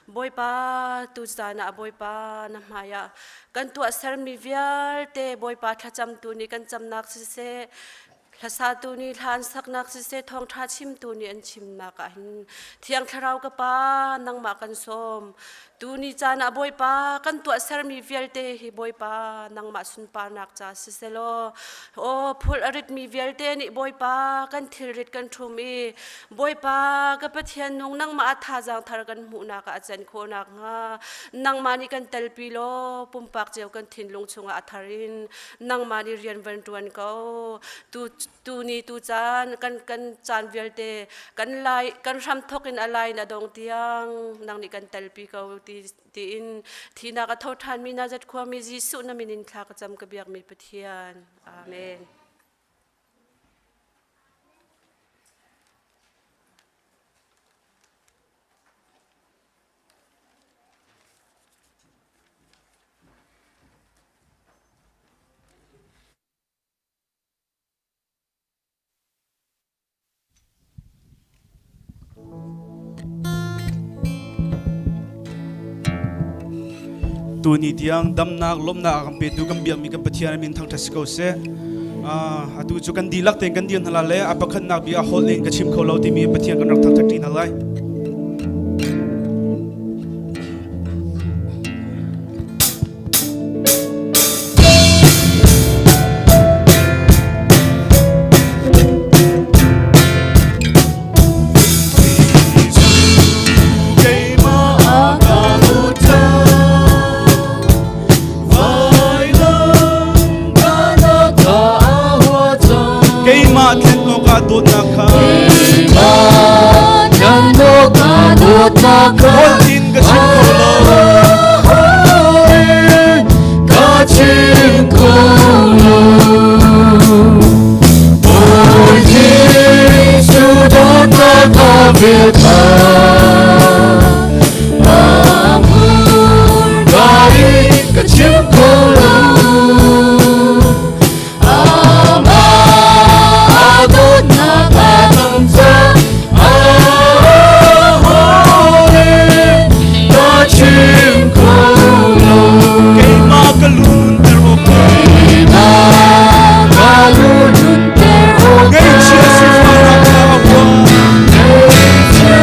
Bawipa tu caan ah Bawipa na hmai ah kan tuahsermi vialte Bawipa thlacamtu nih kan camnak siseh, hlasatu nih hla an saknak siseh, thawngṭha chimtu nih an chimnak ah hin Thiang Thlarau ka Pa, nangmah kan sawm. Tuni caan ah Bawipa kan tuahsermi vialte hi Bawipa nangmah sunparnak ca siselaw, aw phul a ritmi vialte nih Bawipa kan thilrit kan ṭhum i Bawipa ka Pathian nung nangmah ah thazaang thar kan hmuhnak ah a can khawh nakhnga nangmah nih kan telpi law pumpak cio kan thinlung chungah a thar in nangmah nih rian van ṭuan ko. Tu tuni tu caan kan kan caan vialte kan lai kan hram thok in a lai na dong tiang nang nih kan telpi ko ti tiin thinak a tho ṭhan mi Nazareth khuami Jesuh na min in thla ka cam ka biak mi Pathian. Amen. Tuni tiang damnak lawmhnak a kan petu kan biakmi kan Pathian min thangṭhat si ko seh. Atu cu kan dihlak tein kan dir hna lai le a pakhatnak bia holh in ka chim kho lo timi Pathian kan rak thangṭhat ṭi hna lai. Keimah thlen awkah dawtnak kha Holh in ka chim kho lo. Ka chim kho lo. Bawi Jesuh dawtnak ka vel kha Ka in ka chim kho lo. Amah dawtnak a tam cang. Ka chim kho lo. Keimah ka lunter awkah Keimah ka lunter awkah Ngaihchia sifahnak kha a huah. Ngaihchia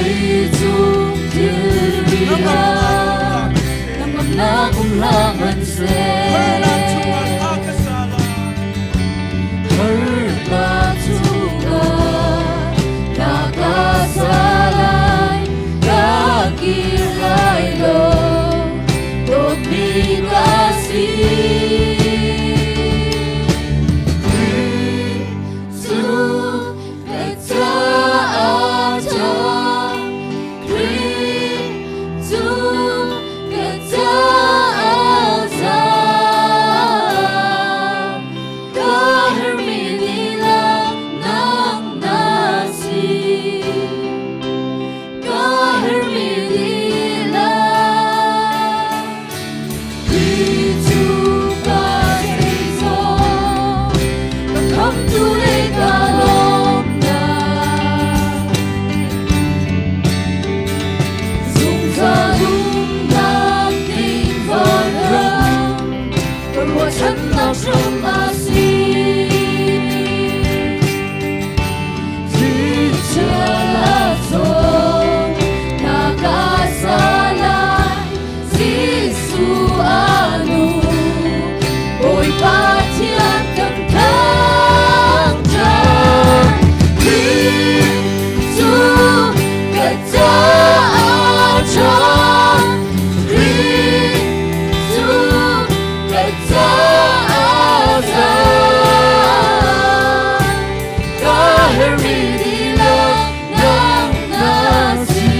Leicung thilri ah hnangamnak um hlah hmanhseh. Harnak chungah hla ka sa lai. Harnak chungah hla ka sa lai, ka kir lai lo, dawtmi ka si. Khrih cu ka caah ṭha, Khrih cu ka caah za. Ka herhmi lila nang na si. Ka herhmi lila. Khrih cu ka zeizong, ka khamhtu le ka lawmnak. Zungzal umnak ding vanram, ka ruahchannak hram a si. Thlichia zong na ka sa lai, Jesuh a nung, Bawipa thian kan thangṭhat. Khrih cu ka caah ṭha, Khrih cu ka caah za. Ka herhmi lila nang na si.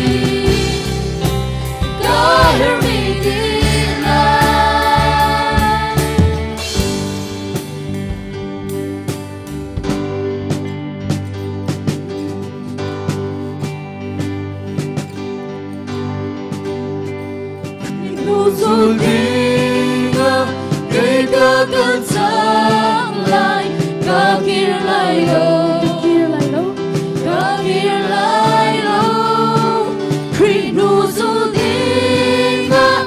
Ka herhmi lila. Nuzul dingah kei ka kal cang lai, ka kir lai lo, ka kir lai lo. Khrih nuzul dingah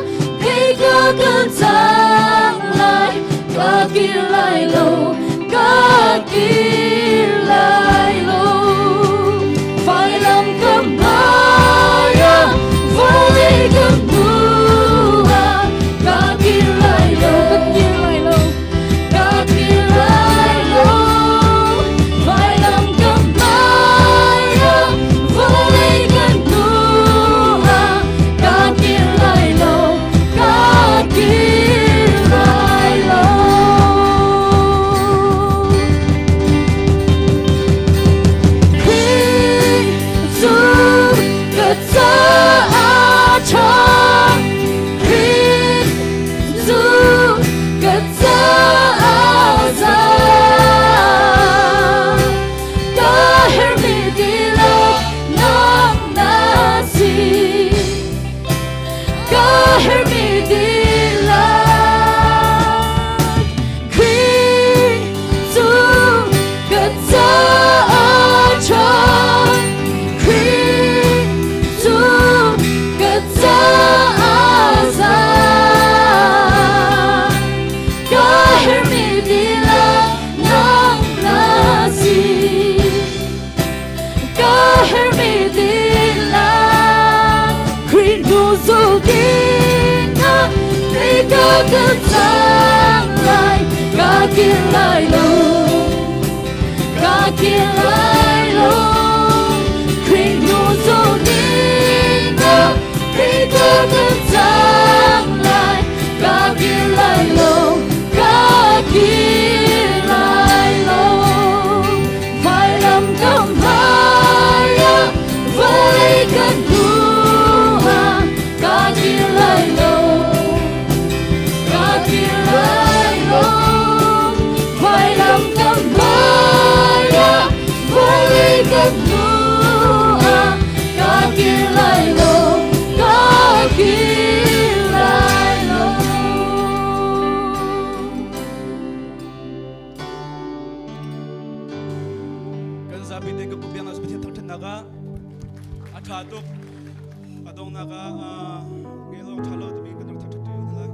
kei ka kal cang lai, ka kir lai lo, ka kir lai lo. Vailam ka hmai ah, vawlei ka hnu ah, ka kir lai lo, ka kir lai lo, ka kir lai lo. Vailam ka hmai ah, vawlei ka hnu ah, ka kir lai lo, ka kir lai lo. Khrih cu ka caah ṭha, Khrih cu ka caah za. Ka herhmi dihlak nang na si. Ka herhmi dihlak. Khrih cu ka caah ṭha, Khrih cu ka caah za. Ka herhmi dihlak nang na si. Ka herhmi dihlak. Khrih hnuzul dingah kei ka kal cang lai, ka kir lai lo, ka kir lai lo. Khrih hnuzul dingah kei ka kal cang lai, ka kir lai lo, ka kir lai lo. Vailam ka hmai ah, vawlei ka hnu ah, ka kir lai lo, ka kir lai lo. Vailam ka hmai ah, vawlei ka hnu ah, ka kir lai lo, ka kir lai lo. Kan zapi te kan biang ah Pathian thangṭhatnak ah a ṭha tuk. A donghnak ah ngeilawng ṭha lo timi kan rak thangṭhat ṭi hna lai.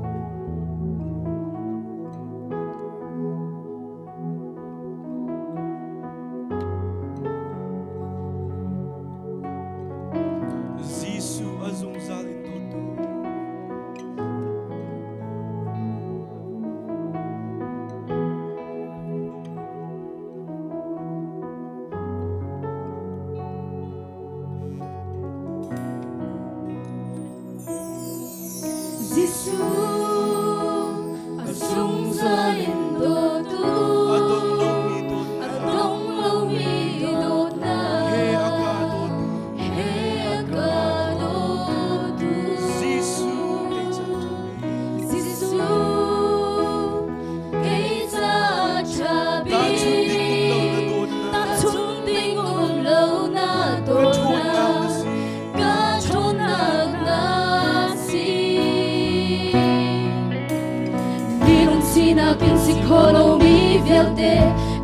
kho lomi vialte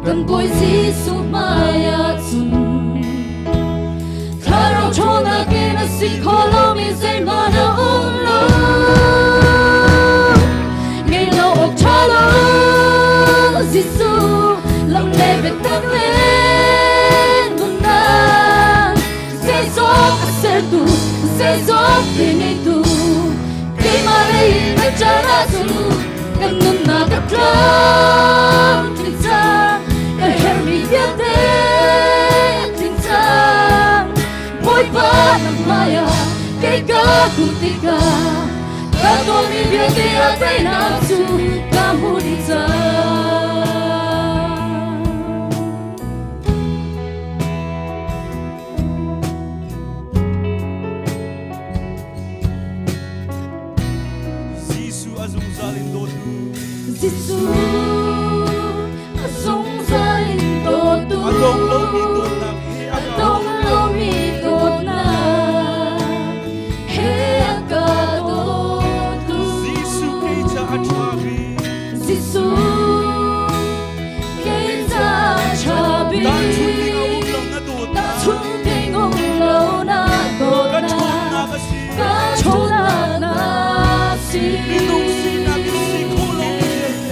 kan Bawi Jesuh hmai ah cun Thlarau ṭhawnnak in a si kho lomi zeihmanh a um lo. Ngei lo awk ṭha lo Jesuh lam le biatak le nunnak zeizong a sertu zeizong pe ngeitu keimah lei in na chan ahcun kan nunnak a tlam tling cang ka herhmi vialte tling cang Bawipa na hmaiah kei ka kun tikah ka tuahmi vialte a teinak cu ka hmu dih cang. Jesuh a zungzal in dawtu. Jesuh a zungzal in dawtu. A dong lomi dawtnak he a A dong lomi dawtnak he a ka dawtu. Jesuh kei ca a ṭha bik. Jesuh kei ca a ṭha bik. Tahchunh ding a um lo na dawtnak. Tahchunh ding um lo na dawtnak. Ka ṭhawnnak a si. Ka ṭhawnnak na si. Minung sinak in si kho lomi vialte.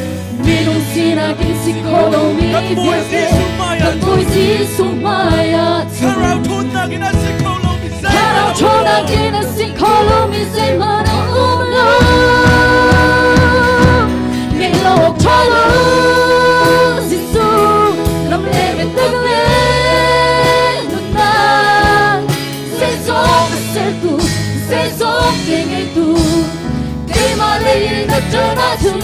Minung sinak in si kho lomi Kan Bawi vialte. Jesuh hmai ah Kan Bawi Jesuh hmai ah Thlarau ṭhawnnak in a si kho lomi Thlarau ṭhawnnak in a si kho lomi zeihmanh a um lo. Ngeih lo awk ṭha lo Jesuh lam le biatak le nunnak zeizong a sertu zeizong te ngeitu keimah lei in na ṭan ahcun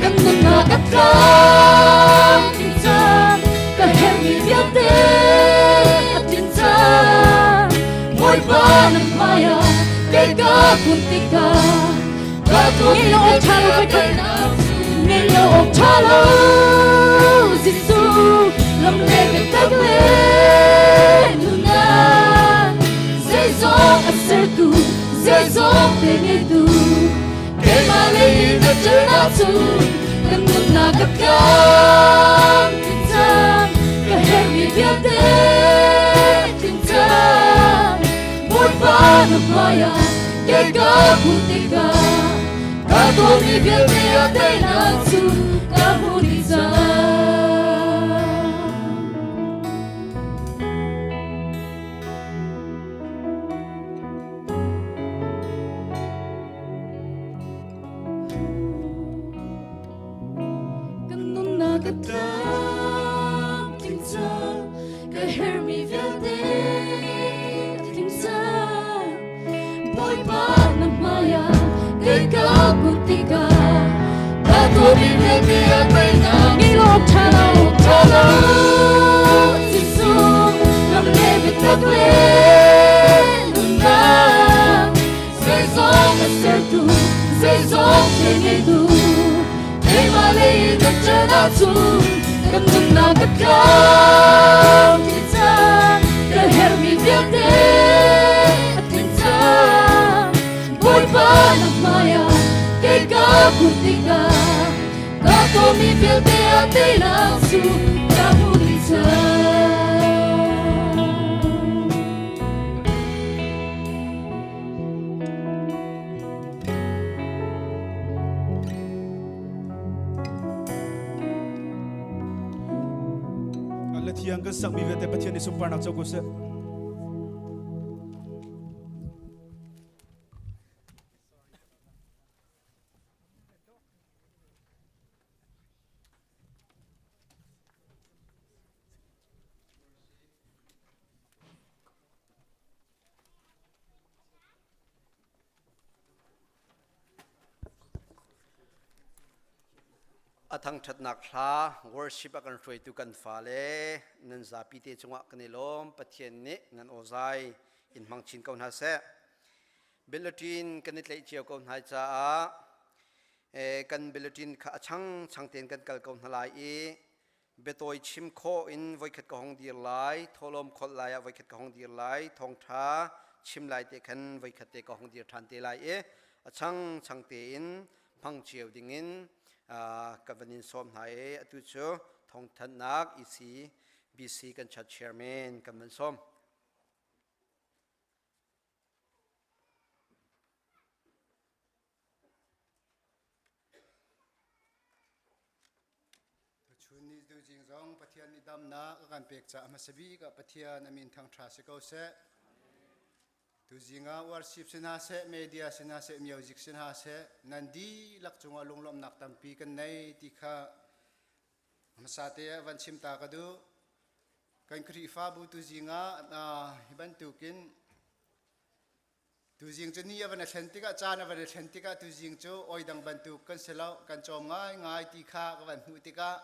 kan nunnak a tlam ding cang ka herhmi vialte a tling cang Bawipa na hmaiah kei ka kun tikah ka tuahmi lo awk ṭha lo ngei lo awk ṭha lo Jesuh lam le biatak le nunnak zeizong a sertu zeizong te ngeitu keimah lei in na ṭan ahcun kan nunnak a tlam tling cang ka herhmi vialte tling cang Bawipa na hmaiah kei ka hmuh tikah ka tuahmi vialte a teinak cu ka hmuh dih cang. Kan nunnak a tlam tling cang ka herhmi vialte a tling cang Bawipa na hmaiah kei ka kun tikah ka tuahmi vialte a teinak ngei lo ṭha lo ṭha lo Jesuh lam le biatak le nunnak zeizong a sertu zeizong te ngeitu keimah lei in na ṭan ahcun kan nunnak a tlam tling cang ka herhmi vialte a tling cang Bawipa na hmaiah kei ka kun tikah ka tuahmi vialte a teinak cu ka hmuh dih cang. Le thiang kan sakmi vialte Pathian nih sunparnak co ko seh. A thangṭhatnak hla worship a kan hruaitu kan fale nan zapi te cungah kan i lawm. Pathian nih nan awzai in hmang chin ko hna seh. Bulletin kan i tlaih cio ko hna caah kan bulletin kha a chang chang tein kan kal ko hna lai i biatawi chim khawh in voikhat ka hong dir lai, thawhlawm kholh lai ah voikhat ka hong dir lai, thawngṭha chim lai te khan voikhat te ka hong dir ṭhan te lai i a chang chang tein hmang cio dingin Ka van in sawm hna i atu cu thawngthanhnak EC BC kan church chairman kan van sawm. Tuchun ni tuzing zong Pathian nih damnak a kan pek caah hmasa bik ah Pathian a min thangṭha si ko seh. Tuzing ah worship si hna seh, media si hna seh, music si hna seh, nan dihlak cungah lunglawmhnak tampi kan nei ti kha hmasa te ah van chim ta ka duh. Kan Khrihfabu tuzing ah hi bantukin Tuzing cu ni a van i thlen tikah caan a van i thlen tikah tuzing cu oi dang bantuk kan si lo kan cawm ngaingai ti kha ka van hmuh tikah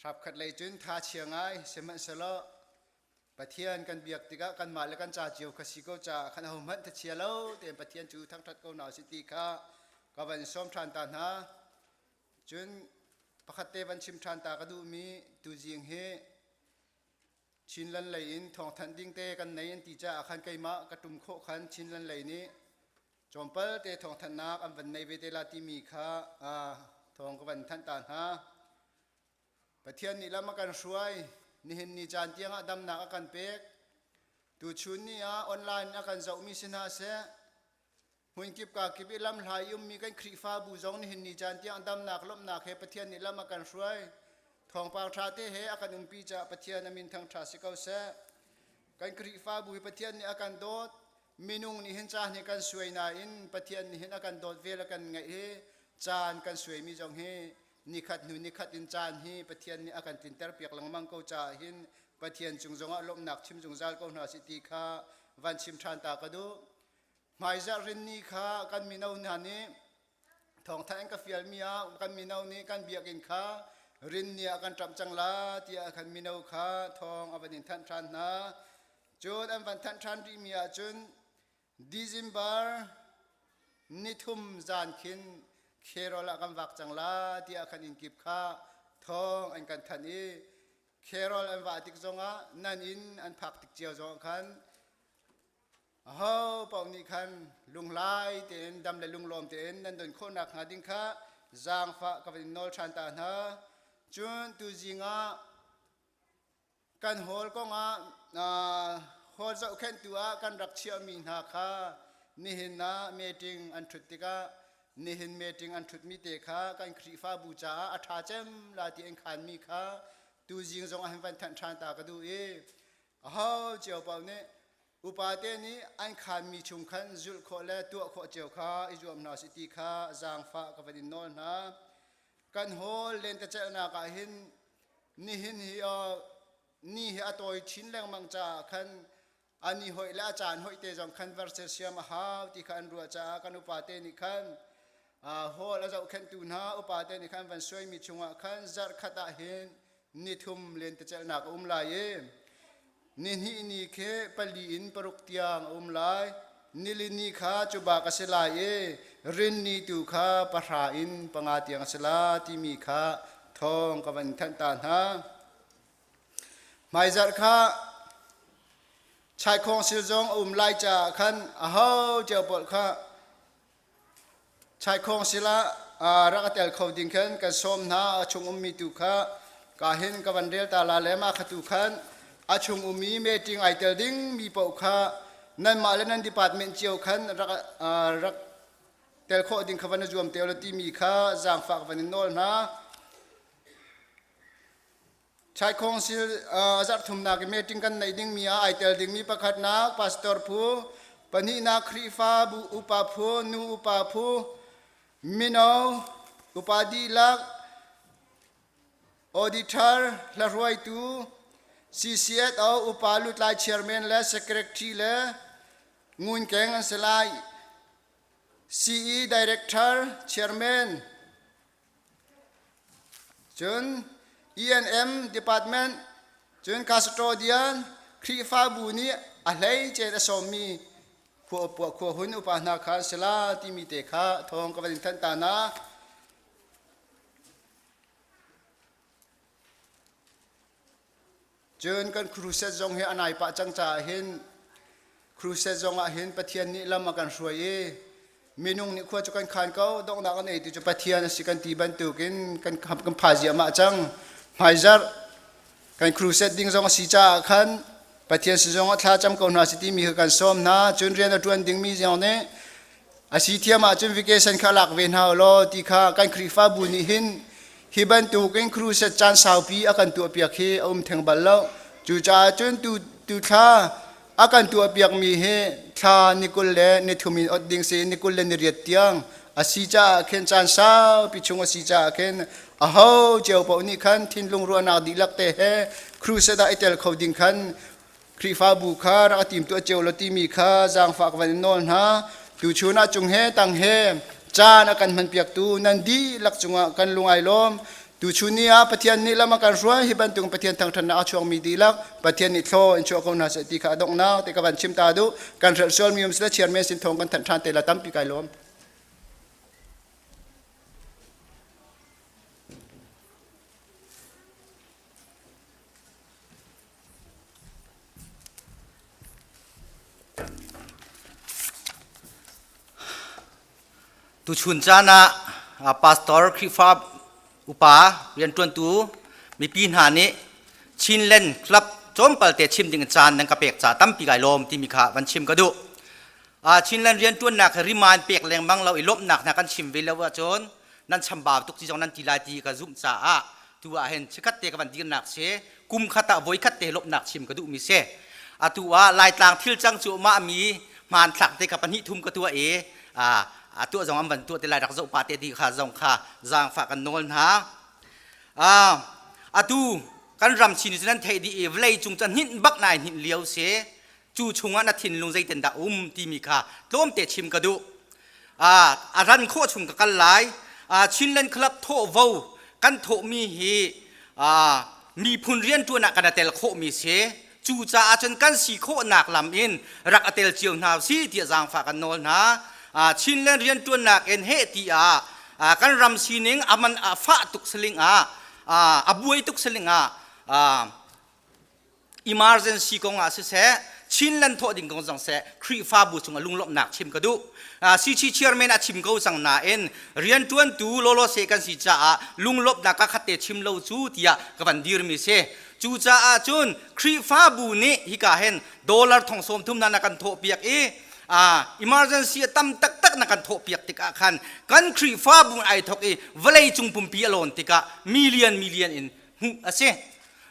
hrapkhat lei cun tha chia ngai sihmanhsehlaw Pathian kan biak tikah kanmah le kan ca cio kha si ko caah khan ahohmanh thachia lo tein Pathian cu thangṭhat ko hna usih ti kha ka van sawm ṭhan ta hna. Cun pakhat te van chim ṭhan ta ka duhmi tuzing hi Chinland lei in thawngthanh ding te kan nei an ti caah khan keimah ka tum khawh khan Chinland lei nih tlawmpal te thawngthanhnak an van nei ve te la timi kha thawng ka van thanh ta hna. Pathian nih lam a kan hruai nihin ni caan tiangah damnak a kan pek. Tuchun ni ah online a kan zohmi si hna seh hmunkip ka kip i lam hla i ummi kan Khrihfabu zong nihin ni caan tiang damnak lawmhnak he Pathian nih lam a kan hruai. Thawngpang ṭha te he a kan umpi caah Pathian a min thangṭha si ko seh. Kan Khrihfabu hi Pathian nih a kan dawt. Minung nih hin caan hi kan suai nain Pathian nih hin a kan dawt vel a kan ngaih hi caan kan suaimi zong hi nikhat hnu nikhat in caan hi Pathian nih a kan tlinter piak lengmang ko caah hin Pathian cung zongah lawmhnak chim zungzal ko hna si ti kha van chim ṭhan ta ka duh. Hmaizarh rinni kha kan mino hna nih thawngtha an ka fialmi ah kan mino nih kan biakinn kha rinni ah kan ṭamh cang la tiah kan mino kha thawng a van in thanh ṭhan hna. Cun an van thanh ṭhan rihmi ahcun December nithum zan khin Kherol ah kan vak cang la tiah khan innkip kha thawng an kan thanh i Kherol an vah tik zongah nan inn an phak tik cio zongah khan Aho paoh nih khan lunglai tein dam le lunglawm tein nan don khawhnak hnga ding kha zaangfah ka van in nawl ṭhan ta hna. Cun tuzing ah kan hall kongah hall zohkhenhtu ah kan rak chiahmi hna kha nihin ah meeting an ṭhut tikah nihin meeting an ṭhutmi te kha kan Khrihfabu caah a ṭha cem la ti an khanmi kha tuzing zong ah hin van thanh ṭhan ta ka duh i aho cio paoh nih Upate nih an khaanmi chung khan zulh khawh le tuah khawh cio kha i zuam hna sih ti kha zaangfah ka van in nawl hna. Kan hawl lentecelhnak ah hin nihin hi ni hi a tawi chin lengmang caah khan a ni hoih le a caan hoih te zong khan verse siam a hau ti kha an ruah caah kan upate nih khan hall a zohkhenhtu hna upate nih khan van suaimi chungah khan zarh khat ah hin nithum lentecelhnak a um lai i nihnih ni khi pali in paruk tiang a um lai nilini kha cu bak a si lai i rinni tu kha pahra in panga tiang a si la timi kha thawng ka van thanh ta hna hmaizarh kha chaikhawng sil zong a um lai caah khan aho cio pawl kha Chaikhawng sila rak a tel kho ding khan kan sawm hna. A chung ummi tu kha ka hin ka van rel ta la le mah kha tu khan a chung ummi meeting ai tel ding mi paoh kha nanmah le nan department cio khan rak rak tel khawh ding kha van i zuam te ulaw timi kha zaangfah ka van in nawl hna. Chaikhawng sil zarh thumnak i meeting kan neih dingmi ah ai tel dingmi pakhatnak pastor phu, pahnihnak Khrihfabu upa phu, nu upa phu, mino, upa dihlak, auditor, hlahruaitu, CCSO upa lutlai chairman le secretary le ngunkeng an si lai. CE director, chairman, Cun E&M department, cun custodian, Khrihfabu nih a hleice a sawmmi khua hun upa hna kha an si la timi te kha thawng ka van in thanh ta hna. Cun kan crusade zong hi a nai pah cang caah hin crusade zong ah hin Pathian nih lam a kan hruai i. Minung nih khua cu kan khan ko, donghnak an ei ti cu Pathian a si kan ti bantukin kan kan pha ziahmah cang. Hmaizarh kan crusade ding zong a si caah khan Pathian si zong ah thla cam ko hna si timi kha kan sawm hna. Cun rian a ṭuan dingmi zong nih a si thiam ahcun vacation kha lak ve hna u law ti kha kan Khrihfabu nih hin hi bantukin crusade caan saupi a kan tuahpiak hi a um theng bal lo. Cucaah cun tu tu thla a kan tuahpiakmi hi thla ni 30 le ni thum in ot ding si ni 28 tiang a si caah khin caan saupi chung a si caah khin aho cio paoh nih khan thinlung ruahnak dihlak te he crusade ah i tel kho ding khan Khrihfabu kha rak a timtuah cio lo timi kha zaangfah ka van in nawl hna. Tuchun ah cung he tang he caan a kan hmanpiaktu nan dihlak cungah kan lung ai lawm. Tuchun ni ah Pathian nih lam a kan hruai hi bantuk Pathian thangṭhatnak a chuakmi dihlak Pathian nih thlaw in chuah ko hna seh ti kha a donghnak te ka van chim ta duh. Kan hrelh sualmi um sile chairman sin thawng kan thanh ṭhan te la tampi kai lawm. Tuchun caan ah pastor Khrihfa upa rianṭuantu mipi hna nih Chinland Club tlawmpal te chim ding caan nan ka pek ca tampi kai lawm timi kha van chim ka duh. Chinland rianṭuannak riman pek lengmang lo i lawmhnak hna kan chim ve lo ahcun nan chambau tuk ti zong nan ti lai ti ka zumh caah tu ah hin chikkhat te ka van dirnak si kum khat ah voi khat te lawmhnak chim ka duhmi si. Atu ah Laitlang thil cang cu mah mi hmanthlak te kha pahnih thum ka tuah i a tuah zong an van tuah te lai rak zoh pa te ti kha zong kha zaangfah kan nawl hna. Atu kan ram chin cu nan theih dih i vawlei cung cu hninh bak nai hninh lio si. Cu chungah na thinlung zeiten dah um timi kha tlawmte chim ka duh. A ran khawh chung ka kal lai. Chinland Club thawhvo kan thawhmi hi miphun rianṭuan ah kan i tel khawhmi si. Cucaah cun kan si khawhnak lam in rak a tel cio hna usih tiah zaangfah kan nawl hna. Chinland rianṭuannak in heh ti ah kan ram sining a man a fah tuk saling ah a buai tuk saling ah emergency kong ah siseh Chinland thawh ding kong zong seh Khrihfabu chung ah lunglawmhnak chim ka duh. CC chairman a chim ko cang nain rianṭuantu lawlaw se kan si caah lunglawmhnak ka khat te chim lo cu tiah ka van dirmi si. Cucaah cun Khrihfabu nih hika hin dollar thong sawm thum na kan thawhpiak i emergency a tam taktak na kan thawhpiak tikah khan kan Khrihfabu ai thawk i vawlei cung pumpi a lawn tikah million million in hmuh a si.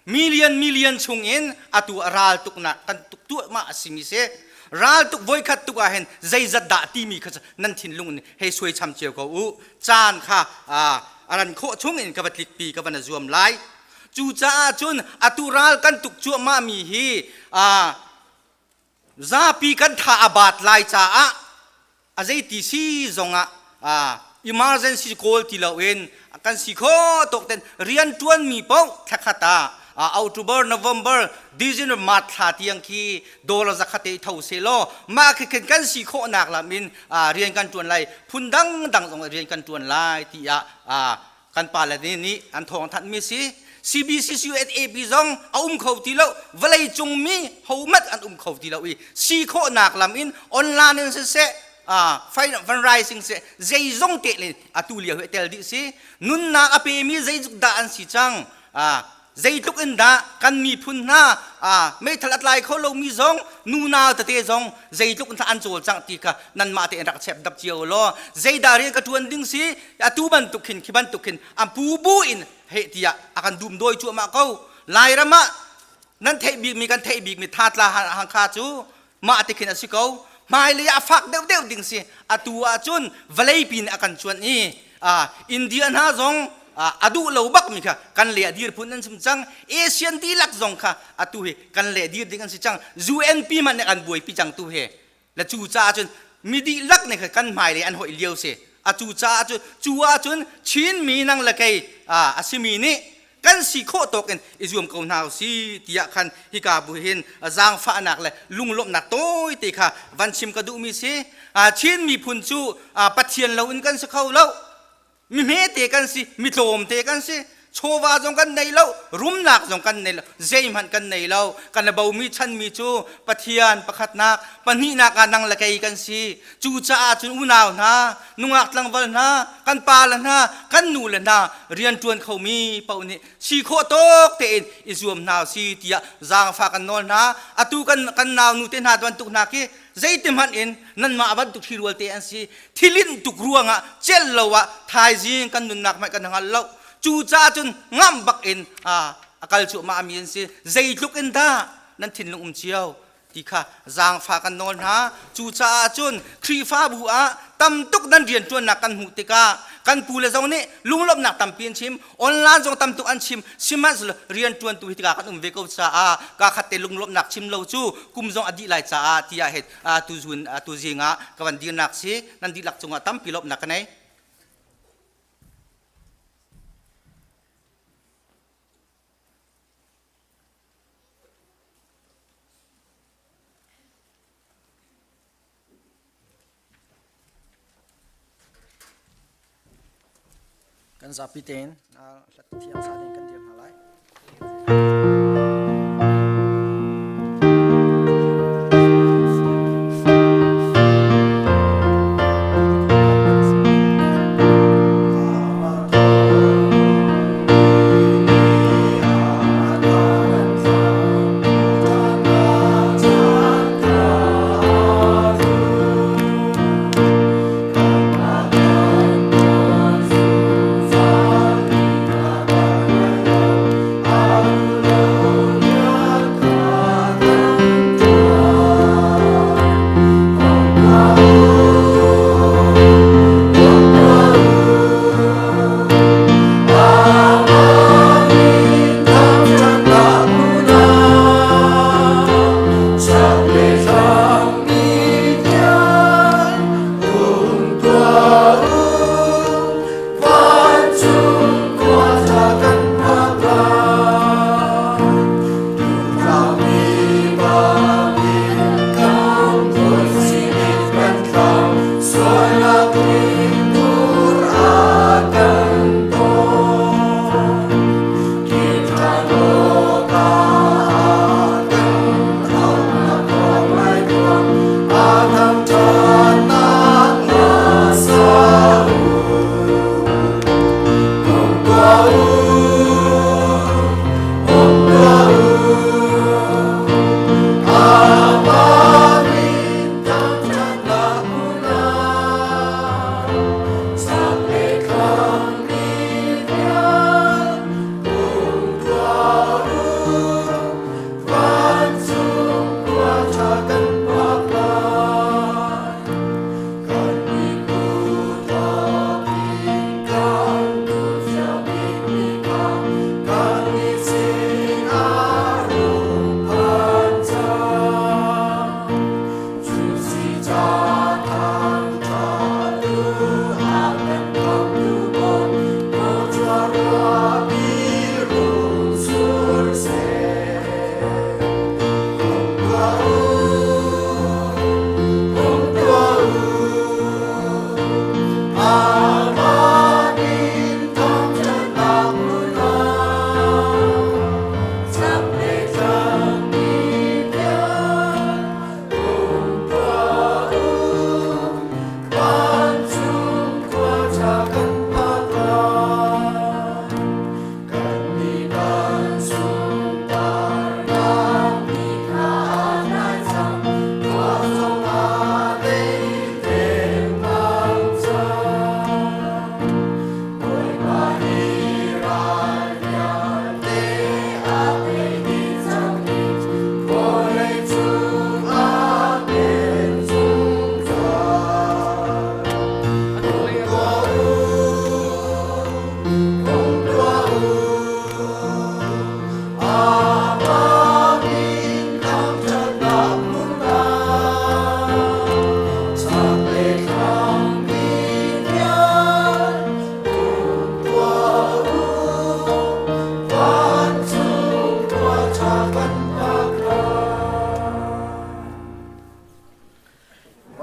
Million million chung in atu a ral tuknak kan tuk tuahmah a simi si. Ral tuk voikhat tuk ah hin zeizat dah timi kha nan thinlung in hei suai cham cio ko u. Caan kha a ran khawh chung in ka va tlikpi ka van a zuam lai. Cucaah cun atu ral kan tuk cuahmahmi hi zapi kan tha a baat lai caah a zeiti si zongah emergency kawl ti loin kan si kho tawk ten rianṭuanmi paoh thlakhat ah October, November, December, March thla tiang khi dollar zakhat te tho se law mah khi khin kan si khawhnak lam in rian kan ṭuan lai phun dangdang zong rian kan ṭuan lai tiah kan pale nih an thawng thanhmi si CBCUSAP zong a um kho ti lo vawlei cung mi homat an um kho ti lo i si khawhnak lam in online in siseh fundraising seh zeizong te le atu lio hi tel dih si nunnak a pemi zeitluk dah an si cang zeitluk in dah kan miphun hna meithal a tlai kho lomi zong nunau tete zong zeitluk in an cawlcangh ti kha nanmah tein rak chep dap cio law zeidah rian ka ṭuan ding si atu bantuk khin khi bantuk khin an pu bu in heh tiah a kan dum dawi cuahmah ko Lairam ah nan theih bikmi kan theih bikmi thatla hangkha cu mah ti khin a si ko hmailei ah a fak deuhdeuh ding si atu ahcun vawlei pi nih a kan cuanh i India hna zong a duh lo bak mi kha kan le a dir phun an sim cang Asian dihlak zong kha atu hi kan le dir ding an si cang UNP man nih an buaipi cang tu he le cu caah cun mi dihlak nih kha kan hmailei an hoih lio si a cu caah cun cu ahcun Chin mi nang le kei a simi nih kan si khawh tawk in i zuam ko hna si tiah khan hika bu hin zaangfahnak le lunglawmhnak tawite kha van chim ka duhmi si. Chin miphun cu Pathian lo in kan si kho lo. Mi hmete kan si, mi tlawmte kan si. Chawva zong kan nei lo, rumnak zong kan nei lo, zeihmanh kan nei lo. Kan bomi chanmi cu Pathian pakhatnak, pahnihnak ah nang le kei kan si. Cucaah cun unau hna, nungak tlangval hna, kan pa le hna, kan nu le hna rianṭuan khomi paoh nih si khawh tawk tein i zuam hna si tiah zaangfah kan nawl hna. Atu kan kan nau nu te hna bantuk hna khi zeitihmanh in nanmah bantuk ṭhirual te an si. Thilinh tuk ruangah celh lo ah thaizing kan nunnak hmanh kan hngal lo. Cucaah cun ngamh bak in a kal cuahmah mi an si. Zeitluk in dah nan thinlung um cio ti kha zaangfah kan nawl hna. Cucaah cun Khrihfabu ah tam tuk nan rianṭuannak kan hmuh tikah kan pu le zong nih lunglawmhnak tampi an chim, online zong tam tuk an chim. Sihmanhsehlaw rianṭuantu hi tikah kan um ve ko caah kaa khat te lunglawmhnak chim lo cu kum zong a dih lai caah tiah he tuzun tuzing ah ka van dirnak si. Nan dihlak cungah tampi lawmhnak ka nei. Kan zapi tein hlat thiang sa ding kan dir hna lai.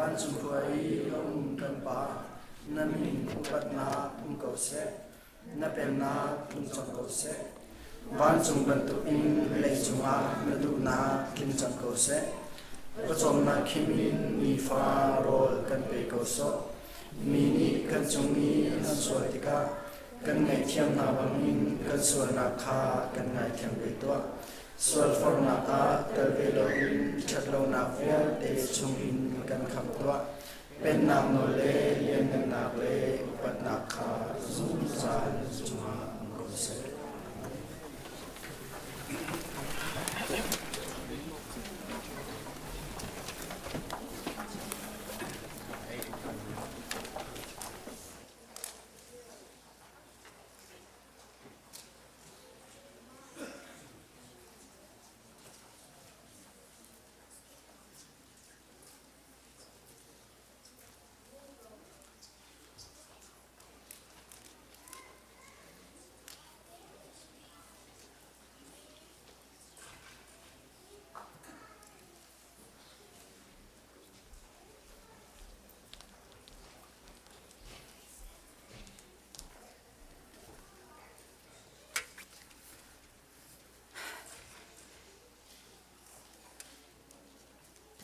Vancung khua i a um kan Pa, na min upatnak um ko seh. Na pennak tlung cang ko seh. Vancung bantukin leicung ah na duhnak tling cang ko seh. Pawcawmnak khim in nifa rawl kan pe ko sawh. Mi nih kan cung i an sual tikah kan ngaihthiam hna bangin kan sualnak kha kan ngaithiam ve tuah. Sualforhnak ah tel ve loin ṭhatlonak vialte chungin kan khamh tuah. Pennak nawl le lianngannak le upatnak kha zungzal cungah um ko seh.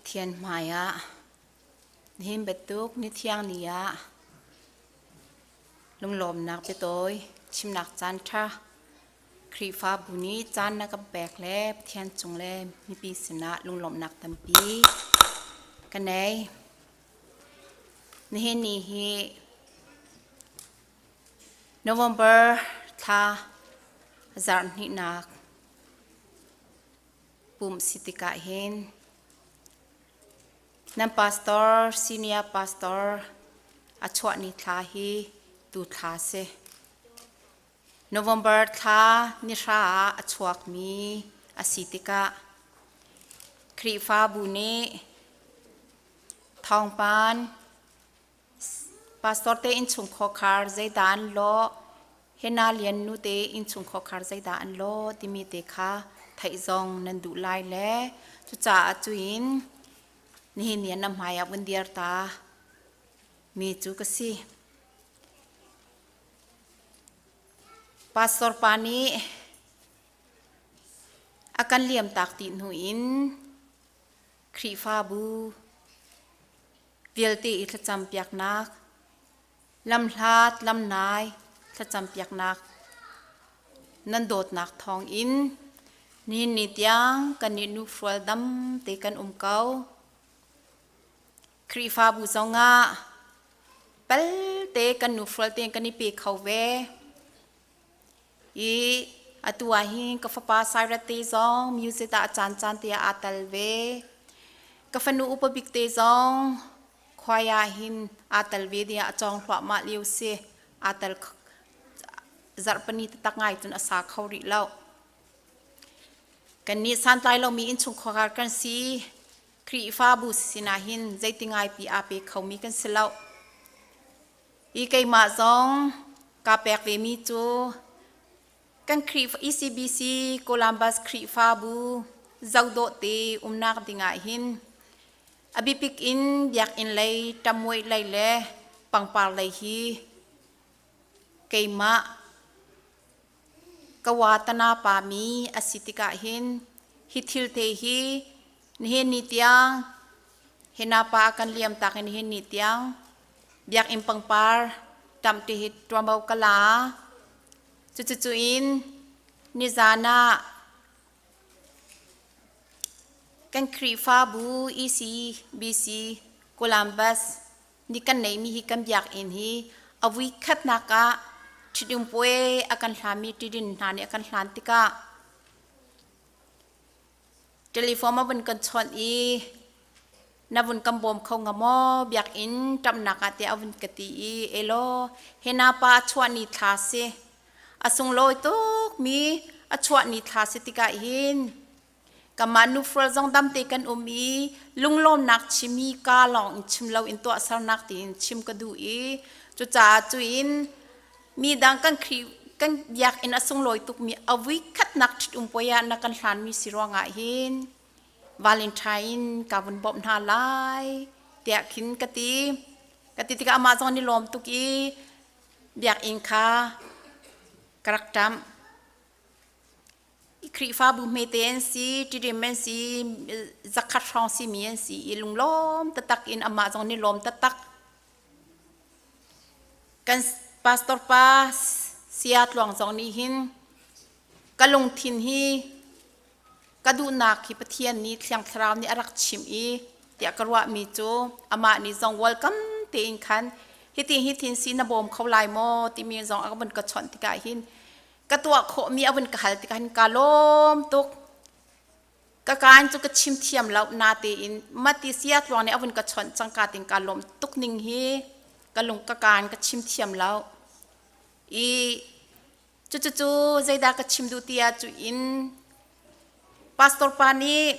Pathian hmaiah nihin bantuk ni thiang ni ah lunglawmnak biatawi chimnak caan ṭha Khrihfabu nih caan na kan pek le Pathian cung le mipi sinah lunglawmhnak tampi ka nei. Nihin ni hi November thla zarh hnihnak pumh si tikah hin nan pastor senior pastor a chuah ni thla hi tu thla si. November thla ni hra ah a chuakmi a si tikah Khrihfabu nih thawngpan Pastor te innchung khawkhar zeidah an lawh, Hena Lian nu te innchung khawkhar zeidah an lawh timi te kha theih zong nan duh lai le cucaah cuin nihin ni na hmai ah vun dir ta mi cu ka si. Pastor pa nih a kan liamtak ti hnu in Khrihfabu vialte i thlacam piaknak, lamhlat lamnai thlacam piaknak nan dawtnak thawng in nihin ni tiang kannih nuhrual dam te kan um ko. Khrihfabu zongah pelte kan nuhrual tein kan i pe kho ve. I atu ah hin ka fapa Sairat te zong music ah a caancaan te ah aa tel ve. Ka fanu upa bik te zong choir ah hin aa tel ve ding ah a cawng hluahmah lio si. Aa tel zarhpini taktak ngai cun a sa kho rih lo. Kannih santlai lomi innchungkhar kan si. Khrihfabu sinah hin zeiti ngaipi aa pe khomi kan si lo. I keimah zong kaa pek vemi cu kan Khrihfa ECBC Columbus Khrihfabu zohdawh te umnak dingah hin a biapik in biakinn lei ṭamuaih lei le pangpar lei hi keimah ka watana pa mi a si tikah hin hi thil te hi nihin ni tiang hina pa kan liam tak in nihin ni tiang biakinn pangpar tamti hi tuamo ka la cucu in nizan ah kan Khrihfabu ECBC Columbus ni kan neimi hi kan biakinn hi a vui khatnak ah ṭhitum puai a kan hlami ṭidin hna nih a kan hlan tikah telephone a vun kan chawnh i na vun kan bawm kho nga maw biakinn ṭamnak ah tiah a vun ka ti i elaw hena pa a chuah ni thla si a sunglawi tuk mi a chuah ni thla si tikah hin Kanmah nufual zong damte kan um i lunglawmnak chimi ka lawng in chim lo in tuahsernak tiin chim ka duh i cucaah cuin mi dang kan Khrih kan biakinn a sunglawi tukmi a vui khatnak ṭhit-um puai ah na kan hlanmi si ruangah hin Valentine ka vun bawmh hna lai tiah khin ka ti. Ka ti tikah amah zong nih lawm tuk i biakinn kha Ka rak ṭamh. Khrihfabu hmete an si, ṭirim an si, zakhat hrawng simi an si i lunglawm taktak in amah zong nih lawm taktak. Kan pastor pa Saya Tluang zong nih hin ka lungthin hi ka duhnak hi Pathian nih Thiang Thlarau nih a rak chimh i tiah ka ruahmi cu amah nih zong welcome tein khan hitin hitin si na bawm kho lai maw timi zong a vun ka chawnh tikah hin ka tuah khawhmi a vun ka hal tikah hin ka lawm tuk. Ka kaan cu ka chim thiam lo natein mati sia tluang nih a vun ka chawnh cangka tin ka lawm tuk ning hi ka lung ka kaan ka chim thiam lo. I cucucu zeidah ka chim duh ti ah cu in pastor pa nih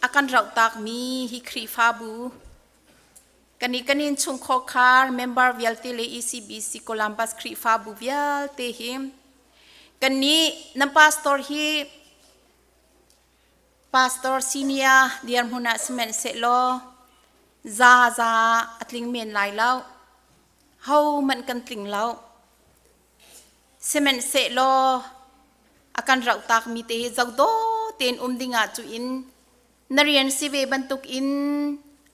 a kan rauhtakmi hi Khrihfabu Kan i kan innchungkhar member vialte le ECBC Columbus Khrihfabu vialte hi kannih nan pastor hi pastor senior dirhmun ah sihmanhsehlaw za za a tling men lai lo. Ho hmanh kan tling lo. Sihmanhsehlaw a kan rauhtakmi te hi zodaw tein um dingah cu in Na rian si ve bantukin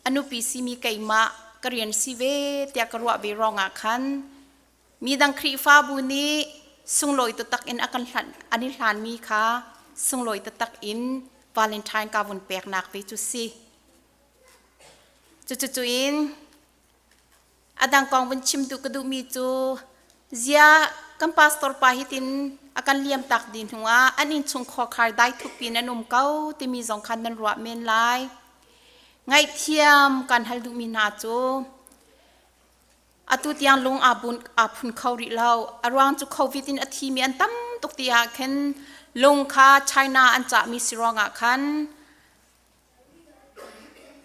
a nupi simi keimah ka rian si ve tiah ka ruah ve ruangah khan midang Khrihfabu nih sunglawi taktak in a kan hlan an i hlanmi kha sunglawi taktak in Valentine ka vun peknak ve cu si. Cucucu in A dang kong vun chim duh ka duhmi cu zia kan pastor pa hitin a kan liam tak dih hnuah an innchung khuakhar dai thup in an um ko timi zong khan nan ruah men lai. Ngaihthiam kan hal duhmi hna cu atu tiang lung aa bun aa phun kho rih lo. A ruang cu COVID in a thimi an tam tuk ti ah khin lung kha China an cahmi si ruangah khan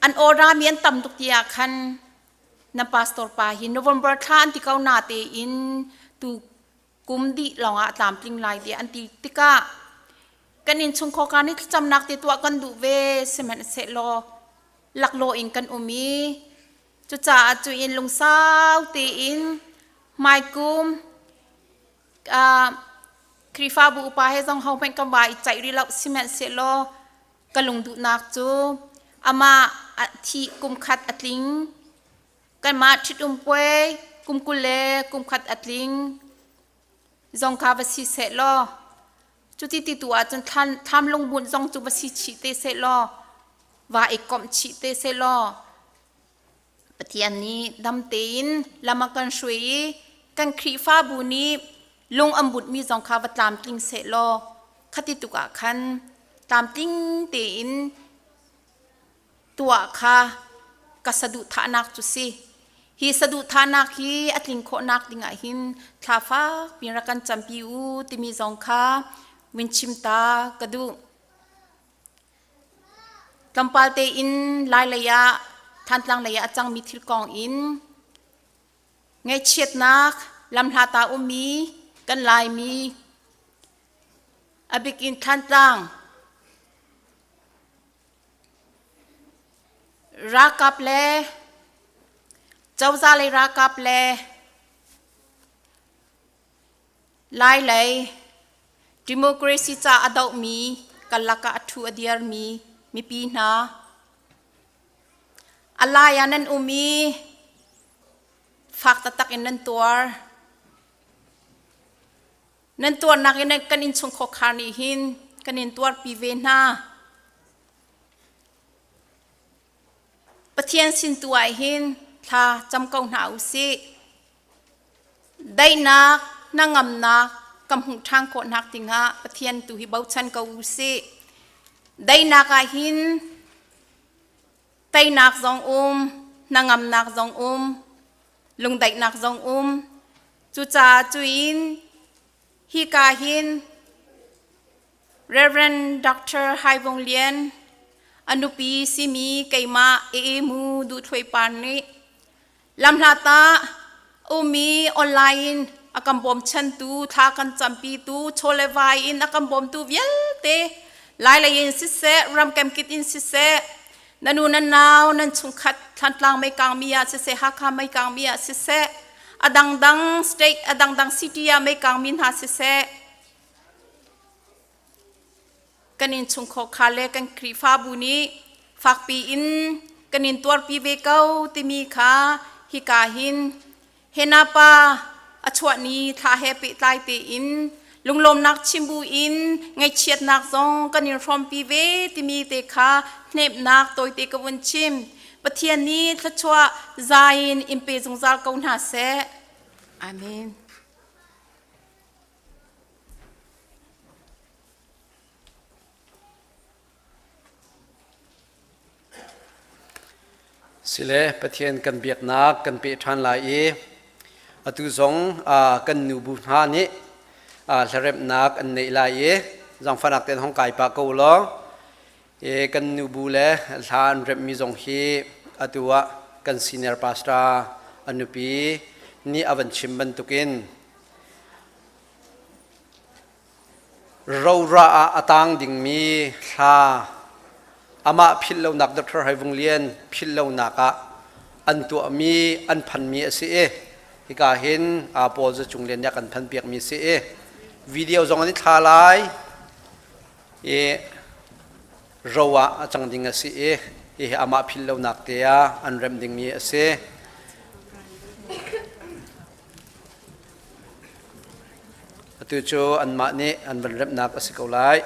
An order-mi an tam tuk ti ah khan na pastor pa hi November thla an ti ko na tein tu kum dih lawngah a tlamtling lai tiah an ti tikah kan innchungkhar ka nih thlacamnak te tuah kan duh ve sihmanhsehlaw laklawh in kan um i cucaah cu in lungsau tein hmaikum Khrihfabu upa he zong hohmanh kan va i ceih rih lo sihmanhsehlaw Ka lungduhnak cu amah a thih kum khat a tling. Kanmah ṭhitum puai kum 20 le kum khat a tling zong kha va si seh law cuti ti tu ahcun thlam lungbunh zong cu va si chih te seh law va i komh chih te seh law Pathian nih dam tein lam a kan hruai i kan Khrihfabu nih lung an bunhmi zong kha va tlamtling seh law khati tuk ah khan tlamtling tein tuah kha ka saduhthahnak cu si. Hi saduhthahnak hi a tling khawhnak dingah hin thla fak piin rak kan campi u timi zong kha vun chim ta ka duh. Tlawmpal tein Lailei ah Thantlang lei ah a cangmi thil kong in ngaihchiatnak lamhlat ah ummi kan Laimi a bik in Thantlang ralkap le cozah lei ralkap le Lailei democracy ca a dohmi kan lakah a ṭhu a dirmi mipi hna a lai ah nan um i fak taktak in nan tuar. Nan tuarnak in kan innchung khuakhar nih hin kan in tuarpi ve hna. Pathian sin tu ah hin thla cam ko hna u sih. Daihnak, hnangamnak ka hmuh ṭhan khawhnak dingah Pathian tu hi bochan ko u sih. Daihnak ah hin teinak zong um, hnangamnak zong um, lungdaihnak zong um. Cucaah cuin hika hin Reverend Dr. Hai Vung Lian a nupi simi keimah Eemu Duh Thluai Par nih Lamhlat ah ummi online in a kan bawmchantu, thla kan campitu, chaw le vai in a kan bawmtu vialte Lailei in siseh, ramkemkip in siseh, na nu na nau, nan chungkhat Thlantlang meikangmi ah siseh, Hakha meikangmi ah siseh, a dangdang state, a dangdang city ah meikangmi hna siseh, Kan in chungkhar kha le kan Khrihfabu nih fakpi in kan in tuarpi ve ko timi kha hika hin Henapa a chuah ni thla he pehtlai tein lunglawmnak chim bu in ngaihchiatnak zong kan in hrawmpi ve timi te kha hnemhnak tawite ka vun chim. Pathian nih thluachuah zain in pe zungzal ko hna seh. Amen. Sile Pathian kan biaknak kan peh ṭhan lai i atu zong kan nubu hna nih hlaremhnak an neih lai i zangfahnak tein hong kai pah ko law i kan nubu le hla an remhmi zong hi atu ah kan senior pastor a nupi nih a van chim bantukin Rora ah a tang dingmi hla amah philhlonak Dr. Hai Vung Lian philhlonak ah an tuahmi an phanmi a si i hika hin Paul Za Cung Lian nih a kan phanpiakmi a si i video zong an i thla lai i ro ah a cang ding a si i hihi amah philhlonak te ah an remh dingmi a si. Atu cu anmah nih an van remhnak a si ko lai.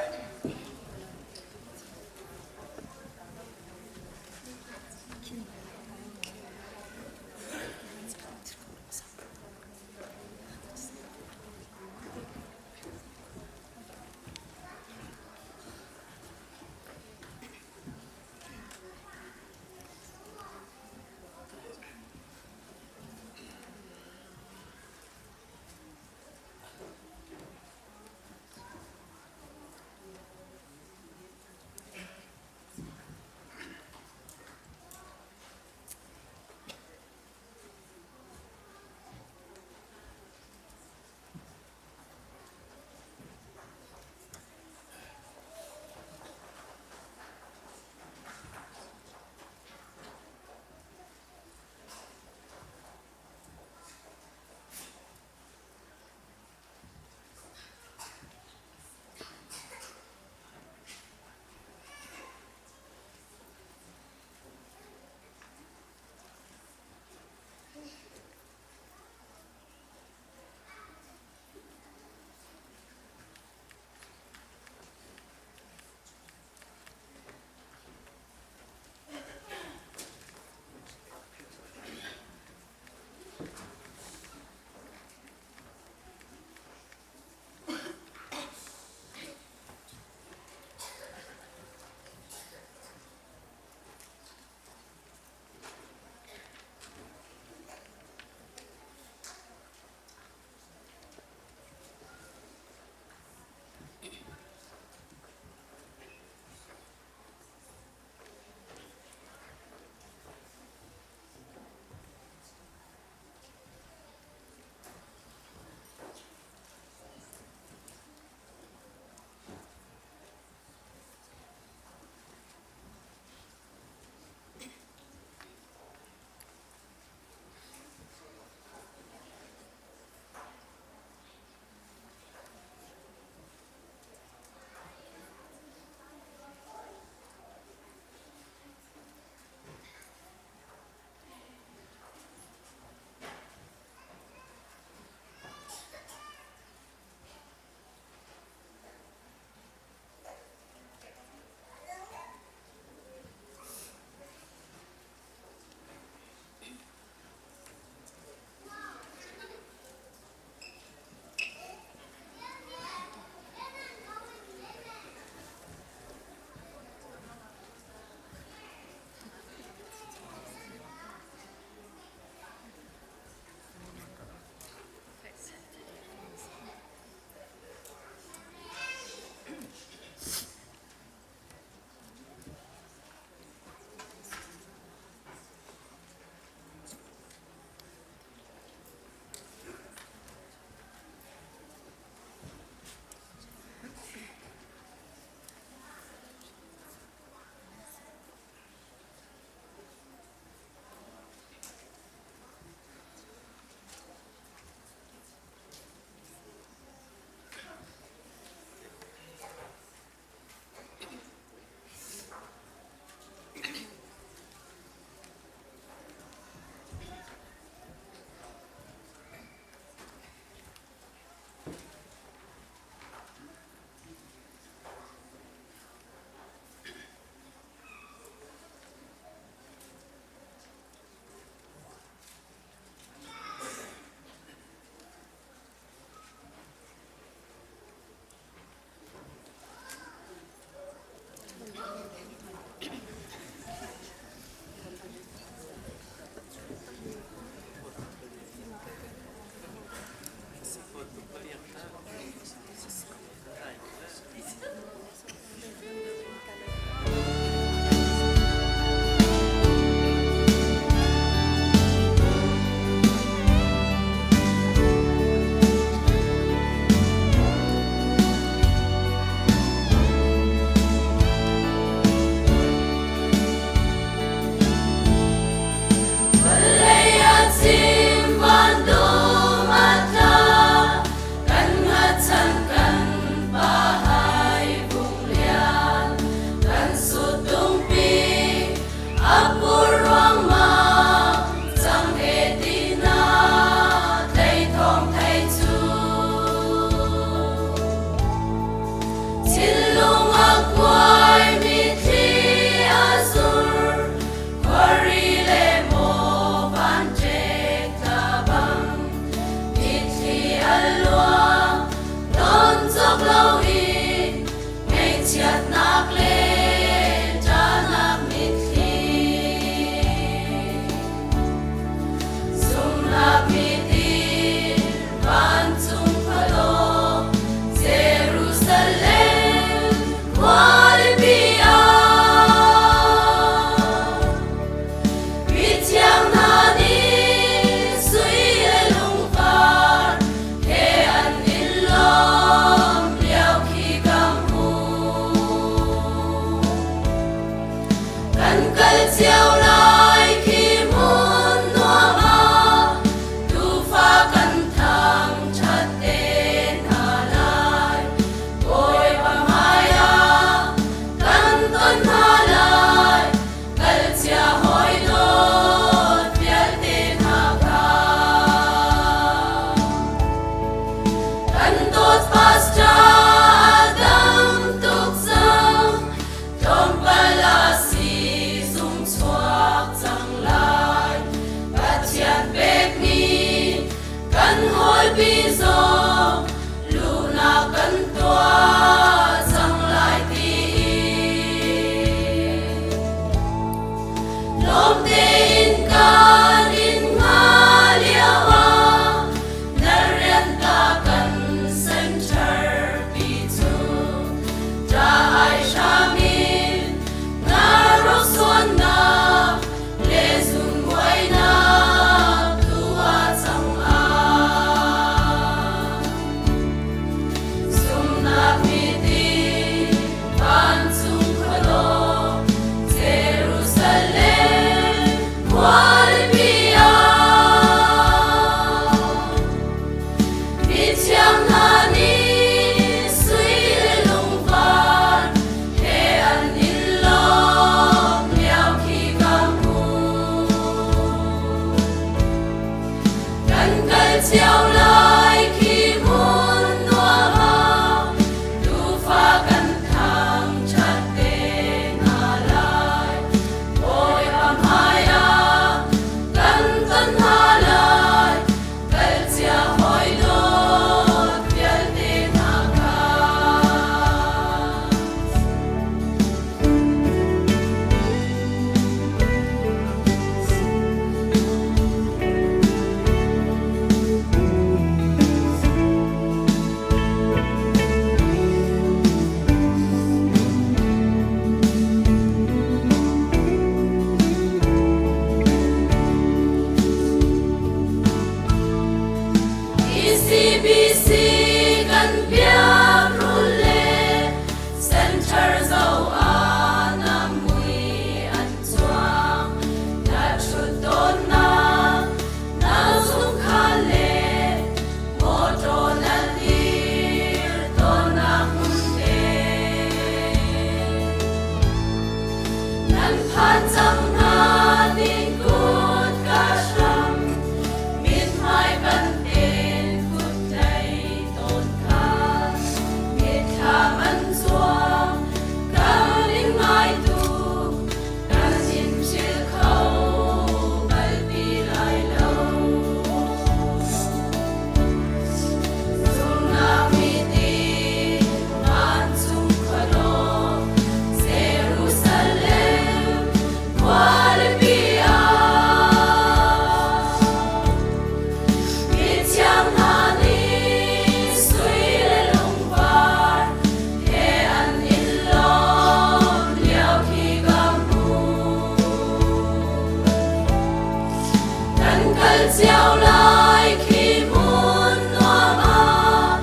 kal cio lai khi hmun nuam ah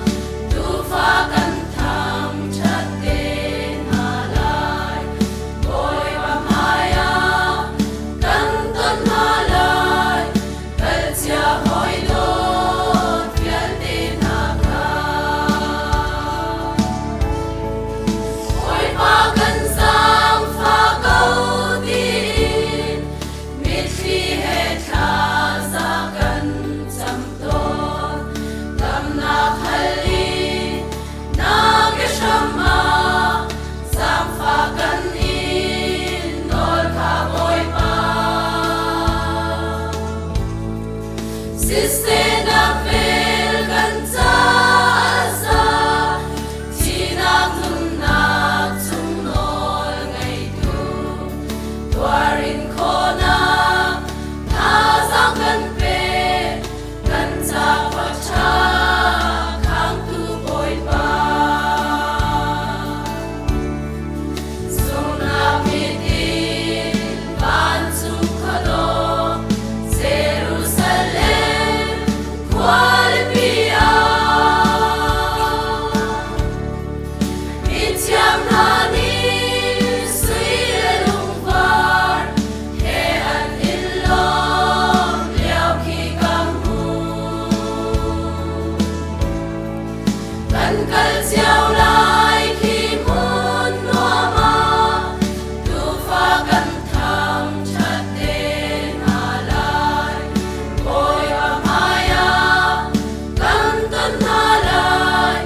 Tuufa kan thangṭhat te hna lai. Bawipa hmaiah kan ton hna lai. Kal cia hawi dawt vialte hna kha. Bawipa kan zaangfah ko tiin mitthli he thlaza kan cam tawn. Damnak hal i na ke hram ah zaangfah kan in nawl kha Bawipa. Siseh na vel kan caah za, thihnak nunnak chung nawl ngeitu, tuarin khawhnak thazaang kan pe, kan ca khua ṭha khangtu Bawipa. Zumhnak mit in vancung khuadawm Jerusalem khualipi ah mithiang hna nih sui le lungvar he an in lawm lio khi ka hmu. Kan kal cio lai khi hmun nuam ah Tuufa kan thangṭhat te hna lai. Bawipa hmaiah kan ton hna lai.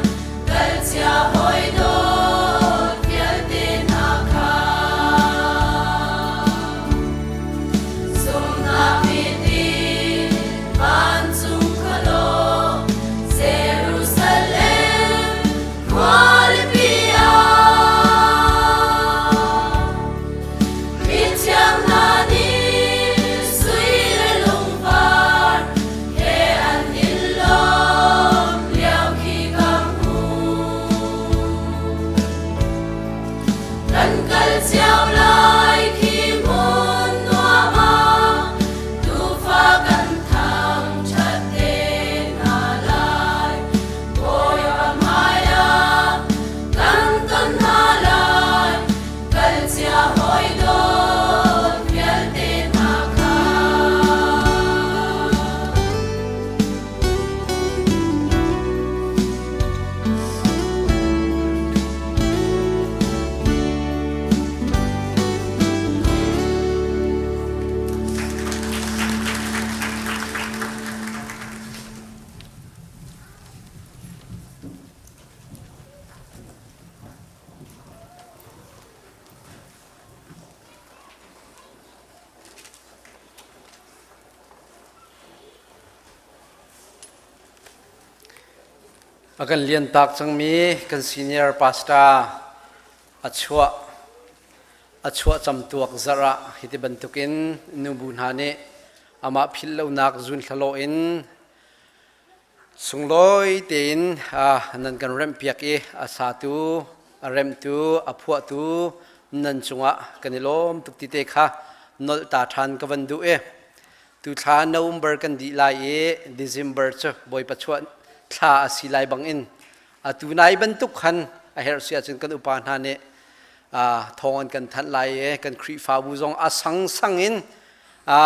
Kal cia hawi dawt vialte hna kha. Zumhnak mit in vancung khuadawm Jerusalem khualipi ah mithiang hna nih sui le lungvar he an in lawm lio khi ka hmu. Kan kal cio lai khi hmun nuam ah Tuufa kan thangṭhat te hna lai. Bawipa hmaiah kan ton hna lai. Kal cia hawi dawt vialte hna kha. A kan liantak cangmi kan senior pastor a chuah a chuah camtuak zarh ah hiti bantukin nubu hna nih amah philh lonak zun thlalaw in sunglawi tein nan kan remhpiak i a satu a remtu a phuahtu nan cungah kan i lawm tuk ti te kha nolh ta ṭhan ka van duh i Tu thla November kan dih lai i December cu Bawipa chuah thla a si lai bangin atu nai bantuk khan a herh si ahcun kan upa hna nih thawng an kan thanh lai i kan Khrihfabu zong a sangsang in a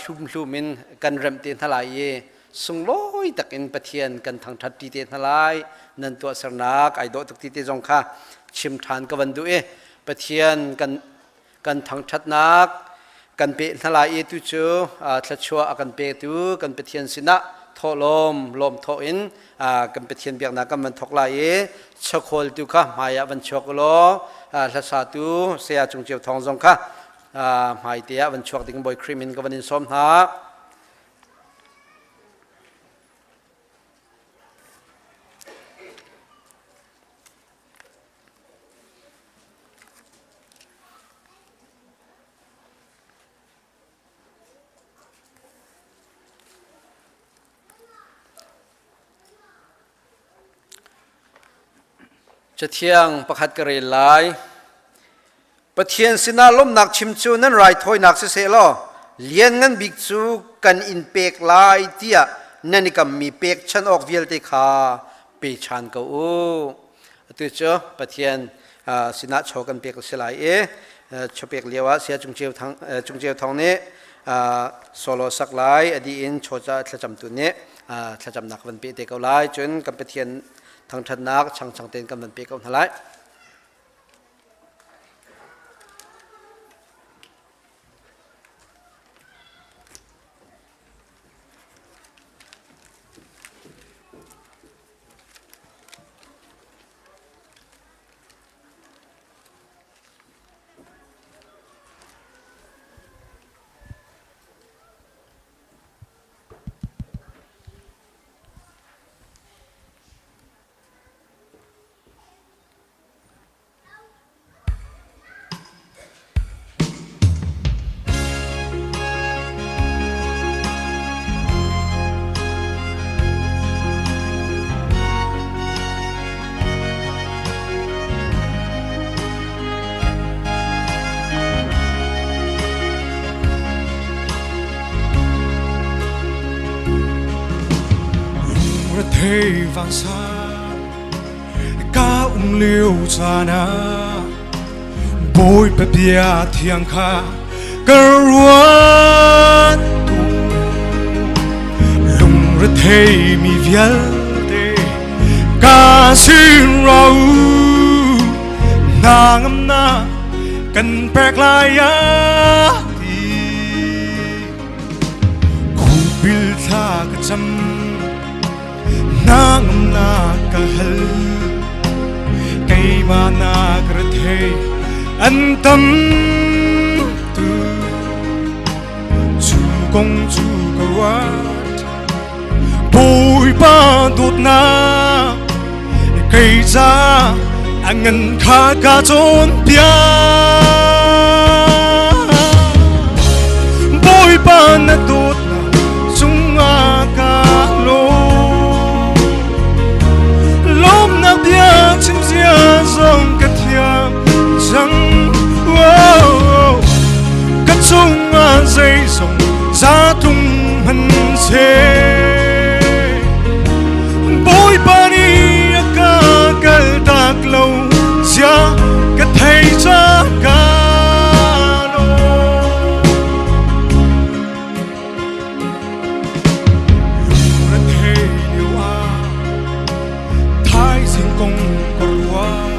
hlumhlum in kan remh te hna lai i sunglawi takin Pathian kan thangṭhat ṭi te hna lai nan tuahsernak ai dawh tuk ti te zong kha chim ṭhan ka van duh i Pathian kan kan thangṭhatnak kan pe hna lai i tu cu thluachuah a kan petu kan Pathian sinah thawhlawm lawm thawh in kan Pathian biaknak kan van thawk lai i chakhawl tu kha hmai ah van chuak u law hlasatu saya Cung Ceu Thawng zong kha hmai te ah van chuak ding Bawi Khrih min ka van in sawm hna. Cathiang pakhat ka rel lai. Pathian sinah lawmhnak chim cu nan raithawinak siseh law Lianngan Bik cu kan in pek lai tiah nan i kammi pekchanh awk vialte kha pe ṭhan ko u. Atu cu Pathian sinah chaw kan pek a si lai i chawpek lio ah Saya Cung Ceu Thang, Cung Ceu Thawng nih solo sak lai a dih in chaw ca thlacamtu nih thlacamnak van pe te ko lai. Cun kan Pathian thangṭhatnak changchang tein kan van pe ko hna lai. Lungre vangsa Ka um lio caan ah Bawipa bia thiang kha ka ruat tuk. Lungrethei mi vialte ka sin ra u hna ngamnak kan pek lai ah ti. Khupil thla ka cam Nangnak ka hal keimah nak rethei an tam tu cu kong cu ka ruat Bawipa dawtnak kei ca a ngan kha ka cawnpiak Bawipa na dawtnak cungah ka lawm lawmnak bia chim zia zong ka thiam cang oh, ka cungah zeizong zatung hmanhseh Bawipa nih a ka kaltak lo zia ka thei ca ka lawm Lungre lio ah thaizing kong ka ruah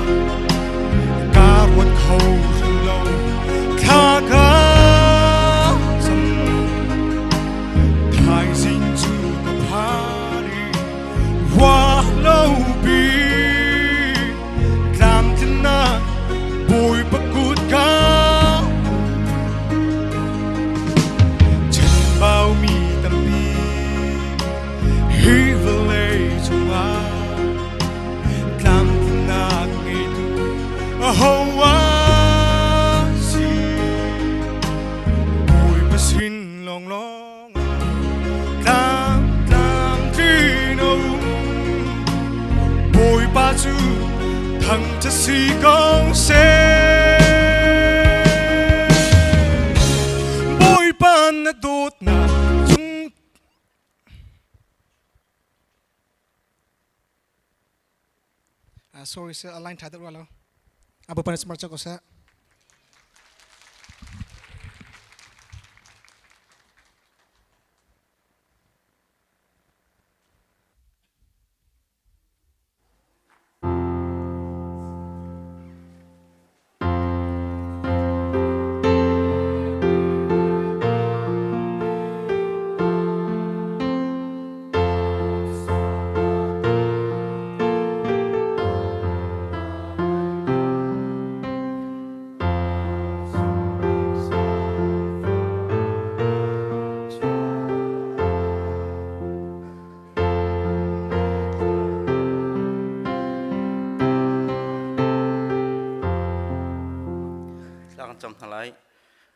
ka ruat kho hrim lo thla ka cam thaizing cu ka phan i ruah lo pi tlamtlinnak Bawipa kut ka Chanbaumi tampi hi vawlei cungah tlamtlinnak ngeitu aho ah si Bawipa sin lawnglawng ah tlam tlamtlin a um Bawipa cu thangṭhat si ko seh. Bawipa na dawtnak cung Sorry sir, line tha deuh lo. Abu panas marcha ko sa. Thla kan cam hna lai.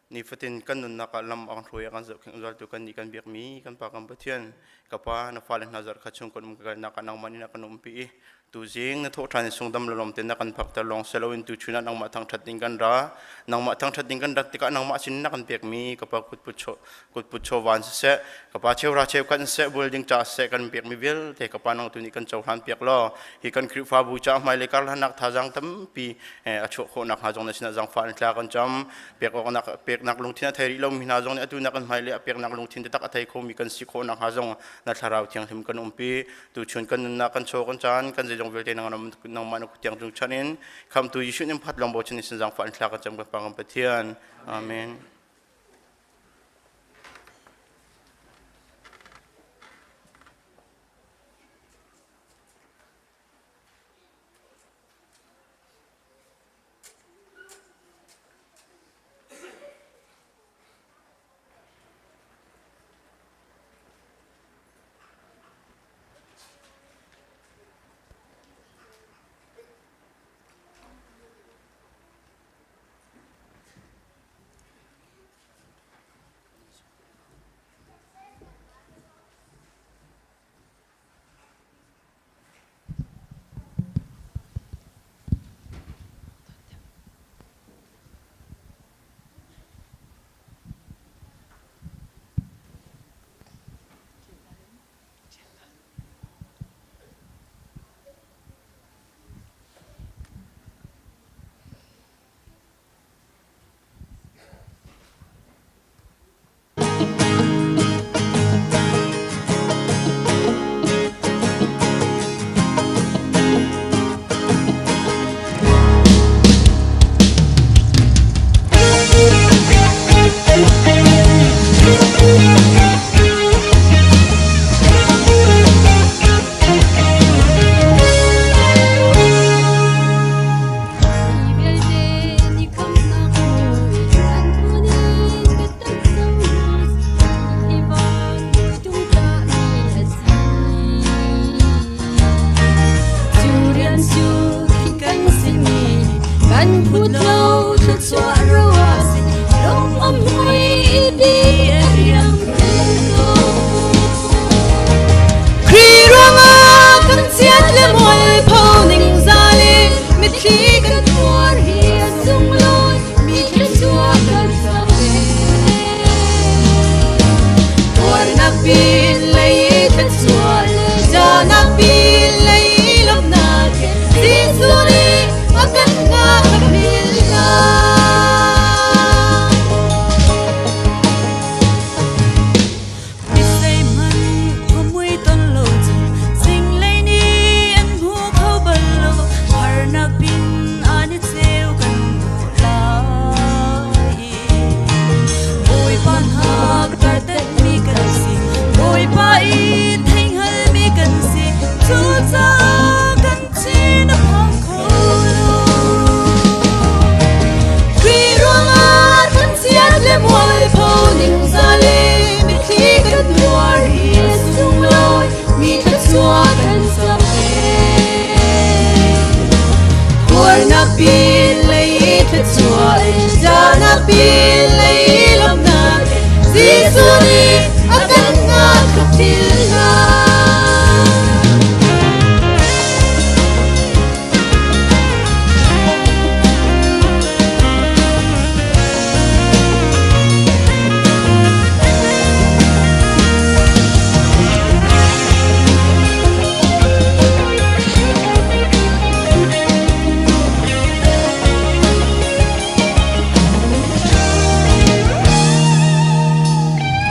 Nifatin kan nunnak ah lam a kan hruai a kan zohkhenh zungzaltu kan nih kan biakmi kan Pa kan Pathian ka Pa na fale hna zarh khat chung kan um ka kalnak ah nangmah nih na kan umpi i Tuzing na thawh ṭhan i sungdam lawm te na kan phakter lawng si loin tuchun ah nangmah thangṭhat ding kan ra. Nangmah thangṭhat ding kan rat tikah nangmah sin na kan pekmi ka pa kutput chaw kutput chawva in siseh, ka pa cheuhra cheukhat in siseh, building ca siseh kan pekmi vialte ka pa nang tu nih kan cohlan piak law hi kan Khrihfabu ca hmailei karhlannak thazaang tampi a chuah khawh nakhnga zong na sinah zaangfah in thla kan cam. Pek awknak peknak lungthin a thei rih lomi hna zong nih atu na kan hmailei ah peknak lungthin taktak a thei khomi kan si khawh nakhnga zong na thlarau thianghlim kan umpi. Tuchun kan nunnak kan chaw kan caan kan zeizong vialte nangmah na kut tiang cung chan in khamtu Jesuh nih phat lawng bochan in sin zaangfah in thla kan cam kan Pa kan Pathian. Amen.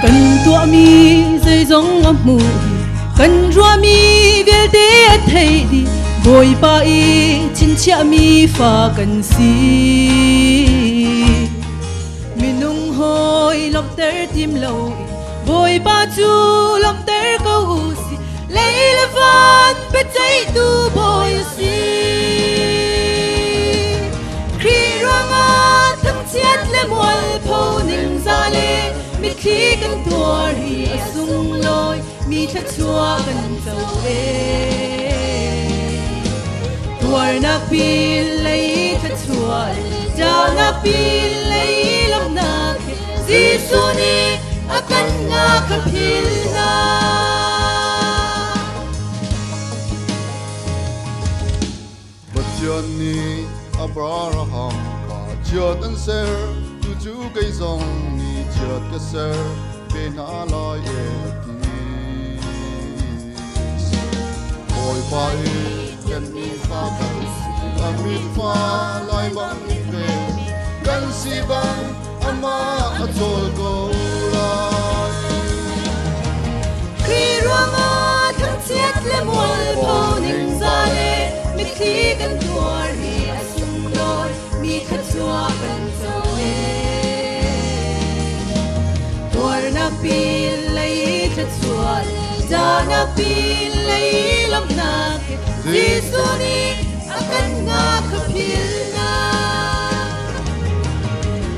Kan tuahmi zeizong a hmuh dih kan ruahmi vialte a theih dih Bawipa i chinchiahmi fa kan si minung hawi lawmhter tim lo in Bawipa cu lawmhter ko u si lei le van biaceihtu Bawi a si Khrih ruangah thangchiat le mualpho ningzah le mitthli kan tuar hi a sunglawi mi thluachuah kan co ve. Tuarnak pin lei thluachuah ṭahnak pin lei lawmhnak he Jesuh nih a kan ngah kha philh hlah. Pathian nih Abraham kha chiat an ser, cucu kei zong nih chiat ka ser ve hna lai e a ti. Bawipa i kan mi fa kan si, a mitfa lai bang ve kan si bang amah a cawl ko lai. Khrih ruangah thangchiat le mualpho ningzah le mitthli kan tuar hi a sunglawi mi thluachuah kan co e. Tuarnak pin lei thluachuah, zahnak pin lei lawmhnak, Jesuh nih a kan ngah kha philhnak.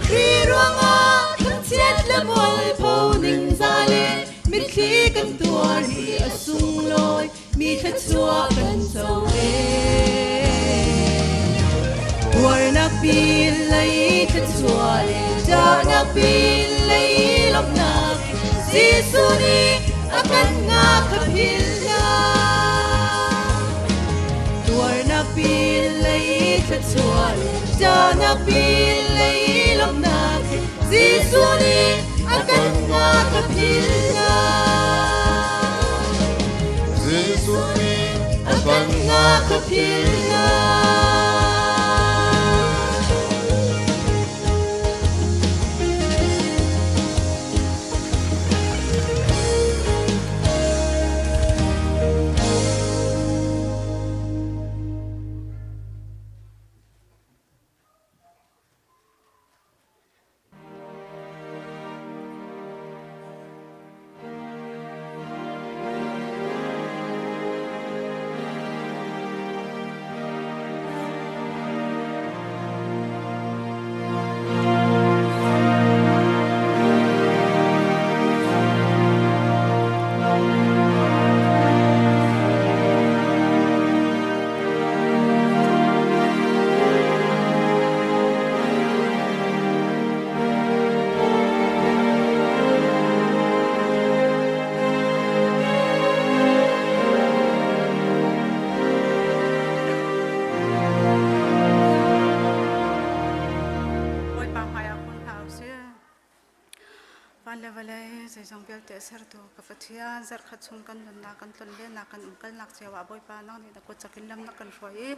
Khrih ruangah thangchiat le mualpho ningzah le mitthli kan tuar hi a sunglawi mi thluachuah kan co e. Tuarnak pin lei thluachuah le ṭahnak pin lei lawmhnak, Jesuh nih a kan ngah kha philhnak. Tuarnak pin lei thluachuah le ṭahnak pin lei lawmhnak, Jesuh nih a kan ngah kha philhnak. Jesuh nih a kan ngah kha philhnak. Bawipa hmaiah kun hna usih. Van le vawlei zeizong vialte a sertu ka Pathian, zarhkhat chung kan nunnak, kan tlonlennak, kan umkalnak cio ah Bawipa nang nih na kut cak in lam na kan hruai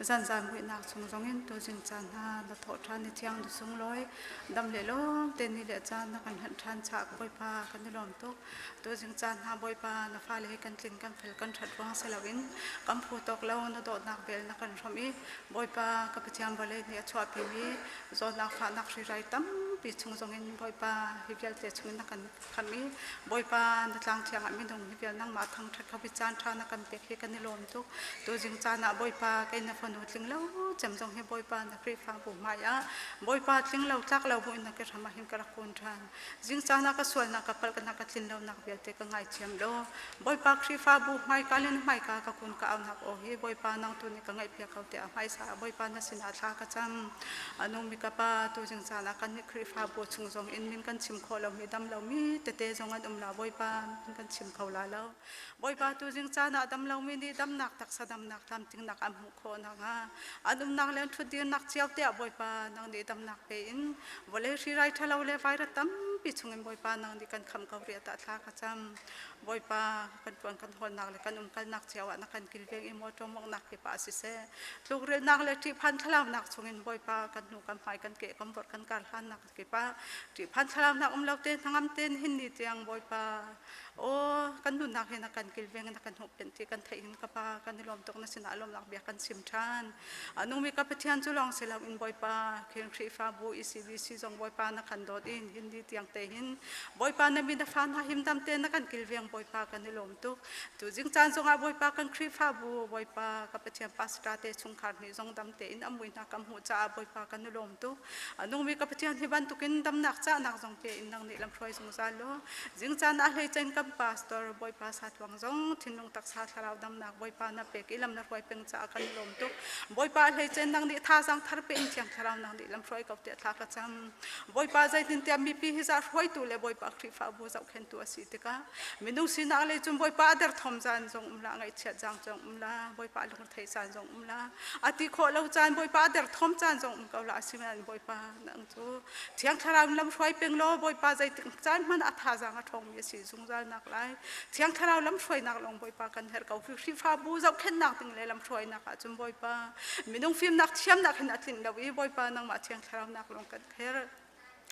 i zanzan muihnak chung zongin tuzing caan hna na thawh ṭhan i thiang na sunglawi dam le lawm te ni le caan na kan hanh ṭhan caah Bawipa kan i lawm tuk. Tuzing caan hna Bawipa na fale hi kan tling kan fel kan ṭhat ruang si loin kan phu tawk lo na dawtnak vel na kan hrawmh i Bawipa ka Pathian vawlei nih a chuahpimi zawtnak fahnak hrirai tampi chung zongin Bawipa hi vialte chungin na kan khamh i Bawipa na tlang thiang ah minung hi vial nangmah thangṭhat kho hi caan ṭha na kan pek hi kan i lawm tuk. Tuzing caan ah Bawipa kei na fanu tling lo cem zong hi Bawipa na Khrihfabu hmai ah Bawipa tling lo tlak lo buin na ke hram ah hin ka rak kun ṭhan. Zing caan ah ka sualnak ka palh ka tlin lonak vialte ka ngaithiam law Bawipa Khrihfabu hmaika le na hmaika ka kun ka aunak aw hi Bawipa nang tu nih ka ngaihpiak ko tiah hmaisa ah Bawipa na sinah thla ka cam. A nungmi ka Pa, tuzing caan ah kannih Khrihfabu chung zong in min kan chim khawh lomi dam lomi tete zong an um la Bawipa min kan chim kho la lo. Bawipa tuzing caan ah dam lomi nih damnak taksa damnak tlamtlingnak an hmuh khawh nakhnga an umnak le an ṭhutdirnak cio te ah Bawipa nang nih damnak pe in vawlei hrirai ṭhalo le virus tampi chungin Bawipa nang nih kan khamh ko rih tah thla ka cam. Bawipa kan ṭuan kan hawlnak le kan umkalnak cio ah na kan kilveng i mawṭaw mawnghnak kip ah siseh tlukrilhnak le ṭihphan thlalaunak chungin Bawipa kan hnu kan hmai kan ke kan vorh kan kar hlannak kip ah ṭihphan thlalaunak um lo te hnangam tein hin ni tiang Bawipa aw kan nunnak hi na kan kilveng na kan huhphenh ti kan theih hin ka pa kan i lawm tuk na sinah lawmnak bia kan chim ṭhan. A nungmi ka Pathian cu lawng si loin Bawipa khin Khrihfabu ECBC zong Bawipa na kan dawt in hindi tiang te hin Bawipa na mi na fa hna himdam te na kan kilveng Bawipa kan i lawm tuk. Tu zing caan zongah Bawipa kan Khrihfabu Bawipa ka Pathian pastor te chungkhar nih zong dam tein a mui hna kan hmuh caah Bawipa kan i lawm tuk. A nungmi ka Pathian hi bantukin damnak cahnak zong pe in nang nih lamhruai zungzal law zing caan ah hlei cen ka kan pastor Bawipa Sathuang zong thinlung taksa thlarau damnak Bawipa na pek i lam na hruai peng caah kan lawm tuk. Bawipa hleicen nang nih thazaang thar pe in thiang thlarau nang nih lam hruai ko tiah thla ka cam. Bawipa zeitintiah mipi hi za hruaitu le Bawipa Khrihfabu zohkhentu a si tikah minung sinak lei cun Bawipa a derthawm caan zong um la ngaihchiat zang zong um la Bawipa lungretheih caan zong um la a ti khawh lo caan Bawipa a derthawm caan zong um ko la asinain Bawipa nang cu Thiang Thlarau in lamhruai peng law Bawipa zeitik caan hmanh a thazaang a ṭhawngmi a si zungzal nak lai. Thiang Thlarau lamhruainak lawng Bawipa kan herh ko. Khrihfabu zohkhenhnak ding le lamhruainak ahcun Bawipa minung fimnak thiamnak hin a tlinh lo i Bawipa nangmah Thiang Thlarau nak lawng kan herh.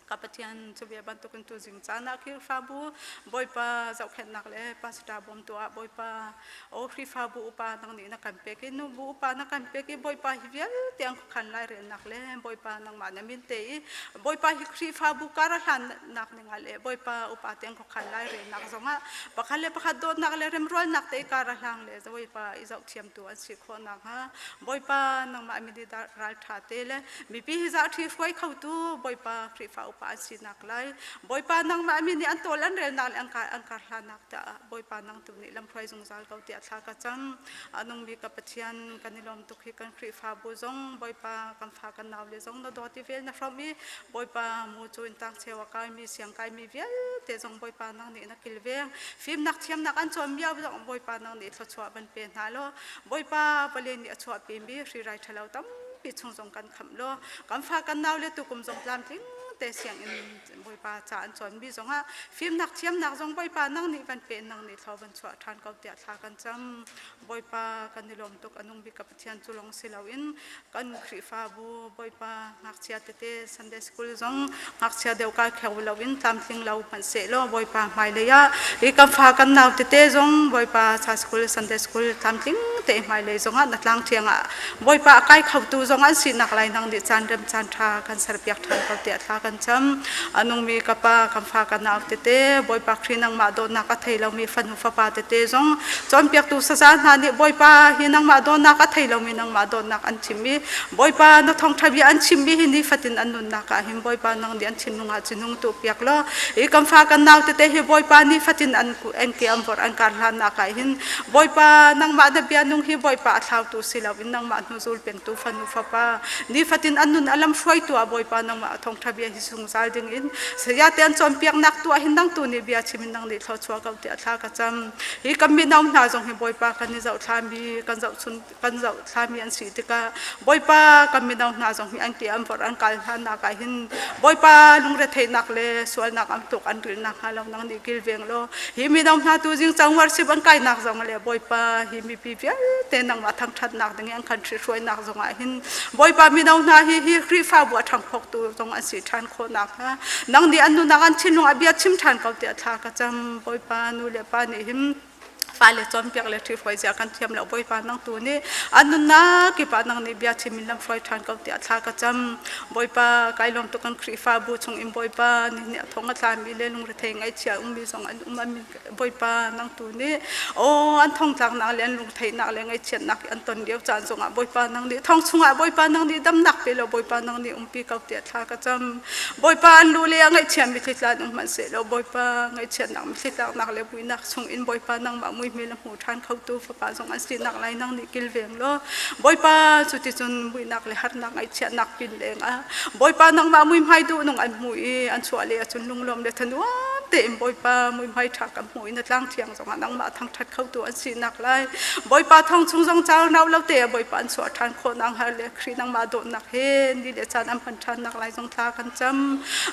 Ka Pathian cu bia bantukin tu zing caan ah Khrihfabu Bawipa zohkhenhnak le pastor bawmtu ah Bawipa O Khrihfabu upa nang nih na kan pek i nubu upa na kan pek i Bawipa hi vialte an khuakhan lairelnak le Bawipa nangmah na min te i Bawipa hi Khrihfabu kar a hlannak ning ah le Bawipa upa te an khuakhan lairelnak zongah pakhat le pakhat dawtnak le remrualnak te kar a hlang le Bawipa i zohthiamtu an si khawh nakhnga Bawipa nangmah min i ralṭha te le mipi hi zah ṭhi hruai khotu Bawipa Khrihfa upa an sinak lai Bawipa nangmah min nih an tawl an relnak le an kar an kar hlannak caah Bawipa nang tu nih lamhruai zungzal ko tiah thla ka cam. A nungmi ka Pathian kan i lawm tuk hi kan Khrihfabu zong Bawipa kan fa kan nau le zong na dawt i vel na hrawm i Bawipa mu cu in tang cheu a kaimi siang kaimi vialte zong Bawipa nang nih na kilveng. Fimnak thiamnak an cawn miau zong Bawipa nang nih thluachuah van pe hna law Bawipa vale nih a chuahpimi hrirai ṭhalo tampi chung zong kan khamh law kan fa kan nau le tukum zong tlamtling te sianginn Bawipa ca an cawnmi zongah fimnak thiamnak zong Bawipa nang nih van pe nang nih thlo van chuah ṭhan ko tiah thla kan cam. Bawipa kan i lawm tuk a nung bik ka Pathian cu lawng si loin kan Khrihfabu Bawipa ngakchia tete Sunday School zong ngakchia deuh kai kheu loin tlamtling lo hmanh sehlaw Bawipa hmailei ah hi kan fa kan nau tete zong Bawipa Sunday School Sunday School tlamtling te hmailei zongah na tlang thiang ah Bawipa a kai khotu zong an sinak lai nang nih caan rem caan ṭha kan serpiak ṭhan ko tiah thla kan cam. A nungmi ka pa, kan fa kan nau tete, Bawipa Khrih nangmah dawtnak a thei lomi fanu fapa tete zong cawnpiaktu saza hna nih Bawipa hi nangmah dawtnak a thei lomi nangmah dawtnak an chim i Bawipa na thawngṭha bia an chimmi hi nifatin an nunnak ah hin Bawipa nang nih an thinlung ah cinung tuh piak law hi kan fa kan nau tete hi Bawipa nifatin an an ke an vorh an kar hlannak ah hin Bawipa nangmah na bia nung hi Bawipa a thlautu si loin nangmah hnuzul pengtu fanu fapa nifatin an nun a lam hruaitu ah Bawipa nangmah a thawngṭha bia hi zungzal ding in saya te an cawnpiaknak tu ah hin nang tu nih bia chim in nang nih thluachuah ko tiah thla ka cam hi kan mino hna zong hi Bawipa kan i zohthlami kan zohchun kan zohthlami an si tikah Bawipa kan mino hna zong hi an ke an vorh an kal hlannak ah hin Bawipa lungretheihnak le sualnak an tuk an rilnak hnga lo nang nih kilveng law hi mino hna tu jing cang worship an kainak zong le Bawipa hi mipi vialte nangmah thangṭhatnak ding i an kan ṭhihruainak zong ah hin Bawipa mino hna hi hi Khrihfabu a ṭhangphoktu zong an si ṭhan khawh nakhnga nang nih an nunak an thinlung ah bia chim ṭhan ko tiah thla ka cam Bawipa nu le pa nih hin fale cawnpiak le ṭhihruai zia kan thiam lo Bawipa nang tu nih an nunnak kip ah nang nih bia chim in lamhruai ṭhan ko tiah thla ka cam Bawipa kai lawm tuk kan Khrihfabu chung in Bawipa nih nih a thong a tlami le lungrethei ngaihchia ummi zong an um an Bawipa nang tu nih aw an thongtlaknak le an lungtheihnak le ngaihchiatnak an ton lio caan zongah Bawipa nang nih thong chungah Bawipa nang nih damnak pe law Bawipa nang nih umpi ko tiah thla ka cam Bawipa an lu le a ngaihchia mitthli tla in um hmanhsehlaw Bawipa ngaihchiatnak mitthli tlaknak le muihnak chungin Bawipa nangmah muihmel a hmu ṭhan khotu fapa zong an sinak lai nang nih kilveng law Bawipa cuticun muihnak le harnak ngaihchiatnak pin lengah Bawipa nangmah muihmai duhnung an hmu i an chuah le ahcun lunglawm le thanuam tein Bawipa muihmai ṭha kan hmu i na tlang thiang zongah nangmah thangṭhat khotu an sinak lai Bawipa thong chung zong caar nau lo te Bawipa an chuah ṭhan khawh nak hnga le Khrih nangmah dawtnak he ni le caan an hman ṭhan nak lai zong thla kan cam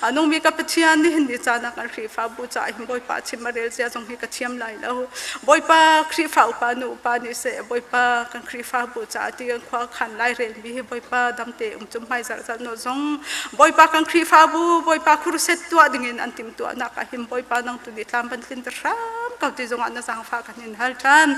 a nungmi ka Pathian nihin ni caan ah kan Khrihfabu caah hin Bawipa chim a rel zia zong hi ka thiam lai lo Bawipa Khrihfa upa nu upa nih seh Bawipa kan Khrihfabu caah ti kan khua khan lai relmi hi Bawipa damte um cum hmai zarh zarh no zong Bawipa kan Khrihfabu Bawipa khuruset tuah dingin an timtuahnak ah hin Bawipa nang tu nih tlam ban tlin ta hram ko ti zongah na zaangfah kan in hal ṭhan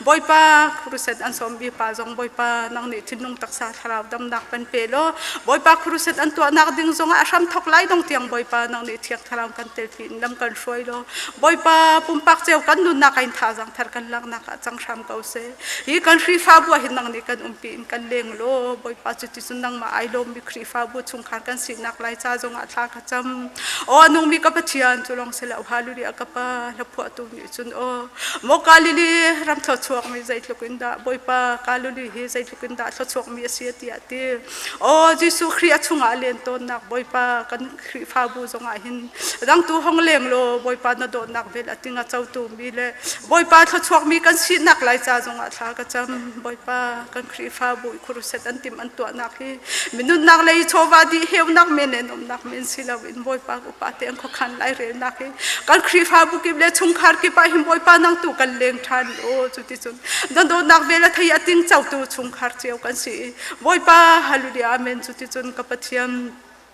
Bawipa khuruset an sawmmi pa zong Bawipa nang nih thinlung taksa thlarau damnak kan pe law Bawipa khuruset an tuahnak ding zongah a hram thok lai dong tiang Bawipa nang nih thiang thlarau kan telpi in lam kan hruai law Bawipa pumpak cio kan nunnak in thazaang thar kan laknak ah cang hram ko seh hi kan Khrihfabu ah hin nang nih kan umpi in kan leng law Bawipa cu ti cun nangmah ai lawmmi Khrihfabu chungkhar kan sinak lai ca zongah thla ka cam aw nungmi ka Pathian cu lawng si. si lo. Hallelujah ka pa hlaphuahtu nih cun aw maw Galilee ram thluachuak mi zeitluk in dah Bawipa Galilee hi zeitluk in dah thluachuak mi a si tiah ti. Aw Jesuh Khrih a chungah len tawnnak Bawipa kan Khrihfabu zongah hin dangtu hong leng law Bawipa na dawtnak vel a ting a cotu mi le Bawipa thluachuak mi kan sinak lai ca zongah thla ka cam. Bawipa kan Khrihfabu i khuruset an tim an tuahnak hi minunnak lei chawva dih heunak men le nomnak men si loin Bawipa upa te an khuakhan lai relnak hi kan Khrihfabu kip le chungkhar kip ah hin Bawipa nang tu kan leng ṭhan o cuticun na dawtnak vel a thei a ting cotu chungkhar cio kan si i Bawipa hallelujah amen cuticun ka Pathian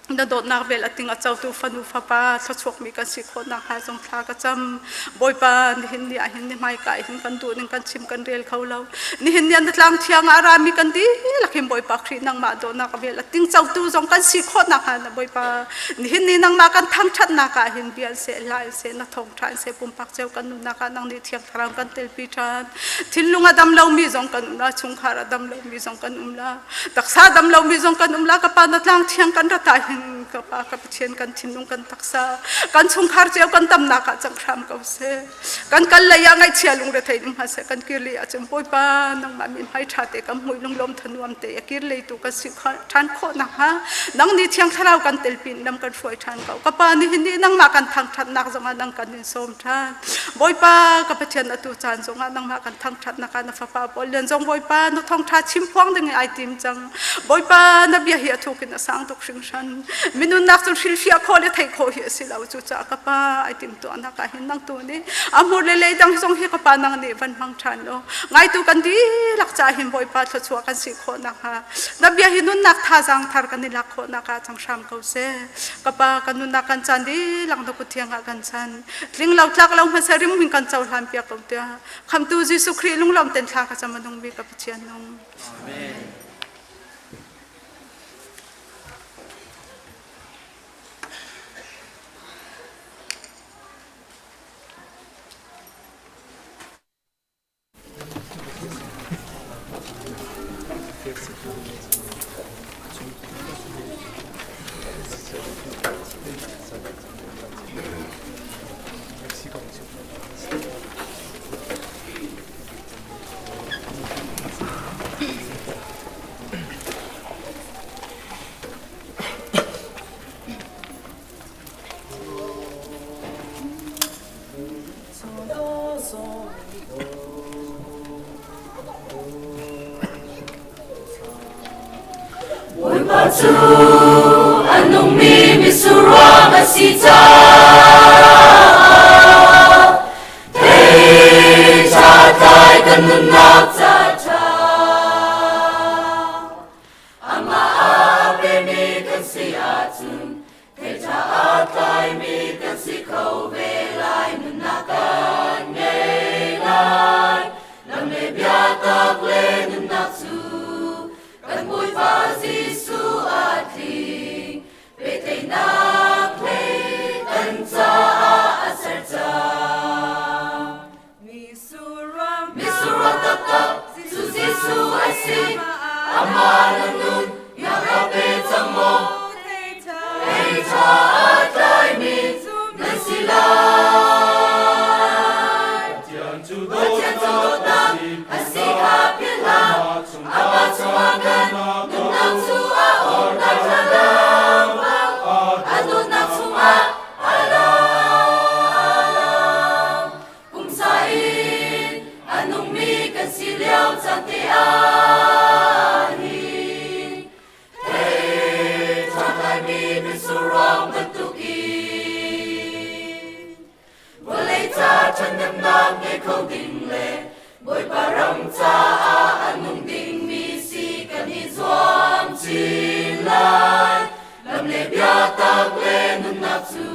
na dawtnak vel a ting a cotu fanu fapa thluachuakmi kan si khawh nakhnga zong thla ka cam. Bawipa, nihin ni ah hin ni hmaika hin kan duh ning kan chim kan rel kho lo. Nihin ni na tlang thiang ah rami kan dihlak hin Bawipa Khrih nangmah dawtnak vel a ting cotu zong kan si khawh nakhnga na Bawipa nihin ni nangmah kan thangṭhatnak ah hin bia in seh hla in seh na thawngṭha in seh pumpak cio kan nunnak ah nang nih thiang thlarau kan telpi ṭhan. Thinlung a dam lomi zong kan um la, chungkhar a dam lomi zong kan um la. Taksa dam lomi zong kan um la ka pa na tlang thiang kan rat ah hin ka pa ka Pathian kan thinlung kan taksa kan chungkhar cio kan damnak ah cang hram ko seh. Kan kal lei ah ngaihchia lungrethei in hma seh kan kir lei ah cun Bawipa nangmah min hmai ṭha te kan hmuih lunglawm thanuam te a kir lei tu kan si ṭhan khawh nakhnga nang nih thiang thlarau kan telpin lam kan hruai ṭhan ko. Ka pa nihin ni nangmah kan thangṭhatnak zongah nang kan in sawm ṭhan. Bawipa ka Pathian atu caan zongah nangmah kan thangṭhatnak ah na fapa pawl lian zong Bawipa na thawngṭha chim phuang ding ai tim cang. Bawipa na bia hi a thuk in a sang tuk hringhran. Minunnak cu hrilhfiah khawh le theih khawh hi a si lo. Cucaah ka pa ai tim tuahnak ah hin nang tu nih a hmur le lei dang zong hi ka pa nang nih van hmang ṭhan law ngaitu kan dihlak caah hin Bawipa thluachuah kan si khawh nakhnga na bia hi nunnak thazaang thar kan i lak khawh nak ah cang hram ko seh. Ka pa kan nunnak kan caan dihlak na kut thiang ah kan chan. Tling lo tlak lo hmasa rim hin kan cohlan piak ko tiah Khamtu Jesuh Khrih lunglawm ten thla ka cam a nung bik ka Pathian nung. Amen. Bawipa cu a nungmi mitsur ruang a si caah thei ṭha tlai kan nunnak ca ṭha. Amah a pemi kan si ahcun thei ṭha a tlaimi kan si kho ve lai. Nunnak kan ngei lai. Lam le biatak le nunnak cu kan Bawipa Jesuh a tling. Pehtlaihnak hlei kan caah a ser cang. Mitsur ruang taktak cu Jesuh a si. Amah na nun nak a pe cang maw? Thei ṭha a tlaimi nan si lai. Pathian cu dawtnak a si kha philh hlah. Amah chungah kan nunnak cu a um lai thlalang. A dawtnak chungah a lang. Pumsa in a nungmi kan si lio caan te ah hin thei ṭha tlaimi mitsur ruang bantukin vawlei ca ṭhahnemnak ngei kho ding le Bawipa ram caah a nung dingmi si kan i zuam chin lai. Lam le biatak le nunnak cu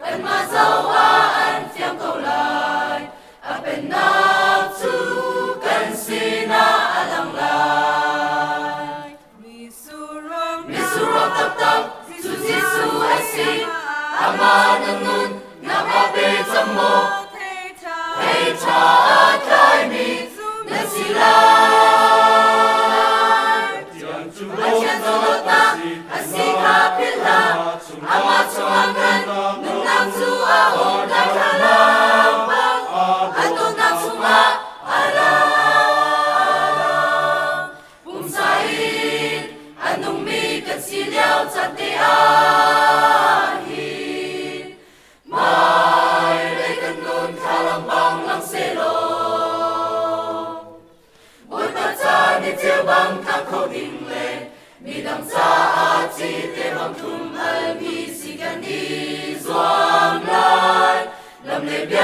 kanmah zoh ah an fiang ko lai. A pennak cu kan sinah a lang lai. Mitsur ruang taktak cu Jesuh a si. Amah na nun nak a pe cang maw? Thei ṭha a tlaimi na si lai. Pathian cu dawtnak a si kha philh hlah. Amah chungah khan nunnak cu a um.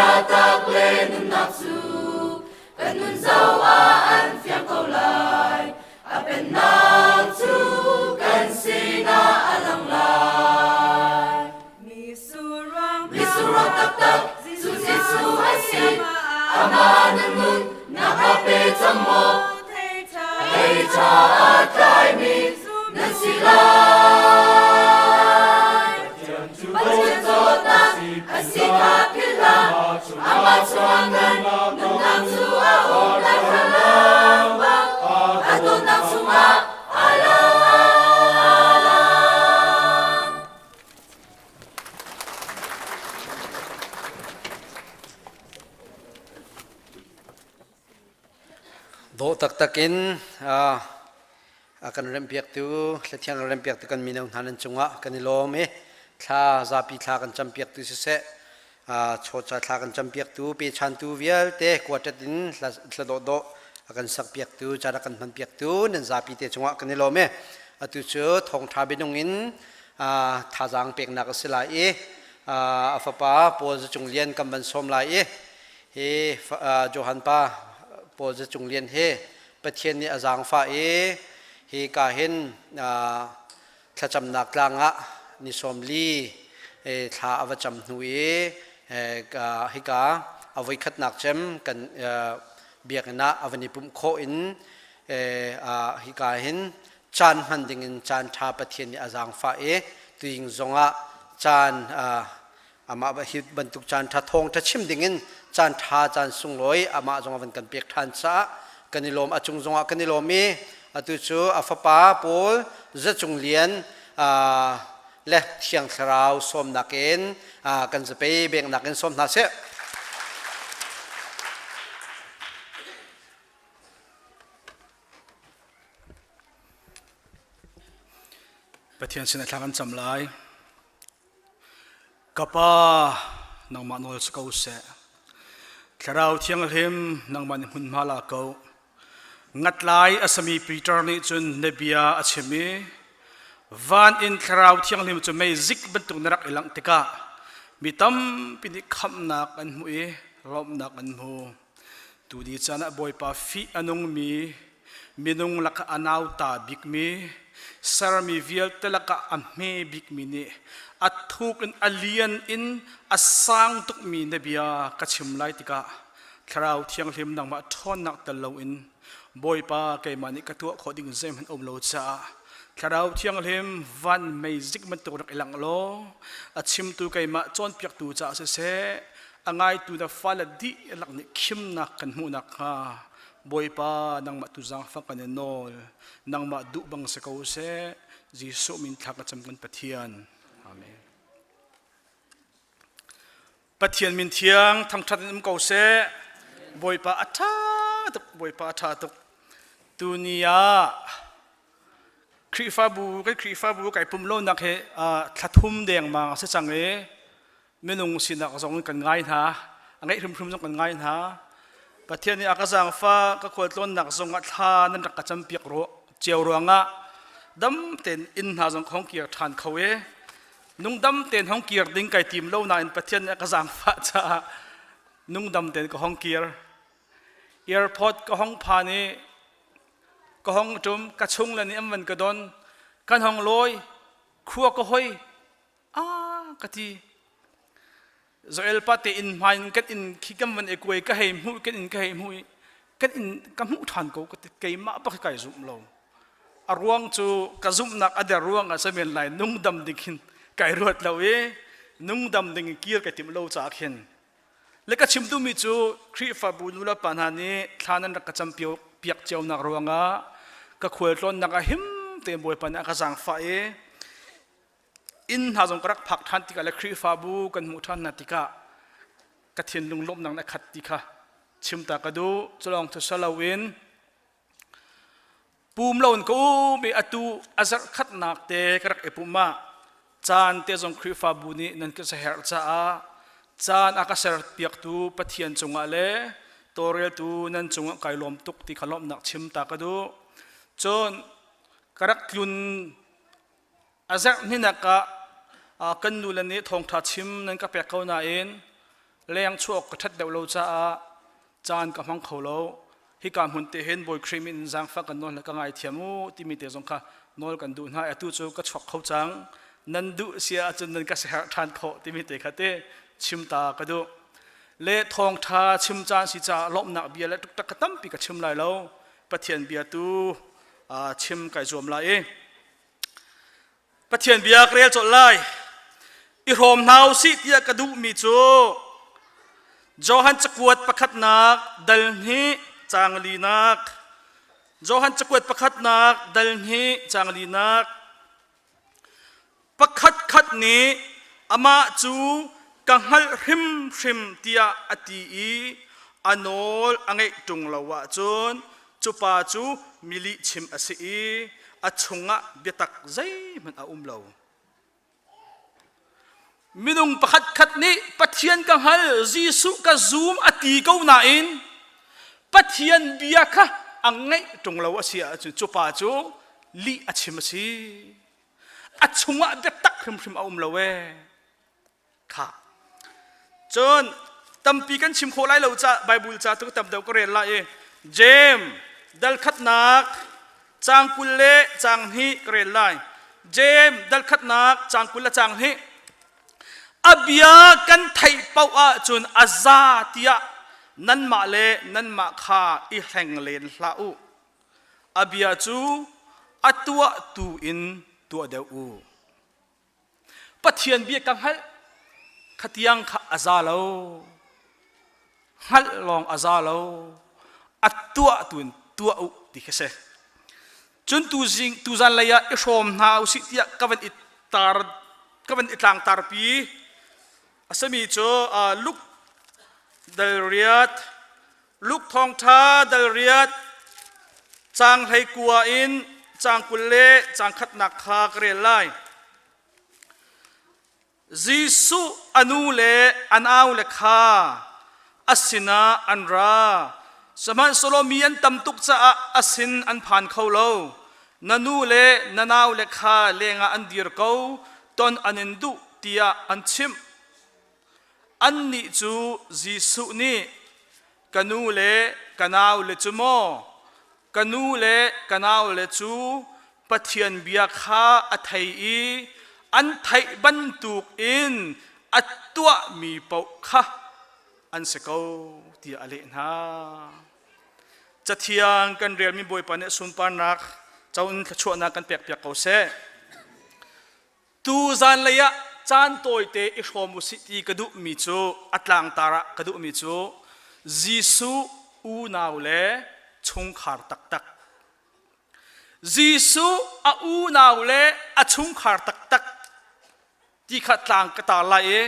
Biatak le nunnak cu kan nun zoh ah an fiang ko lai. A pennak cu kan sinah a lang lai. Misurang taktak cu Jesuh a si. Amah na nun nak a pe cang maw? Thei ṭha a tlaimi nan si lai. Pathian dawtnak a si kha philh hlah. Amah chungah kan nunnak cu a um lai thlalang bang. A dawtnak chungah a lang a lang. Dawh taktak in a kan remhpiaktu thlathiang kan remhpiaktu kan mino hna nan cungah kan i lawm i thla zapi thla kan campiaktu siseh chawcha thla kan campiaktu pechantu vialte quartet in thla dawhdawh a kan sakpiaktu caan a kan hmanpiaktu nan zapi te cungah kan i lawm i atu cu thawngṭha bianung in thazaang peknak a si lai i a fapa Paul Zacung Lian kan van sawm lai i hi Johan pa Paul Zacung Lian hi Pathian nih a zaangfah i hi ka hin thlacamnak tlang ah ni 40 thla a va cam hnu i hika a voikhatnak cem kan biakinn ah a van i pumh khawh in hika hin caan hman dingin caan ṭha Pathian nih a zaangfah i tuing zongah caan amah hi bantuk caan ṭha thawng ṭha chim dingin caan ṭha caan sunglawi amah zong a van kan pek ṭhan caah kan i lawm. A cung zongah kan i lawm i atu cu a fapa Paul Zacung Lian le Thiang Thlarau sawmnak in kan zapei bengnak in sawm hna seh. Pathian sin thla kan cam lai. Ka Pa, nangmah nawl si ko seh. Thlarau Thianghlim, nangmah nih hmunhma la ko. Ngatlai a sami Peter nih cun na bia a chim i van in Thlarau Thianghlim cu mei zik bantuk na rak i langh tikah mi tampi nih khamhnak an hmu i lawmhnak an hmu. Tuni caan ah Bawipa fih a nungmi, minung lakah a nauta bikmi, sermi vialte lakah a hme bikmi nih a thuk in a lian in a sang tukmi na bia ka chim lai tikah Thlarau Thianghlim nangmah ṭhawnnak tel loin Bawipa keimah nih ka tuah khawh ding zeihmanh um lo caah Thlarau Thianghlim van meizik bantuk rak i langh law a chimtu keimah cawnpiaktu caah siseh a ngaitu na fale dihlak nih khimnak kan hmuh nakhnga Bawipa nangmah tu zaangfak kan in nawl. Nangmah duh bang si ko seh. Jesuh min thla ka cam kan Pathian. Amen. Pathian min thiang thangṭhat in um ko seh. Bawipa a ṭha tuk, Bawipa a ṭha tuk. Tuni ah Khrihfabu kan Khrihfabu kai pum lonak hi thla thum dengmang a si cang i minung sinak zong in kan ngai hna, a ngeih hrimhrim zong kan ngai hna. Pathian nih a ka zaangfah ka khualtlawnnak zong ah thla nan rak ka campiak cio ruangah dam tein inn hna zong ka hong kir ṭhan kho i nungdam tein hong kir ding kai tim lo nain Pathian nih a ka zaangfah caah nungdam tein ka hong kir. Airport ka hong phan i ka hong ṭum, ka chung le nih an van ka don, kan hong lawi, khua ka hoi ah ka ti. Joel pa te inn hmai in kan inn khi kan van i kuai ka hei hmuh, kan inn ka hei hmuh i kan inn ka hmuh ṭhan ko ka ti. Keimah bak kai zumh lo. A ruang cu ka zumhnak a der ruang ah samen lai nungdam ding khin kai ruat lo i nungdam ding in kir kai timh lo caah khin le ka chim duhmi cu Khrihfabu nu le pa hna nih thla nan rak ka cam piak cionak ruangah ka khualtlawnnak ah him tein Bawipa nih a ka zaangfah i inn hna zong ka rak phak ṭhan tikah le Khrihfabu kan hmuh ṭhan hna tikah ka thinlung lawmhnak na khat ti kha chim ta ka duh. Culawng cu si loin pum loin ka um i atu a zarh khatnak te ka rak i pum ah caan te zong Khrihfabu nih nan ka herh caah caan a ka serpiaktu Pathian cungah le tawlreltu nan cungah kai lawm tuk ti kha lawmhnak chim ta ka duh. Cun ka rak tlun a zarh hninak ah kan nule nih thawngṭha chim nan ka pek ko nain. Leng chuak ka ṭhat deuh lo caah caan ka hmang kho lo. Hika hmun te hin Bawi Khrih min in zaangfah kan nawl hna ka ngaithiam u timi te zong kha nawl kan duh hna. Atu cu ka chuak kho cang. Nan duh si ahcun nan ka siaherh ṭhan khawh timi te kha te chim ta ka duh. Le thawngṭha chim caan si caah lawmhnak bia le tuktak ka tampi ka chim lai lo. Pathian bia tu chim kai zuam lai i Pathian bia ka rel colh lai. I hrawm hna u sih tiah ka duhmi cu Johan cakuat pakhatnak dal hnih caang linak Johan cakuat pakhatnak dal hnih caang linak pakhat khat nih amah cu ka hngalh hrimhrim tiah a ti i a nawl a ngeih ṭung lo ahcun cu pa cu mi lihchim a si i a chungah biatak zeihmanh a um lo. Minung pakhatkhat nih Pathian ka hngal, Jesuh ka zum a ti ko nain Pathian bia kha a ngeih ṭung lo a si ahcun cu pa cu lih a chim a si. A chungah biatak hrimhrim a um lo ee. Kha. Cun tampi kan chim khawh lai lo ca Bible ca tu tam deuh ka rel lai i Jeim dal khatnak caang 20 le caang hnih ka rel lai. Jeim dal khatnak caang 20 le caang hnih a bia kan theih paoh ahcun a za tiah nanmah le nanmah kha i hleng len hlah u. A bia cu a tuah tu in tuah deuh u. Pathian bia ka hngalh khatiang kha a za lo. Hngalh lawng a za lo. A tuah tu in tuah u ti kha si. Cun tu zing tu zan lei ah i hrawm hna usih tiah ka van i tar ka van i tlang tarpi. A sami cu Luke dal riat Luke thawngṭha dal riat caang 19 in caang 20 le caang khatnak kha ka rel lai. Jesuh a nu le a naule kha a sinah an ra. Sihmanhsehlaw mi an tam tuk caah a sin an phan kho lo. Na nu le na naule kha lengah an dir ko, ton an in duh tiah an chimh. Annih cu Jesuh nih ka nu le ka naule cu maw ka nu le ka naule cu Pathian bia kha a thei i an theih bantukin a tuahmi paoh kha an si ko tiah a leh hna. Cathiang kan relmi Bawipa nih sunparnak co in thluachuahnak kan pekpiak ko seh. Tu zanlei ah caan tawite i hrawm usih ti ka duhmi cu a tlangtar ah ka duhmi cu Jesuh unau le chungkhar taktak. Jesuh a unau le a chungkhar taktak ti kha tlang ka tar lai i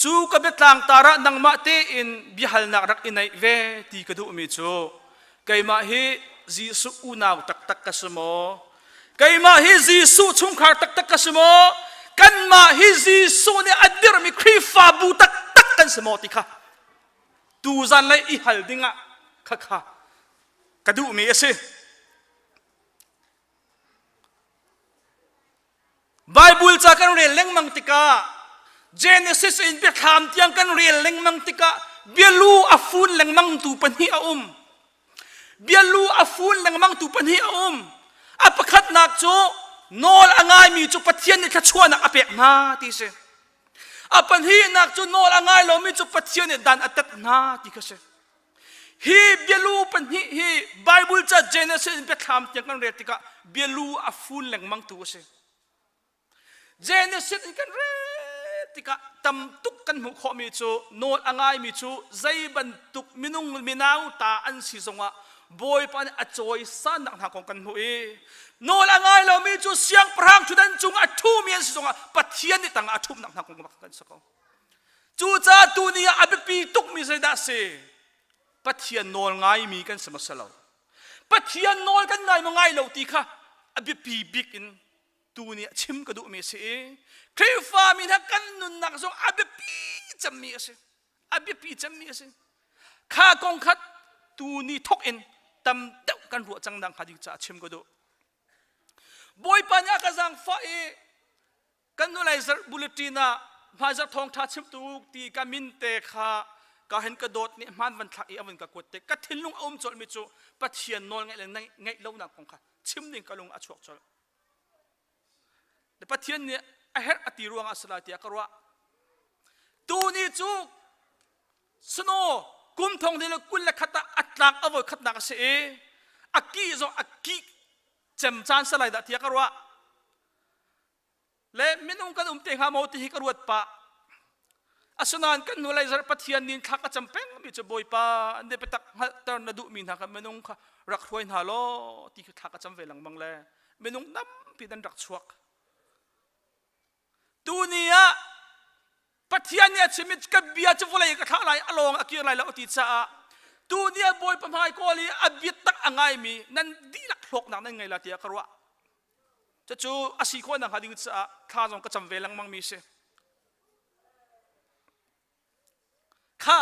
cu ka biatlang tar ah nangmah tein biahalnak rak i neih ve ti ka duhmi cu keimah hi Jesuh unau taktak ka si maw Keimah hi Jesuh chungkhar taktak ka si maw? Kanmah hi Jesuh nih a dirhmi Khrihfabu taktak kan si maw ti kha tuzan lei i hal dingah khakha ka duhmi a si. Bible ca kan rel lengmang tikah Genesis in biathlam tiang kan rel lengmang tikah bialu a fun lengmang tu pahnih a um. Bialu a fun lengmang tu pahnih a um. A pakhatnak cu nawl a ngaimi cu Pathian nih thluachuahnak a pek hna ti si. A pahnihnak cu nawl a ngai lomi cu Pathian nih dan a tat hna ti kha si. Hi bialu pahnih hi Bible ca Genesis in biathlam tiang kan rel tikah bialu a fun lengmang tu a si. Genesis in kan rel tikah tam tuk kan hmuh khawhmi cu nawl a ngaimi cu zei bantuk minung minau ta an si zongah Bawipa nih a cawisannak hna kong kan hmuh i nawl a ngai lomi cu siangpahrang ṭhutdan cung a ṭhumi an si zongah Pathian nih tangah a ṭhumnak hna kong kan si ko. Cucaah tuni ah a biapi tukmi zeidah a si? Pathian nawl ngaimi kan si maw si lo? Pathian nawl kan ngai maw ngai lo ti kha a biapi bik in tuni ah chim ka duhmi a si i Khrihfami hna kan nunnak zong a biapi cemmi a si. A biapi cemmi a si. Kha kong kha tuni thok in tam deuh kan ruah cang nak hnga ding caah chim ka duh. Bawipa nih a ka zaangfah i Kan nulai zarh bulletin ah Hmaizarh thawngṭha chimtu ti ka min te kha ka hen ka dawt nih hmaan van thlak i a vun ka kuat te ka thinlung a um colhmi cu Pathian nawl ngaih le ngaih lonak kong kha chim ding ka lung a chuak colh. Pathian nih a herh a ti ruangah a si lai tiah ka ruah. Tuni cu snow kum thong le 21 ah a tlak a voi khatnak a si i a kih zong a kih cem caan si lai dah tiah ka ruah. Le minung kan um te hnga maw ti hi ka ruat pah. Asinain kan hnulei zarh Pathian nin thla ka cam pengmi cu Bawipa ne biatak hngalhter na duhmi hna kha minung kha rak hruai hna law ti khi thla ka cam ve lengmang le minung tampi nan rak chuak. Tuni ah Pathian nih a chimmi ka bia cu vawlei ka thlah lai a lawng a kir lai lo ti caah tuni ah Bawipa hmai kawl i a biatak a ngaimi nan dihlak hlawknak nan ngei la tiah ka ruah. Cucu a si khawh nakhnga ding caah thla zong ka cam ve lengmang mi si. Kha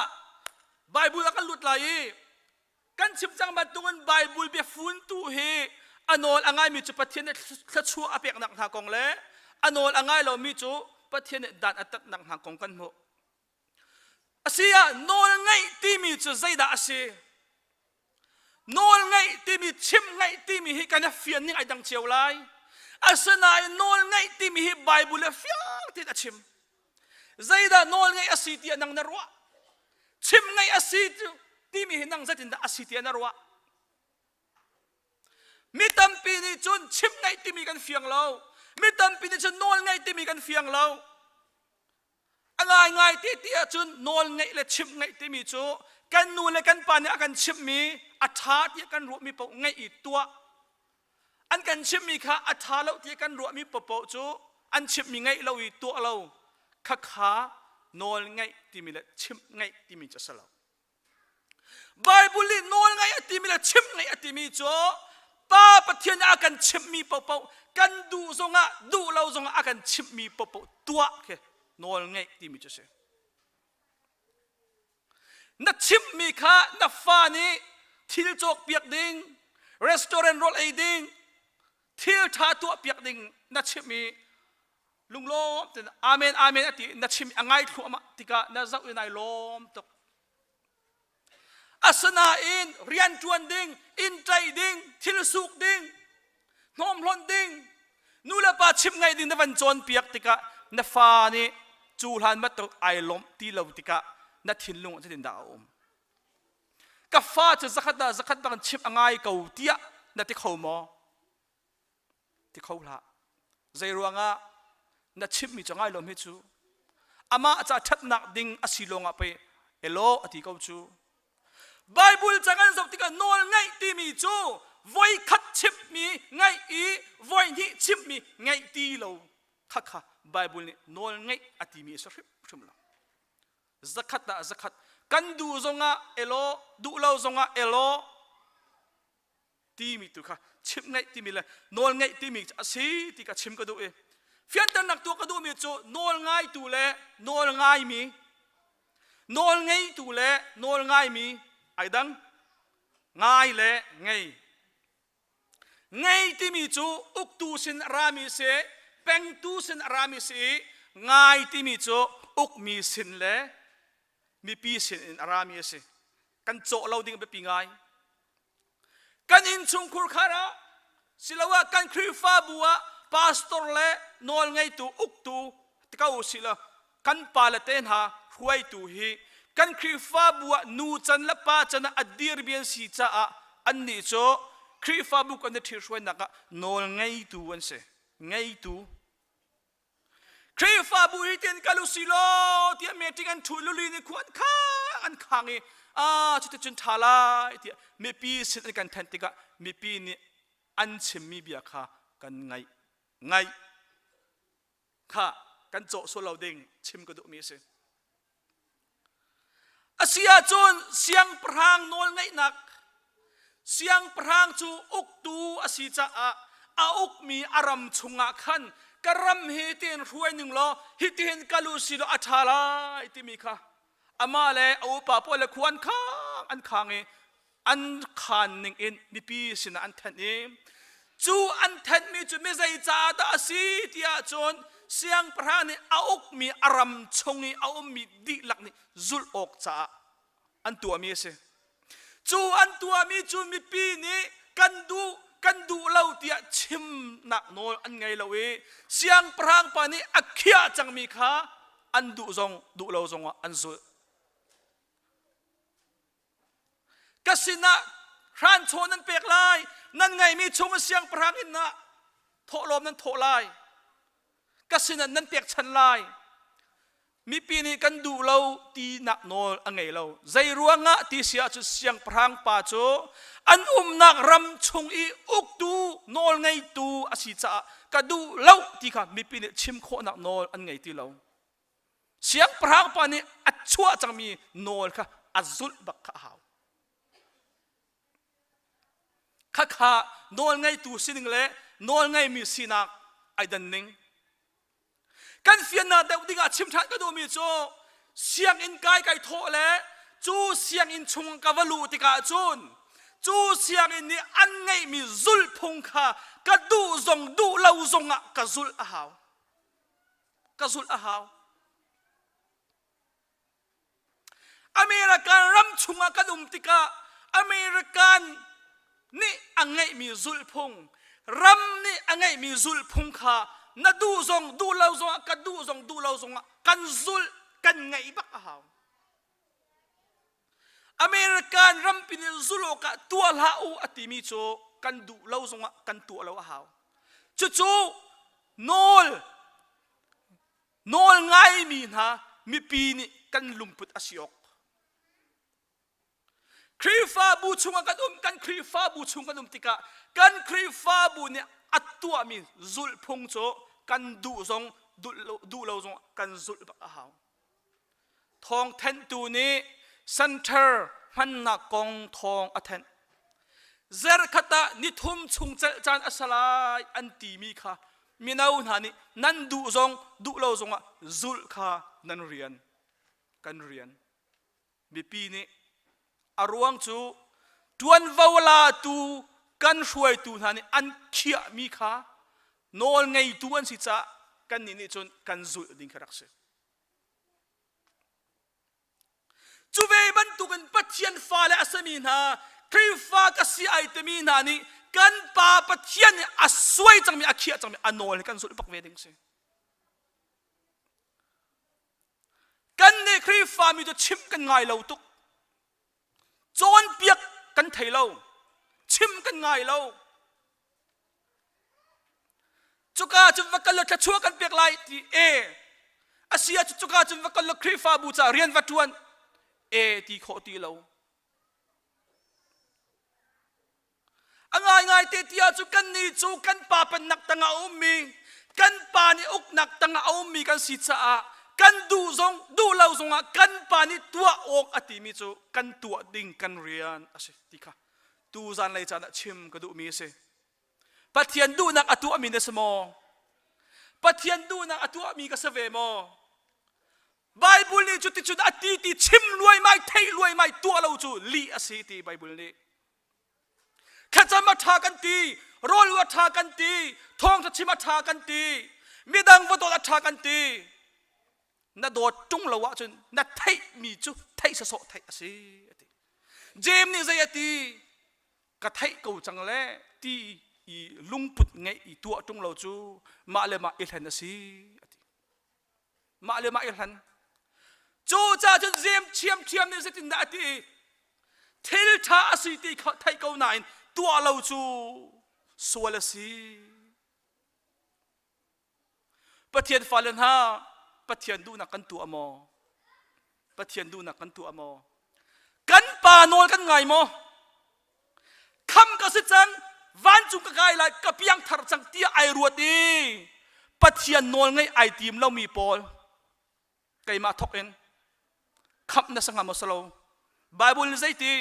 Bible ah kan lut lai i kan chim cang bantukin Bible biafuntu hi a nawl a ngaimi cu Pathian nih thluachuah a peknak hna kong le a nawl a ngai lomi cu Pathian nih dan a tatnak hna kong kan hmuh. Asi ah nawl ngaih timi cu zeidah a si? Nawl ngaih timi chim ngaih timi hi kan i fian ning ai dang cio lai. Asinain nawl ngaih timi hi Bible le fiang tein a chim. Zeidah nawl ngaih a si tiah nang na ruah? Chim ngaih a si timi hi nang zeitindah a si tiah na ruah? Mi tampi nih cun chim ngaih timi kan fiang lo. Mi tampi nih cun nawl ngaih timi kan fiang lo. A ngaingai te ti ahcun nawl ngeih le chimh ngeih timi cu kan nu le kan pa nih a kan chimhmi a ṭha tiah kan ruahmi paoh ngeih i tuah. An kan chimhmi kha a ṭha lo tiah kan ruahmi paohpaoh cu an chimhmi ngeih lo i tuah lo khakha nawl ngeih timi le chimh ngeih timi cu a si lo. Bible nih nawl ngaih a timi le chimh ngaih a timi cu Pa Pathian nih a kan chimhmi paohpaoh kan duh zongah duh lo zongah a kan chimhmi paohpaoh tuah khi nawl ngeih timi cu a si. Na chimhmi kha na fa nih thil cawkpiak ding, restaurant rawl ei ding, thil ṭha tuahpiak ding na chimh i lunglawm tein amen amen a ti na chim a ngai thluahmah tikah na zoh i nai lawm tuk. Asinain rianṭuan ding, inn ṭaih ding, thil suk ding, hnawm hlonh ding, nu le pa chimh ngaih ding na van cawnpiak tikah na fa nih cu hlan bantuk ai lawmh ti lo tikah na thinlung ah zeitindah a um? Ka fa cu zakhat ah zakhat bang chimh a ngai ko tiah na ti kho maw? Ti kho hlah. Zei ruangah na chimhmi cu ngai lawm hi cu amah ca ṭhatnak ding a si lawngah pei elaw a ti ko cu. Bible ca kan zoh tikah nawl ngaih timi cu voi khat chimhmi ngaih i voi hnih chimhmi ngaih ti lo khakha Bible nih nawl ngaih a timi a si hrimhrim lo. Zakhat ah zakhat kan duh zongah elaw duh lo zongah elaw timi tu kha chimh ngaih timi le nawl ngaih timi a si ti ka chim ka duh i fianternak tuah ka duhmi cu nawl ngaitu le nawl ngaimi nawl ngeitu le nawl ngaimi ai dang ngai le ngei ngei timi cu uktu sin a rami si pengtu sin a rami si i ngai timi cu ukmi sin le mipi sin in a rami a si kan cawh lo ding biapi ngai Kan innchungkhur khar ah siloah kan Khrihfabu ah pastor le nawlngeitu uktu ko usih law kan pale te hna hruaitu hi kan Khrihfabu ah nu can le pa can ah a dirmi an si caah annih cu Khrihfabu kan i ṭhithruainak ah nawlngeitu an si. Ngeitu. Khrihfabu hi tin kal usih law tiah meeting an ṭhu luli nih khu an khang an khang i ah cuticun ṭha lai tiah mipi sin an kan then tikah mipi nih an chimmi bia kha kan ngaih ngaih kha kan cawh sual lo ding chim ka duhmi a si. A si ahcun siangpahrang nawlngeihnak siangpahrang cu uktu a si caah a ukmi a ram chungah khan ka ram hi tiin hruai ning law hitihin kal u si law a ṭha lai timi kha amah le a upa pawl le khua an khang an khang i an khaan ning in mipi sinah an thenh i cu an thenhmi cu mi zei caah dah a si tiah cun siangpahrang nih a ukmi a ram chung i a ummi dihlak nih zulh awk caah an tuahmi a si. Cu an tuahmi cu mipi nih kan duh kan duh lo tiah chimnak nawl an ngei lo i siangpahrang pa nih a khiah cangmi kha an duh zong duh lo zongah an zulh. Ka sinah hranchaw nan pek lai, nan ngeihmi chung in siangpahrang inn ah thawhlawm nan thawh lai. Ka sinah nan pekchan lai. Mipi nih kan duh lo tinak nawl a ngei lo. Zei ruangah ti si ahcun siangpahrang pa cu an umnak ram chung i uktu nawl ngeitu a si caah ka duh lo ti kha mipi nih chim khawhnak nawl an ngei ti lo. Siangpahrang pa nih a chuah cangmi nawl kha a zulh bak kha a hau. Khakha nawl ngeitu sining le nawl ngeimi sinak ai dan ning. Kan fiannak deuh dingah chim ṭhan ka duhmi cu sianginn kai kai thawh le cu sianginn chung ka va luh tikah cun cu sianginn nih an ngeihmi zulhphung kha ka duh zong duh lo zongah ka zulh a hau. Ka zulh a hau. American ram chungah kan um tikah American nih a ngeihmi zulhphung ram nih a ngeihmi zulhphung kha na duh zong duh lo zongah ka duh zong duh lo zongah kan zulh kan ngeih bak a hau. American rampi nih zulh awkah tuah hlah u a timi cu kan duh lo zongah kan tuah lo a hau. Cucu nawl Nawl ngaimi hna mipi nih kan lungput a si awk. Khrihfabu chungah kan um, kan Khrihfabu chung kan um tikah kan Khrihfabu nih a tuahmi zulhphung cu kan duh zong duh lo zong kan zulh bak a hau. Thawngthenhtu nih center hmannak kong thawng a thenh. Zarhkhat ah nithum chung celh caan a si lai an timi kha mino hna nih nan duh zong duh lo zongah zulh kha nan rian kan rian. Mipi nih a ruang cu ṭuanvo latu kan hruaitu hna nih an khiahmi kha nawl ngeitu an si caah kannih nih cun kan zulh ding kha rak si. Cu ve bantukin Pathian fale a simi hna, Khrihfa ka si ai timi hna nih kan Pa Pathian nih a suai cangmi, a khiah cangmi a nawl hi kan zulh bak ve ding si. Kan nih Khrihfa mi cu chim kan ngai lo tuk. Cawnpiak kan thei lo. Chim kan ngai lo. Cuka cun va kal law thluachuah kan pek lai ti e a si ah cuka cun va kal law Khrihfabu caah rian va ṭuan e ti khawh ti lo. A ngaingai te ti ahcun kannih cu kan pa pennak tangah a ummi kan pa nih uknak tangah a ummi kan si caah kan duh zong duh lo zongah kan pa nih tuah awk a timi cu kan tuah ding kan rian a si ti kha tu zanlei caan ah chim ka duhmi a si. Pathian duhnak a tuahmi na si maw? Pathian duhnak a tuahmi ka si ve maw? Bible nih cuticun a ti ti chim luaimai theih luaimai tuah lo cu lih a si ti Bible nih. Thlacam a ṭha kan ti, rawl a ṭha kan ti, thawngṭha chim a ṭha kan ti, midang va dawt a ṭha kan ti. Na dawt ṭung lo ahcun na theihmi cu theih sawsawh theih a si a ti. James nih zei a ti? Ka theih ko cang le ti i lungput ngeih i tuah ṭung lo cu mah le mah i hlen a si a ti. Mah le mah i hlan. Cucaah cun James ṭhiamṭhiam nih zeitindah a ti? Thil ṭha a si ti kha theih ko nain tuah lo cu sual a si. Pathian fale hna, Pathian duhnak kan tuah maw? Pathian duhnak kan tuah maw? Kan pa nawl kan ngai maw? Kham ka si cang, vancung ka kai lai, ka piang thar cang tiah ai ruat i Pathian nawl ngaih ai tim lomi pawl keimah thok in khamh na si hnga maw si lo? Bible nih zeiti?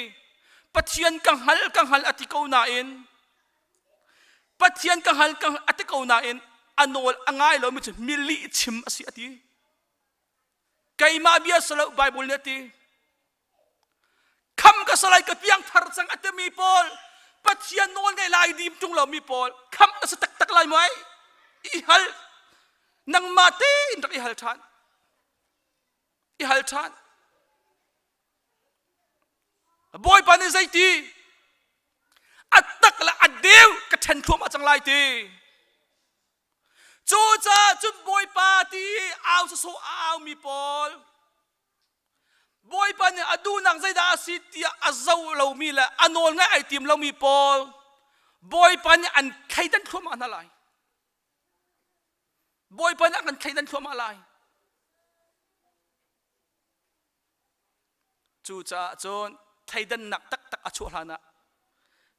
Pathian ka hngal ka hngal a ti ko nain Pathian ka hngal ka hngal a ti ko nain a nawl a ngai lomi cu mi lih chim a si a ti. Keimah bia si lo Bible nih a ti. Kham ka salai ka piang thar cang a timi pawl Pathian nawl ngeih lai dim ṭung lomi pawl kham na si taktak lai maw ai? I hal. Nangmah tein rak i hal ṭhan. I hal ṭhan. Bawipa nih zeiti? A tak le a deu ka ṭhen thluahmah cang lai ti. Cucaah cun Bawipa ti au sawsawh a aumi pawl Bawipa nih a duhnak zeidah a si tiah a zoh lomi le a nawl ngaih ai tim lomi pawl Bawipa nih an thleidan thluahmah hna lai. Bawipa nih a kan thleidan thluahmah lai. Cucaah cun thleidannak taktak a chuah hlan ah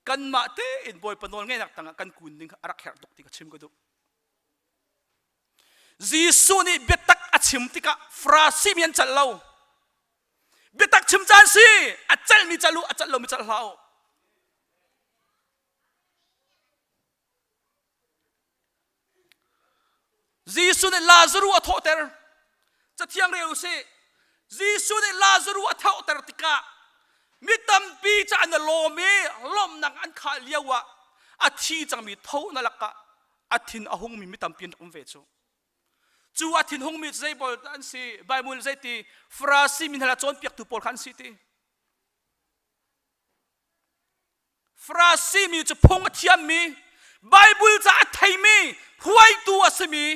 kanmah tein Bawipa nawl ngeihnak tangah kan kun ding kha a rak herh tuk ti ka chim ka duh. Jesuh nih biatak a chim tikah Farasi mi an celh lo. Biatak chim caan si, a celhmi celh u, a celh lomi celh hlah u. Jesuh nih Lazaruh a thawhter. Cathiang rel u sih. Jesuh nih Lazaruh a thawhter tikah mi tampi cu an i lawm i lawmhnak an khah lio ah a thi cangmi tho na lakah a thin a hungmi mi tampi an um ve cu. Cu a thin hungmi cu zei pawl an si? Bible zeiti Farasi mi hna cawnpiaktu pawl kha an si ti. Farasi mi cu phung a thiammi, Bible ca a theimi, hruaitu a simi,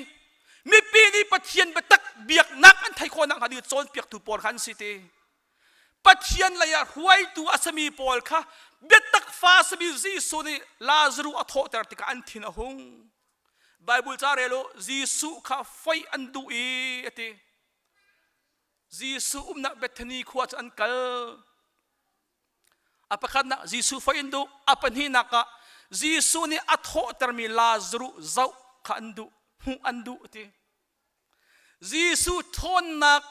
mipi nih Pathian biatak biaknak an theih khawh nakhnga ding cawnpiaktu pawl kha an si ti. Pathian lei ah hruaitu a simi pawl kha biatak fa a simi Jesuh nih Lazaruh a thawhter tikah an thin a hung. Bible ca rel u, Jesuh kha foih an duh i a ti. Jesuh umnak Bethany khua cu an kal. A pakhatnak Jesuh foih an duh. A pahnihnak ah Jesuh nih a thawhtermi Lazaruh zoh kha an duh, hmuh an duh a ti. Jesuh ṭhawnnak,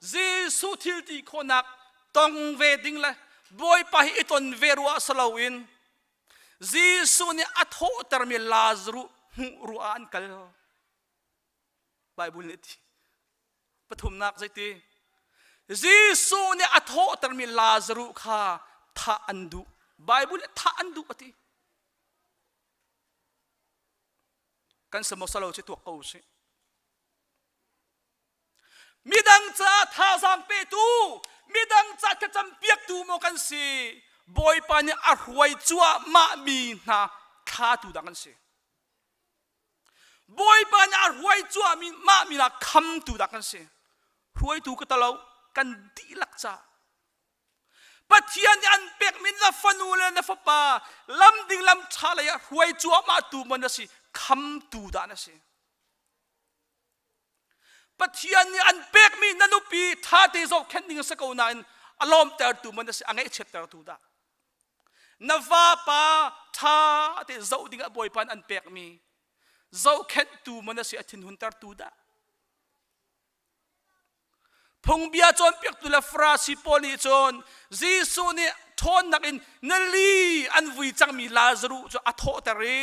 Jesuh thil ti khawhnak tong ve ding le Bawipa hi i ton ve ruah si loin Jesuh nih a thawhtermi Lazaruh hmuh ruah ah an kal. Bible nih a ti. Pathumnak zeiti? Jesuh nih a thawhtermi Lazaruh kha thah an duh. Bible nih thah an duh a ti. Kan samosalo cu tuak ko usih. Midang caah thazaang petu, midang ca thlacam piaktu maw kan si? Bawipa nih a hruai cuahmah mi hna thlatu dah kan si? Bawipa nih a hruai cuahmi mah mi hna khamtu dah kan si? Hruaitu ka talo, kan dihlak ca. Pathian nih an pekmi na fanu le na fapa lam ding lam ṭha lei ah hruai cuahmah tu maw na si khamtu dah na si Pathian nih an pekmi na nupi ṭha te zohkhenh ding a si ko nain a lawmtertu maw na si a ngaihchiattertu dah na vapa ṭha te zoh ding ah Bawipa an pekmi zohkhenhtu maw na si a thinhuntertu dah Phungbia cawnpiaktu le Farasi pawl nih cun Jesuh nih ṭhawnnak in nali an vui cangmi Lazaruh cu a thawhter i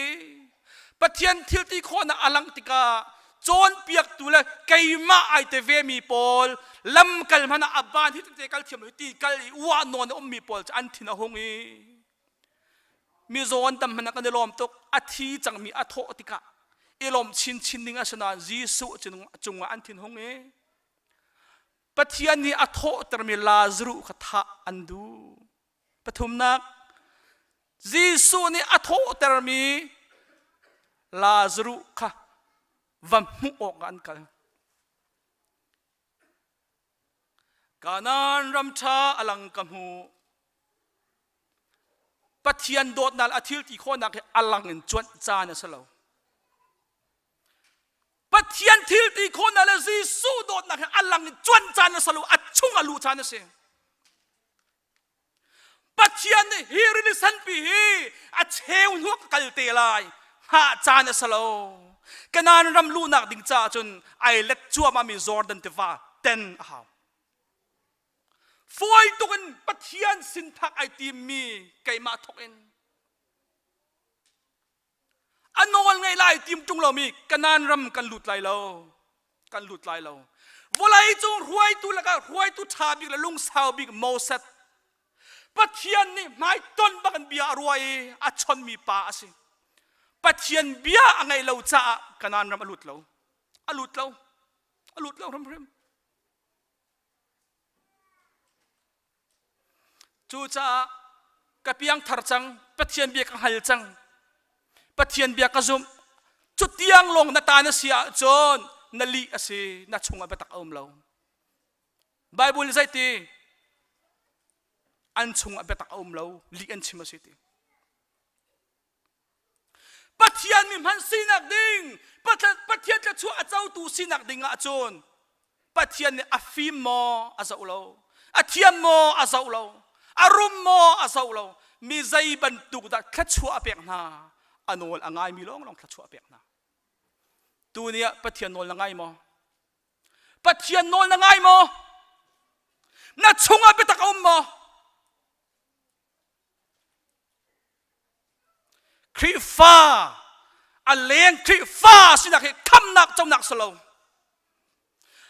Pathian thil ti khawhnak a langh tikah cawnpiaktu le keimah ai te vemi pawl lamkal hmanh ah a ban hi tete kal thiam lo ti kal i uah nawn a ummi pawl cu an thin a hung i mizaw an tam hmanh ah kan i lawm tuk a thi cangmi a thawh tikah i lawm chinchin ding a si nain Jesuh cungah an thin hung i Pathian nih a thawhtermi Lazaruh kha thah an duh. Pathumnak, Jesuh nih a thawhtermi Lazaruh kha va hmuh awkah an kal. Kanaan ram ṭha a lang ka hmu. Pathian dawtnak a thil ti khawhnak hi a lang in cuanh caan a si lo. Pathian thil ti khawhnak le Jesuh dawtnak hi a lang in cuanh caan a si lo, a chung a luh caan a si. Pathian nih hi rili sanpi hi a cheu hnu ka kal te lai hngah caan a si lo Kanaan ram luhnak ding caah cun ai let cuahmah mi Jordan tiva ten a hau fawi tuk in Pathian sin phak ai tim mi keimah thawk in A nawl ngaih lai tim ṭung lomi Kanaan ram kan lut lai lo. Kan lut lai lo. Vawlei cung hruaitu lakah hruaitu ṭha bik le lungsau bik Moses. Pathian nih hmaiton bak in bia a ruah i a chonmi pa a si. Pathian bia a ngaih lo caah Kanaan ram a lut lo. A lut lo. A lut lo hrimhrim. Cucaah ka piangthar cang, Pathian bia ka hngal cang, Pathian bia ka zumh. Cu tiang lawng na ta na si ahcun na lih a si, na chungah biatak a um lo. Bible nih zeiti? An chungah biatak a um lo, lih an chim a si ti. Pathian mi hman sinak ding, Pathian thluachuah a cotu sinak ding ahcun Pathian nih a fim maw a zoh lo, a thiam maw a zoh lo, a rum maw a zoh lo, mi zei bantuk dah thluachuah a pek hna, a nawl a ngaimi lawnglawng thluachuah a pek hna. Tuni ah Pathian nawl na ngai maw? Pathian nawl na ngai maw? Na chungah biatak a um maw? Khrihfa a leng Khrihfa sinak hi khamnak conak si lo.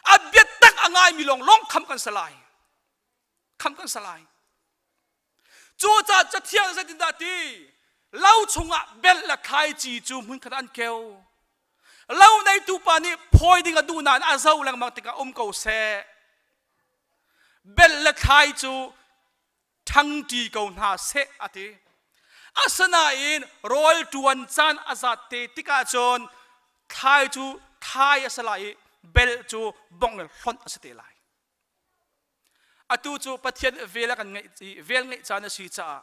A biatak a ngaimi lawng lawng kham kan si lai. Kham kan si lai. Cucaah Cathiang zeitindah ti? Lo chungah belh le thlaici cu hmunkhat an keu. Lo neitu pa nih phawi ding a duh nain a zoh lengmang tikah um ko seh. Belh le thlai cu ṭhangṭi ko hna seh a ti. Asinain rawl ṭuan caan a zat te tikah cun thlai cu thlai a si lai i belh cu bong in hlonh a si te lai. Atu cu Pathian vel a kan ngeih i vel ngeih caan a si caah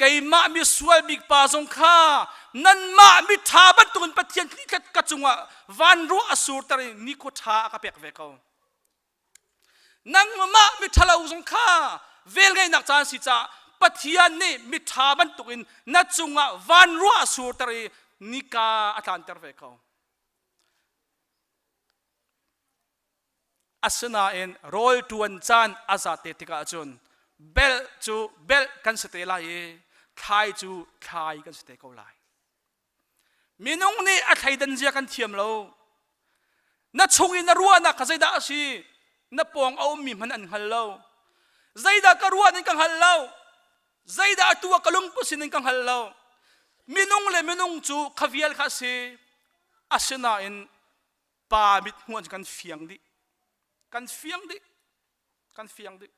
keimah misual bik pa zong kha nanmah miṭha bantukin Pathian tlikhat ka cungah vanruah a surter i nikhua ṭha a ka pek ve ko. Nangmah miṭhalo zong kha velngeihnak caan si caah Pathian nih miṭha bantukin na cungah vanruah a surter i nika a tlanter ve ko. Asinain rawl ṭuan caan a zat te tikah cun belh cu belh kan si te lai i thlai cu thlai kan si te ko lai. Minung nih a thleidan zia kan thiam lo. Na chung i na ruahnak kha zeidah a si? Na pawng a ummi hmanh an hngal lo. Zeidah ka ruah ning ka hngal lo. Zeidah atu ah ka lungput sining ka hngal lo. Minung le minung cu kha vial kha a si. Asinain pa mit hmuh kan fiang dih. Kan fiang dih. Kan fiang dih.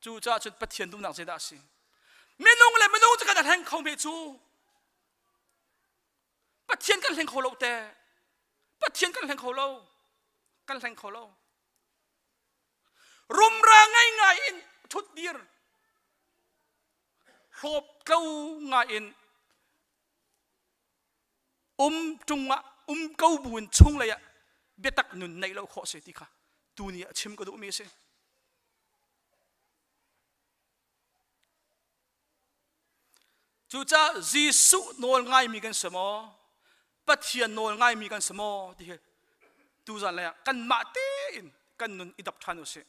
Cucaah cun Pathian duhnak zeidah a si? Minung le minung cu kan hleng kho me cu. Pathian kan hleng kho lo te. Pathian kan hleng kho lo. Kan hleng kho lo. Rumra ngai ngai in thut dir. Hlawp tlo ngai in um ṭung ah um ko buin chunglei ah biatak nun neih lo khawh si ti kha tuni ah chim ka duhmi a si. Cucaah Jesuh nawl ngaimi kan si maw? Pathian nawl ngaimi kan si maw? Ti hi tuzan lei ah kanmah tein kan nun i dap ṭhan u sih.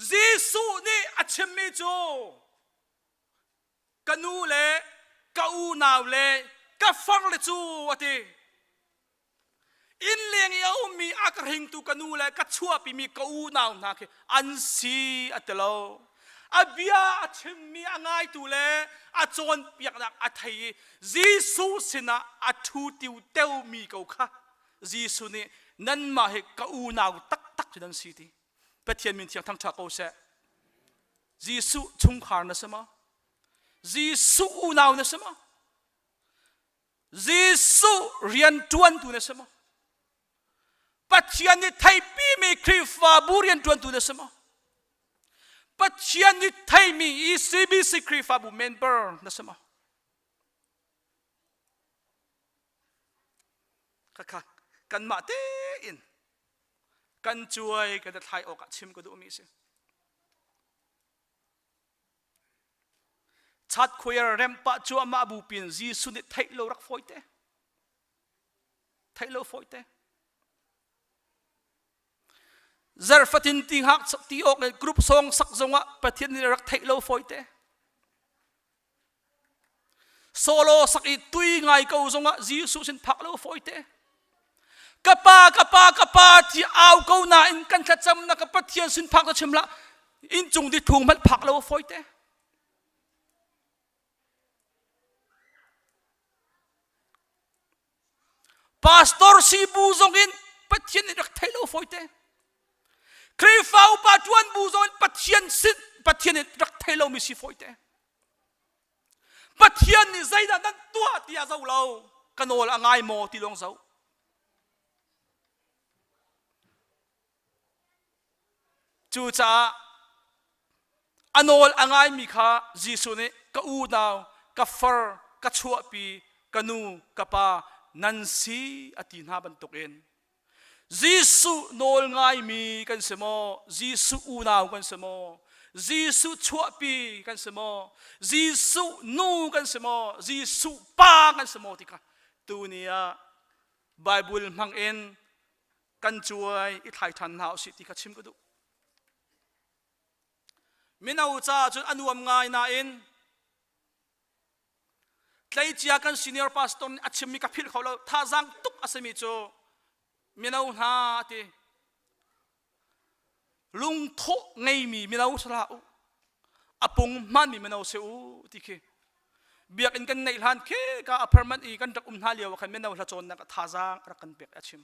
Jesuh nih a chimmi cu ka nu le ka unau le ka farle cu a ti inn leng i a ummi a ka hringtu ka nu le ka chuahpimi ka unau hna khi an si a ti lo a bia a chimmi a ngaitu le a cawnpiaknak a thei i Jesuh sinah a ṭhu tiu teumi ko kha Jesuh nih nanmah hi ka unau taktak cu nan si ti Pathian min thiang thangṭha ko seh Jesuh chungkhar na si maw? Jesuh unau na si maw? Jesuh rianṭuantu na si maw? Pathian nih theipimi Khrihfabu rianṭuantu na si maw? Pathian nih theimi ECBC Khrihfabu member na si maw? Khakha kanmah tein kan cuai kan thlai awk ah chim ka duhmi a si. Chat khuair rempah cuahmah bu pin Jesuh nih theih lo rak fawi te. Theih lo fawi te. Zarfatin ti hak ti awk le group song sak zongah Pathian nih rak theih lo fawi te. Solo sak i tui ngai ko zongah Jesuh sin phak lo fawi te. Ka pa ka pa ka pa ti au ko nain kan thlacam na ka Pathian sin phak na chim la inn cung di thung hmanh phak lo fawi te. Pastor si bu zong in Pathian nih rak thei lo fawite. Khrihfa upa ṭuan bu zong in Pathian sin Pathian nih rak thei lomi si fawite. Pathian nih zeidah nan tuah tiah zo lo ka nawl a ngai maw ti lawng zo. Cucaah a nawl a ngaimi kha Jesuh nih ka unau, ka far, ka chuahpi, ka nu, ka pa nan si a ti hna bantukin Jesuh nawl ngaimi kan si maw? Jesuh unau kan si maw? Jesuh chuahpi kan si maw? Jesuh nu kan si maw? Jesuh pa kan si maw ti kha tuni ah Bible hmang in kan cuai i thlai ṭhan hna usih ti kha chim ka duh. Mino caah cun a nuam ngai nain tleicia kan senior pastor nih a chimmi ka philh kho lo thazaang tuk a simi cu mino hna ti lungthawh ngeimi mino si hlah u a pung hmanmi mino si u ti khi biakinn kan neih hlan khi ka apartment i kan rak um hna lio ah khan mino hla cawnnak thazaang a rak kan pek a chim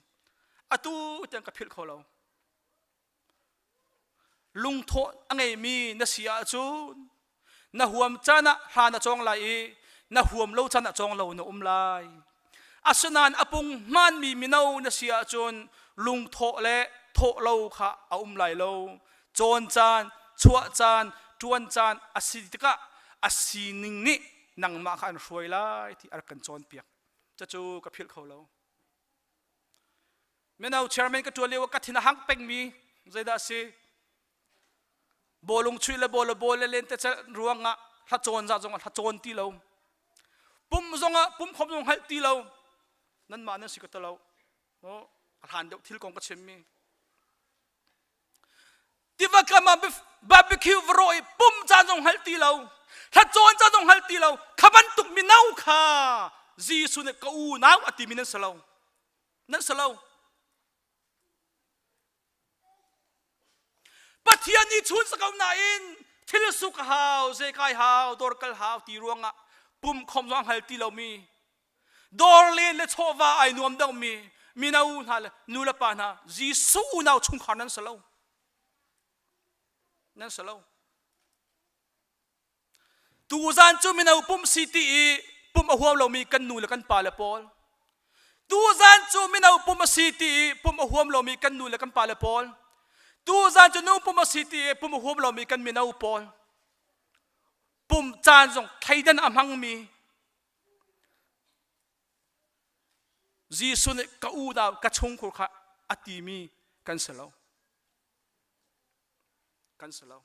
atu tiang ka philh kho lo lungthawh a ngeimi na si ahcun na huam caan ah hla na cawng lai i na huam lo caan ah cawng lo na um lai asinain a pung hmaanmi mino na si ahcun lungthawh le thawh lo kha a um lai lo cawn caan chuah caan ṭuan caan a si tikah a sining nih nangmah kha an hruai lai ti a rak kan cawnpiak cucu ka philh kho lo mino chairman ka ṭuan lio ah ka thin a hang pengmi zeidah a si Bawlung chuih le bawl le bawl le lentecelh ruangah hla cawn za zongah hla cawn ti lo. Pum zongah pum khom zong hngalh ti lo. Nanmah nan si ka talo. Oh, a hlan deuh thil kong ka chimmi. Tiva kam ah barbecue va rawh i pum caan zong hngalh ti lo. Hla cawn caan zong hngalh ti lo. Kha bantuk mino kha Jesuh nih ka unau a timi nan si lo. Nan si lo. Pathian nih chun sa ko nain thil suk hau, zekai hau, dawr kal hau ti ruangah pum khom zong hngal ti lomi dawr len le chawva ai nuam deuhmi mino hna le nu le pa hna Jesuh unau chungkhar nan si lo. Nan si lo. Tuzan cu mino pumh si ti i pumh a huam lomi kan nu le kan pa le pawl. Tuzan cu mino pumh a si ti i pumh a huam lomi kan nu le kan pa le pawl. Tuzan cu nu pumh a si ti i pumh a huam lomi kan mino pawl. Pumh caan zong thleidan a hmangmi Jesuh nih ka unau ka chungkhur kha a timi kan si lo. Kan si lo.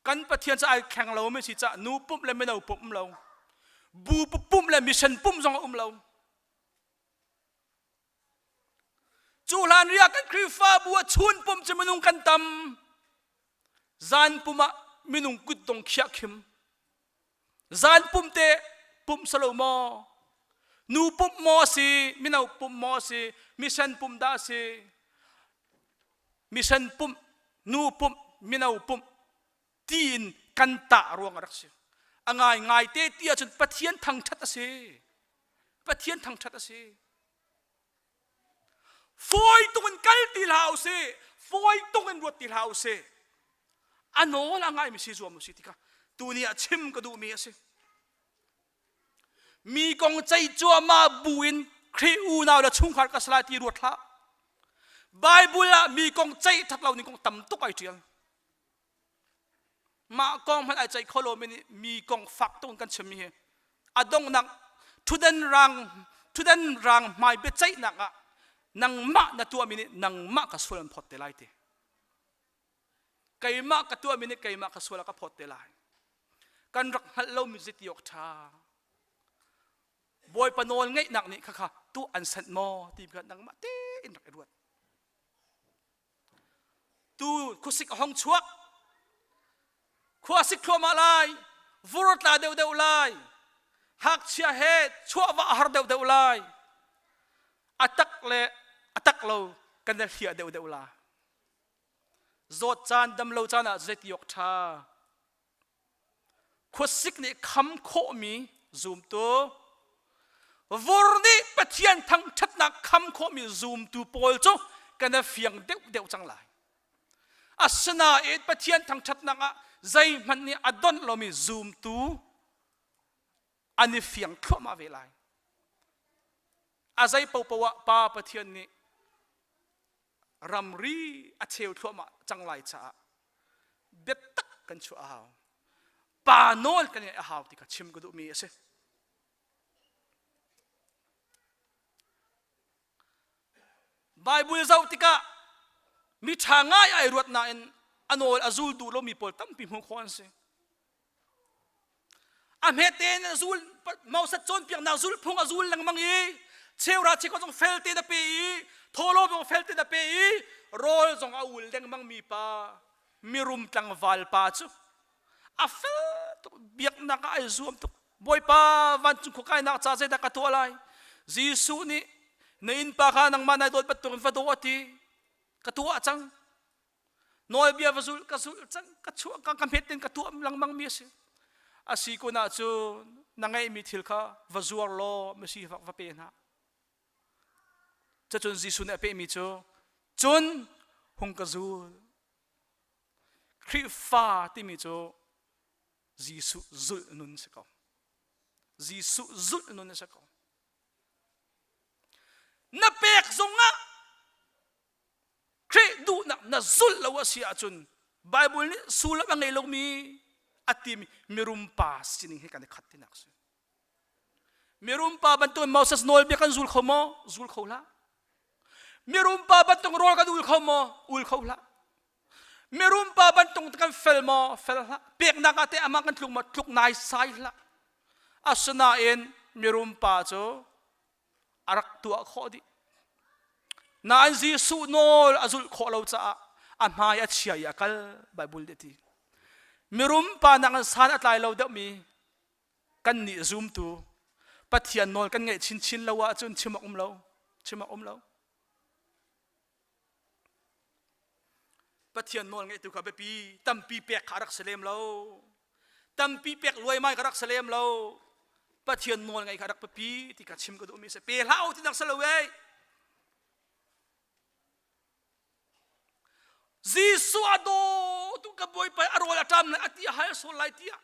Kan Pathian cu ai thleng lo mi si cah nu pumh le mino pumh um lo. Bu pumh le mission pumh zong a um lo. Cu hlan ria kan Khrihfabu ah chun pumh cu minung kan tam. Zan pum ah minung kutdong khiah khim. Zan pumh te pumh salo maw? Nu pumh maw si, mino pumh maw si, mission pumh dah si? Mission pumh, nu pumh, mino pumh tiin kan tah ruang a rak si. A ngai ngai te ti ahcun Pathian thangṭhat a si. Pathian thangṭhat a si. Fawi tuk in kal ti hlah usih, fawi tuk in ruat ti hlah usih. A nawl a ngaimi si zuam usih ti kha tuni ah chim ka duhmi a si. Mi kong ceih cuahmah buin Khrih unau le chungkhar ka si lai ti ruat hlah. Bible ah mi kong ceih that lo ning kong tam tuk ai ṭial. Mah kong hmanh ai ceih kho lomi nih mi kong fak tuk in kan chimmi hi a donghnak ṭhutdan rang ṭhutdan rang hmai biaceihnak ah nangmah na tuahmi nih nangmah ka sual an phawt te lai ti. Keimah ka tuahmi nih keimah ka sual a ka phawt te lai. Kan rak hngalh lomi zeiti awk ṭha. Bawipa nawl ngeihnak nih khakha tuah an sanh maw ti kha nangmah tein rak i ruat. Tu khuasik a hong chuak. Khuasik thluahmah lai, vur tla deuhdeuh lai, hngakchia he chuah va a har deuhdeuh lai. A tak le a tak lo kan i hliah deuhdeuh la. Zawt caan dam lo caan ah zeiti awk ṭha. Khuasik nih kham khawhmi zumtu. Vur nih Pathian thangṭhatnak kham khawhmi zumtu pawl cu kan i fiang deuhdeuh cang lai. Asinain Pathian thangṭhatnak ah zeihmanh nih a donh lomi zumtu an i fiang thluahmah ve lai. A zei paohpaoh ah Pa Pathian nih ramri a cheu thluahmah cang lai caah biatak kan chuah a hau. Pa nawl kan ngeih a hau ti kha chim ka duhmi a si. Bible zoh tikah mi ṭha ngai ai ruat nain a nawl a zul duh lomi pawl tampi hmuh khawh an si. A hmet tein a zul Moses cawnpiaknak zulphung a zul lengmang i cheura chekhat zong fel tein a pe i thawhlawm zong fel tein a pe i rawl zong a ul lengmang mi pa mirum tlangval pa cu a fel tuk biaknak ah ai zuam tuk Bawipa vancung khua kainak ca zeidah ka tuah lai Jesuh nih na innpa kha nangmah nai dawt bantukin va daw a ti ka tuah cang nawlbia va zul ka zulh cang ka chuah ka ka hmet in ka tuah lengmang mi a si a si kun ahcun na ngeihmi thil kha va zuar law masi va pe hna cucun Jesuh nih a pehmi cu cun hung ka zul Khrihfa timi cu Jesuh zulh nun si ko Jesuh zulh nun a si ko na pek zongah Khrih duhnak na zulh lo a si ahcun Bible nih sullam a ngei lomi a timi mirum pa sining he kan i khat tinak si. Mirum pa bantuk Moses nawlbia kan zul kho maw? Zul kho hlah. Mirum pa bantuk rawl kan ul kho maw? Ul kho hlah. Mirum pa bantuk kan fel maw? Fel hlah. Peknak ah teh amah kan tluk maw? Tluk nai sai hlah. Asinain mirum pa cu a rak tuah khawh dih. Nain Jesuh nawl a zulh khawh lo caah a hmai a chia i a kal Bible nih a ti. Mirum pa nakin san a tlai lo deuhmi kan nih zumtu Pathian nawl kan ngeih chinchin lo ahcun chim awk um lo chim awk um lo. Pathian nawl ngeihtu kha biapi tampi pek kha a rak si lem lo. Tampi pek luaimai kha rak si lem lo. Pathian nawl ngeih kha rak biapi ti kha chim ka duhmi si. Pe hlah u ti nak si lo ei. Jesuh a daw tu ka bawipa a rawl a ṭam lai a ti a hal sual lai tiah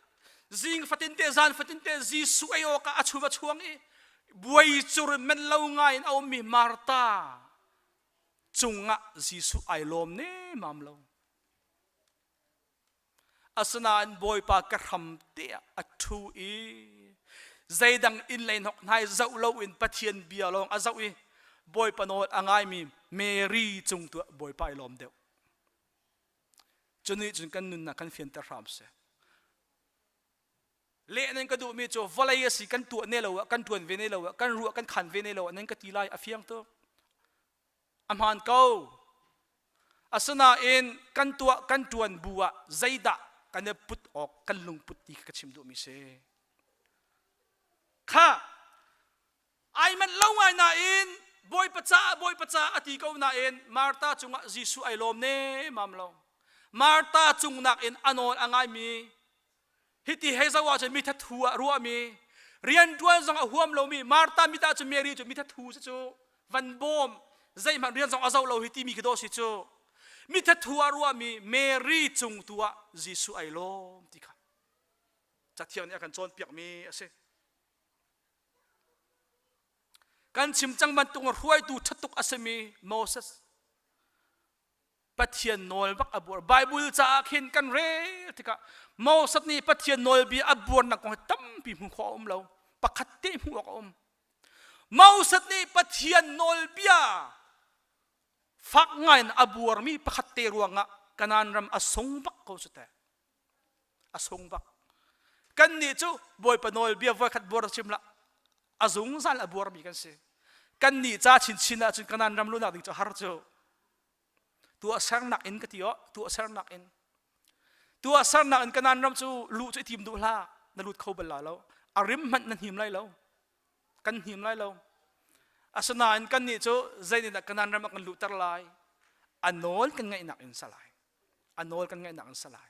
zing fatin te zan fatin te Jesuh ei awkah a chuva chuang i buai cur men lo ngai in a ummi Martha cungah Jesuh ai lawm nemam lo. Asinain Bawipa ka hram te ah a ṭhu i zeidang inn lei hnok hnai zoh loin Pathian bia lawng a zoh i Bawipa nawl a ngaimi Mary cung tu ah Bawipa ai lawm deuh. Cu nih cun kan nunnak kan fianter hram seh. Leh nan ka duhmi cu vawlei a si kan tuah ne lo ah kan ṭuan ve ne lo ah kan ruah kan khan ve ne lo ah nan ka ti lai a fiang tuk. A hmaan ko. Asinain kan tuah kan ṭuan bu ah zeidah kan i put awk kan lungput ti kha ka chim duhmi si. Kha ai manh lo ngai nain Bawipa caah Bawipa caah a ti ko nain Martha cungah Jesuh ai lawm nemam lo. Martha cung nakin a nawl a ngaimi Hiti hei zoh ahcun mi thathu ah ruahmi rianṭuan zong a huam lomi Martha mit ahcun Mary cu mi thathu si cu van bawm zeihmanh rian zong a zoh lo hi timi khi dawh si cu mi thathu ah ruahmi Mary cung tu ah Jesuh ai lawm ti kha Cathiang nih a kan cawnpiakmi a si. Kan chim cang bantuk hruaitu ṭhatuk a simi Moses Pathian nawl bak a buar. Bible caah khin kan rel tikah Moses nih Pathian nawlbia a buarnak kong hi tampi hmuh khawh a um lo. Pakhat te hmuh awk a um. Moses nih Pathian nawlbia fak ngai in a buarmi pakhat te ruangah Kanaan ram a sung bak ko cu teh. A sung bak. Kan nih cu Bawipa nawlbia voikhat buar chim lah a zungzal a buarmi kan si. Kan nih ca chinchin ahcun Kanaan ram luhnak ding cu har cu. Tuahsernak in ka ti aw tuahsernak in tuahsernak in Kanaan ram cu luh cu i tim duh hlah na lut kho bal la lo a rim hmanh na hnim lai lo kan hnim lai lo asinain kan nih cu zeitindah Kanaan ram ah kan luhter lai a nawl kan ngaihnak in salai a nawl kan ngaihnak in salai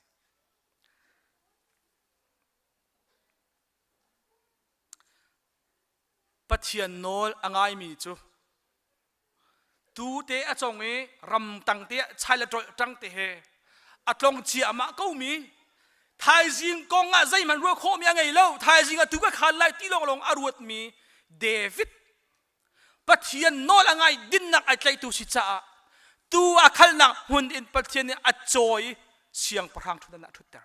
Pathian nawl a ngaimi cu tu te a cong i ramtang te ah chai le ṭolh ṭang te he a tlong ciahmah komi thaizing kong ah zeihmanh ruah khawhmi a ngei lo thaizing ah tu ka khan lai ti lawnglawng a ruatmi David Pathian nawl a ngai dinnak ai tlaihtu si caah tu a khalnak hmun in Pathian nih a cawi siangpahrang ṭhutdan ah ṭhutter.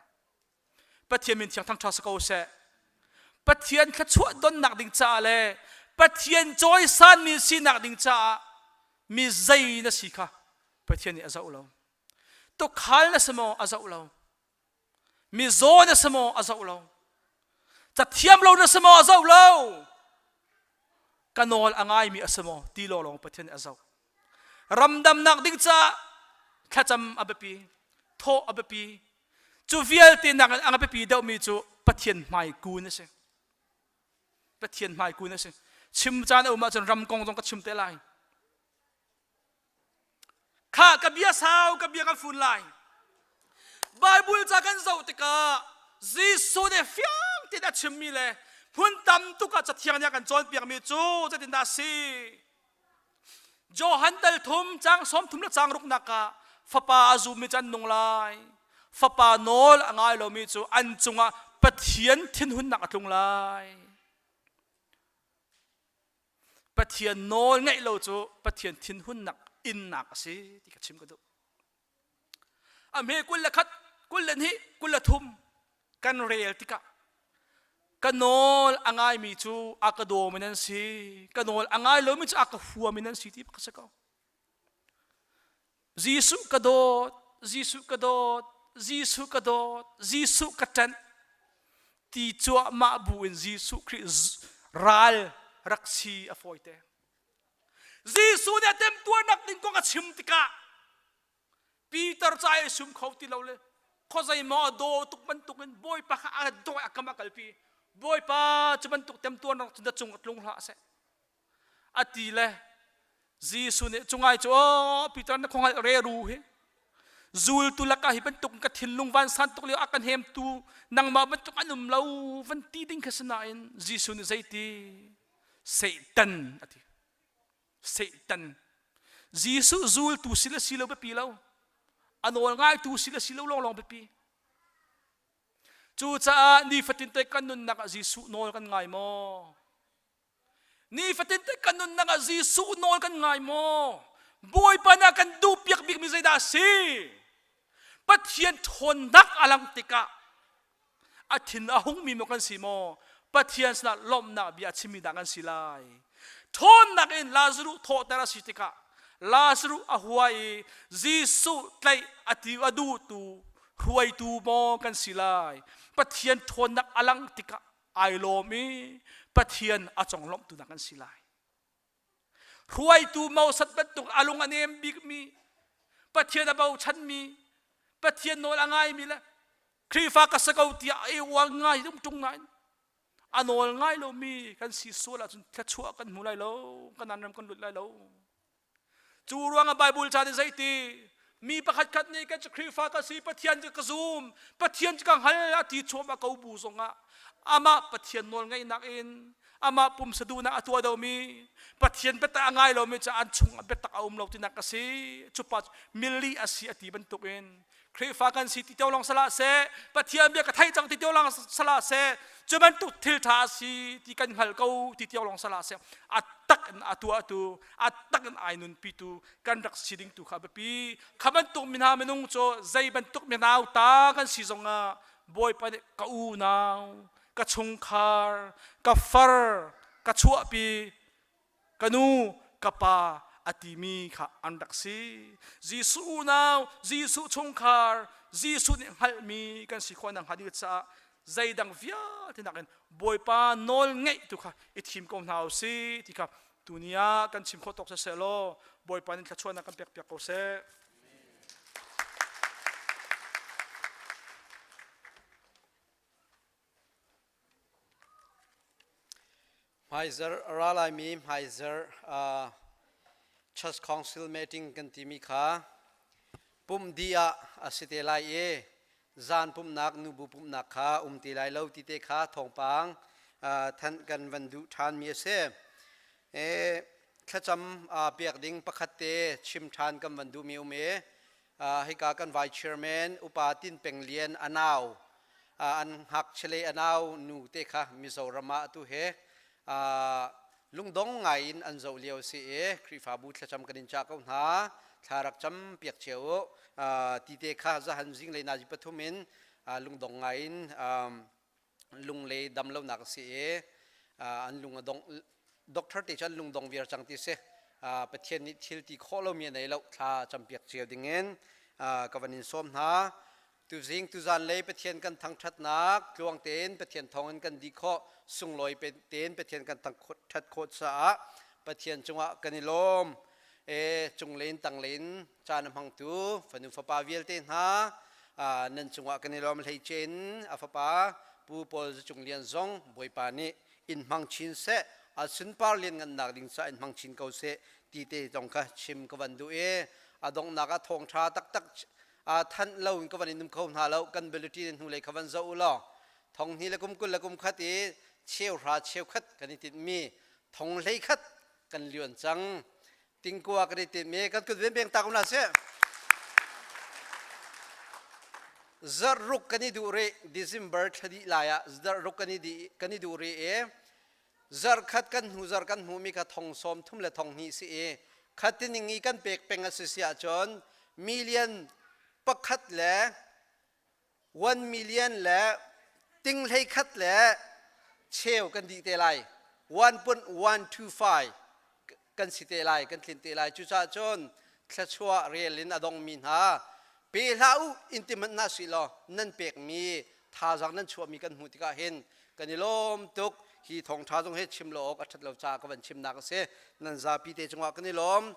Pathian min thiang thangṭha si ko seh. Pathian thluachuah donnak ding caah le Pathian cawisanmi sinak ding caah mi zei na si kha Pathian nih a zoh lo. Tukhal na si maw a zoh lo. Mizaw na si maw a zoh lo. Cathiam lo na si maw a zoh lo. Ka nawl a ngaimi a si maw ti lawng Pathian nih a zoh. Ramdamnak ding caah thlacam a biapi, thawh a biapi, Cu vialte nakin a biapi deuhmi cu Pathian hmai kun a si. Pathian hmai kun a si. Chim caan a um ahcun ram kong zong ka chim te lai. Kha ka bia sau ka bia ka fun lai. Bible ca kan zoh tikah Jesuh nih fiang tein a chimmi le hmun tam tuk ah cathiang nih a kan cawnpiakmi cu zeitindah a si? Johan dal thum cang sawm thum le cang ruknak ah fapa a zummi cu an nung lai. Fapa nawl a ngai lomi cu an cungah Pathian thinhunnak a tlung lai. Pathian nawl ngaih lo cu Pathian thinhunnak innak a si ti ka chim ka duh. A hme 21, 22, 23 kan rel tikah ka nawl a ngaimi cu a ka dawmi nan si ka nawl a ngai lomi cu a ka huami nan si ti bak si ko Jesuh ka dawt Jesuh ka dawt Jesuh ka dawt Jesuh ka ṭanh ti cuahmah bu in Jesuh Khrih ral rak si a fawite Jesuh nih a temtuarnak ding kong a chim tikah Peter ca i sum kho ti lo le khuazei maw a daw tuk bantukin Bawipa kha a dawi a kam a kalpi. Bawipa cu bantuk temtuarnak cu na cung a tlung hlah seh. A ti le Jesuh nih cungai cu aw Peter na khuangalh reru hi zultu lakah hi bantuk ka thinlung vansan tuk lio a kan hemtu nangmah bantuk an um lo van ti ding kha si nain Jesuh nih zeiti Satan a ti. Satan. Jesuh zultu si le si lo biapi lo. A nawl ngaitu si le si lo lawnglawng biapi. Cucaah nifatin te kan nunnak ah Jesuh nawl kan ngai maw? Nifatin te kan nunnak ah Jesuh nawl kan ngai maw? Bawipa nih a kan duhpiak bikmi zeidah a si? Pathian ṭhawnnak a lang tikah a thin a hungmi maw kan si maw Pathian sinah lawmhnak bia a chimmi dah kan si lai ṭhawnnak in Lazaruh thawhter a si tikah Lazaruh a hua i Jesuh tlaih a ti a duhtu hruaitu maw kan si lai Pathian ṭhawnnak a lang tikah ai lawm i Pathian a conglawmhtu dah kan si lai Hruaitu Moses bantuk a lung a nem bikmi, Pathian a bochanmi, Pathian nawl a ngaimi le Khrihfa ka si ko tiah a uang ngai um ṭung nain a nawl ngai lomi kan si sual ahcun thluachuah kan hmu lai lo, kan ram kan lut lai lo. Cu ruangah Bible ca nih zeiti mi pakhat khat nih kan cu Khrihfa ka si Pathian cu ka zum Pathian cu ka hngal a ti chuahmah ko bu zongah amah Pathian nawl ngeihnak in amah pumsa duhnak a tuah domi Pathian biatak a ngai lomi cu an chung ah biatak a um lo tinak a si cu pa cu milli a si a ti bantukin Khrihfa kan si ti teo lawng salah seh Pathian bia ka theih cang ti teo lawng salah seh cu bantuk thil ṭha a si ti kan hngal ko ti teo lawng salah seh a tak in a tuahtu a tak in ai nunpitu kan rak si ding tu kha biapi kha bantuk mi hna minung cu zei bantuk mi nau ta kan si zongah Bawipa nih ka unau ka chungkhar ka far ka chuahpi ka nu ka pa a timi kha an rak si Jesuh unau Jesuh chungkhar Jesuh nih hngalhmi kan si khawh nakhnga ding caah zeidang vialte nakin Bawipa nawl ngeih tu kha i thim ko hna u si ti kha tuni ah kan chim khawh tawk siseh law Bawipa nih thluachuahnak kan pek piak ko seh. Hmaizarh a ra laimi hmaizarh Church Council meeting kan timi kha pumh dih ah a si te lai i zan pumhnak nubu pumhnak kha um ti lai lo ti te kha thawngpang thanh kan van duh ṭhanmi a si. Thlacam pek ding pakhat te chim ṭhan kan van duhmi um i hika kan vice chairman upa Tin Peng Lian anau an ngakchia anau nu te kha Mizoram ah atu he lungdong ngai in an zoh lio si i Khrihfabu thlacam kan in cah ko hna thla rak cam piak cio u ti te kha zahan zinglei nazi pathum in lungdong ngai in lunglei dam lonak a si i an lung a dong doctor te cu an lungdong viar cang ti si. Pathian nih thil ti khawh lomi a nei lo, thla campiak cio dingin ka van in sawm hna. Tuzing tuzan lei Pathian kan thangṭhatnak tluang tein Pathian thawngin kan dih khawh, sunglawi tein Pathian kan thangṭhat khawh caah Pathian cungah kan i lawm. E cunglei in tanglei in caan a hmangtu fanu fapa vialte hna nan cungah kan i lawm. Hleice in a fapa Pu Paul Za Cung Lian zong Bawipa nih in hmang chin seh, a sunpar lianngannak ding caah in hmang chin ko seh ti te zong kha chim ka van duh i a donghnak ah thawngṭha taktak thanh lo in ka van in um kho hna lo. Kan bulletin hnulei kha van zoh u law thong hnih le kum 20 le kum khat i cheu hra cheu khat kan i tinhmi thong hlei khat kan lian cang. Tingkua kan i tinhmi kan kut ven peng tak hna sih. Zarh ruk kan i duh rih. December thla dih lai ah zarh ruk kan i dih kan i duh rih i zarh khat kan hnu zarh kan hmuhmi kha thong sawm thum le thong hnih si i khatining i kan pek peng a si si ahcun million pakhat le 1 million le ting hlei khat le cheu kan dih te lai, 1.125 kan si te lai, kan tlin te lai. Cucaah cun thluachuah rel in a dongmi hna pe hlah u in ti hmanh hna si law nan pekmi thazaang nan chuahmi kan hmuh tikah hin kan i lawm tuk. Hi thawngṭha zong hi chim lo awk a ṭhat lo caah ka van chimnak a si. Nan zapi te cungah kan i lawm.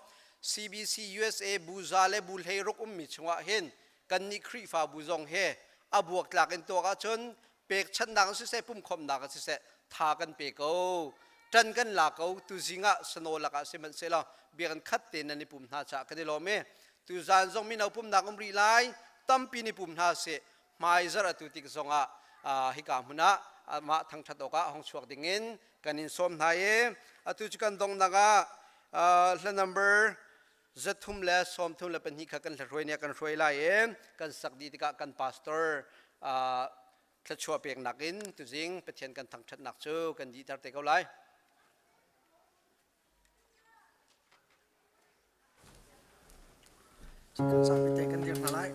CBC USA buza le bu hlei ruk ummi chungah hin kannih Khrihfabu zong he a buaktlak in tuak ahcun pekchanhnak in siseh, pumkhawmnak in siseh, tha kan pe ko, ṭan kan la ko. Tuzing ah snow lakah sihmanhsehlaw biakinn khat tein nan i pum hna caah kan i lawm i tuzaan zong mino pumnak um rih lai, tampi ni pum hna sih. Hmaizarh atu tik zongah hika hmun ah amah thangṭhat awkah hong chuak dingin kan in sawm hna i atu cu kan donghnak ah hla number 332 kha kan hruai nih kan hruai lai i kan sak dih tikah kan pastor thluachuah peknak in tuzing Pathian kan thangṭhatnak cu kan dihter te ko lai. Kan zapi te kan dir hna lai.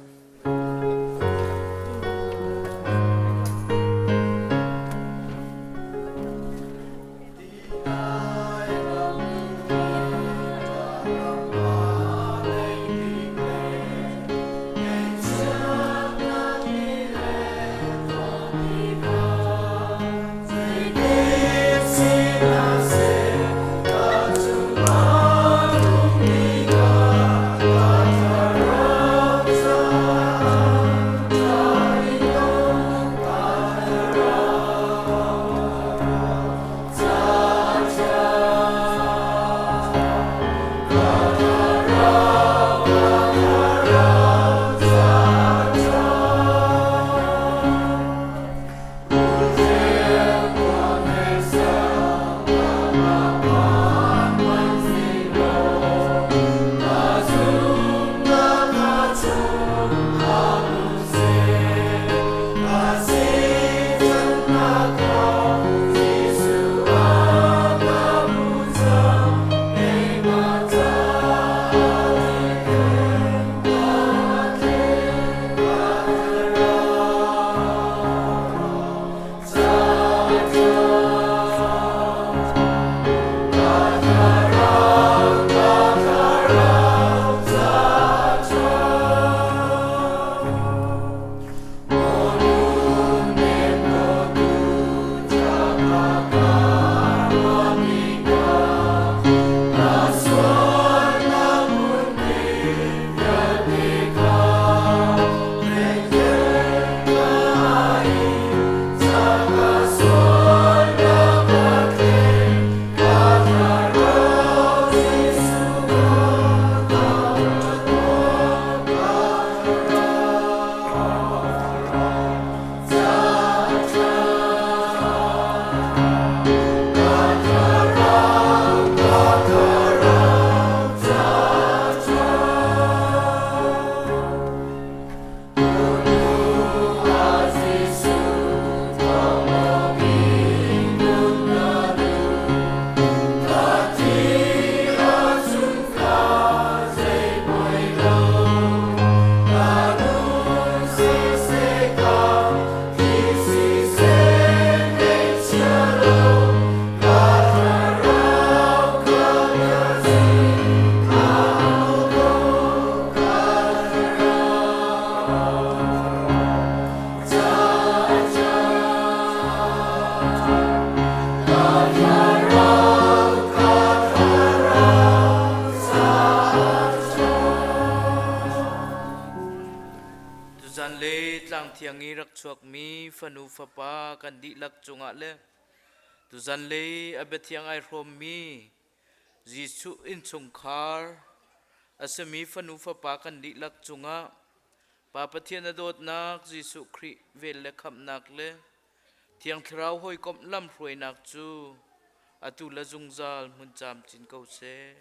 thiang i rak chuakmi fanu fapa kan dihlak cungah le tuzanlei a biathiang ai hrawmmi Jesuh innchungkhar a simi fanu fapa kan dihlak cungah Pa Pathian a dawtnak Jesuh Khrih vel le khamhnak le Thiang Thlarau hawikomh lamhruainak cu atu le zungzal hmun camcin ko seh.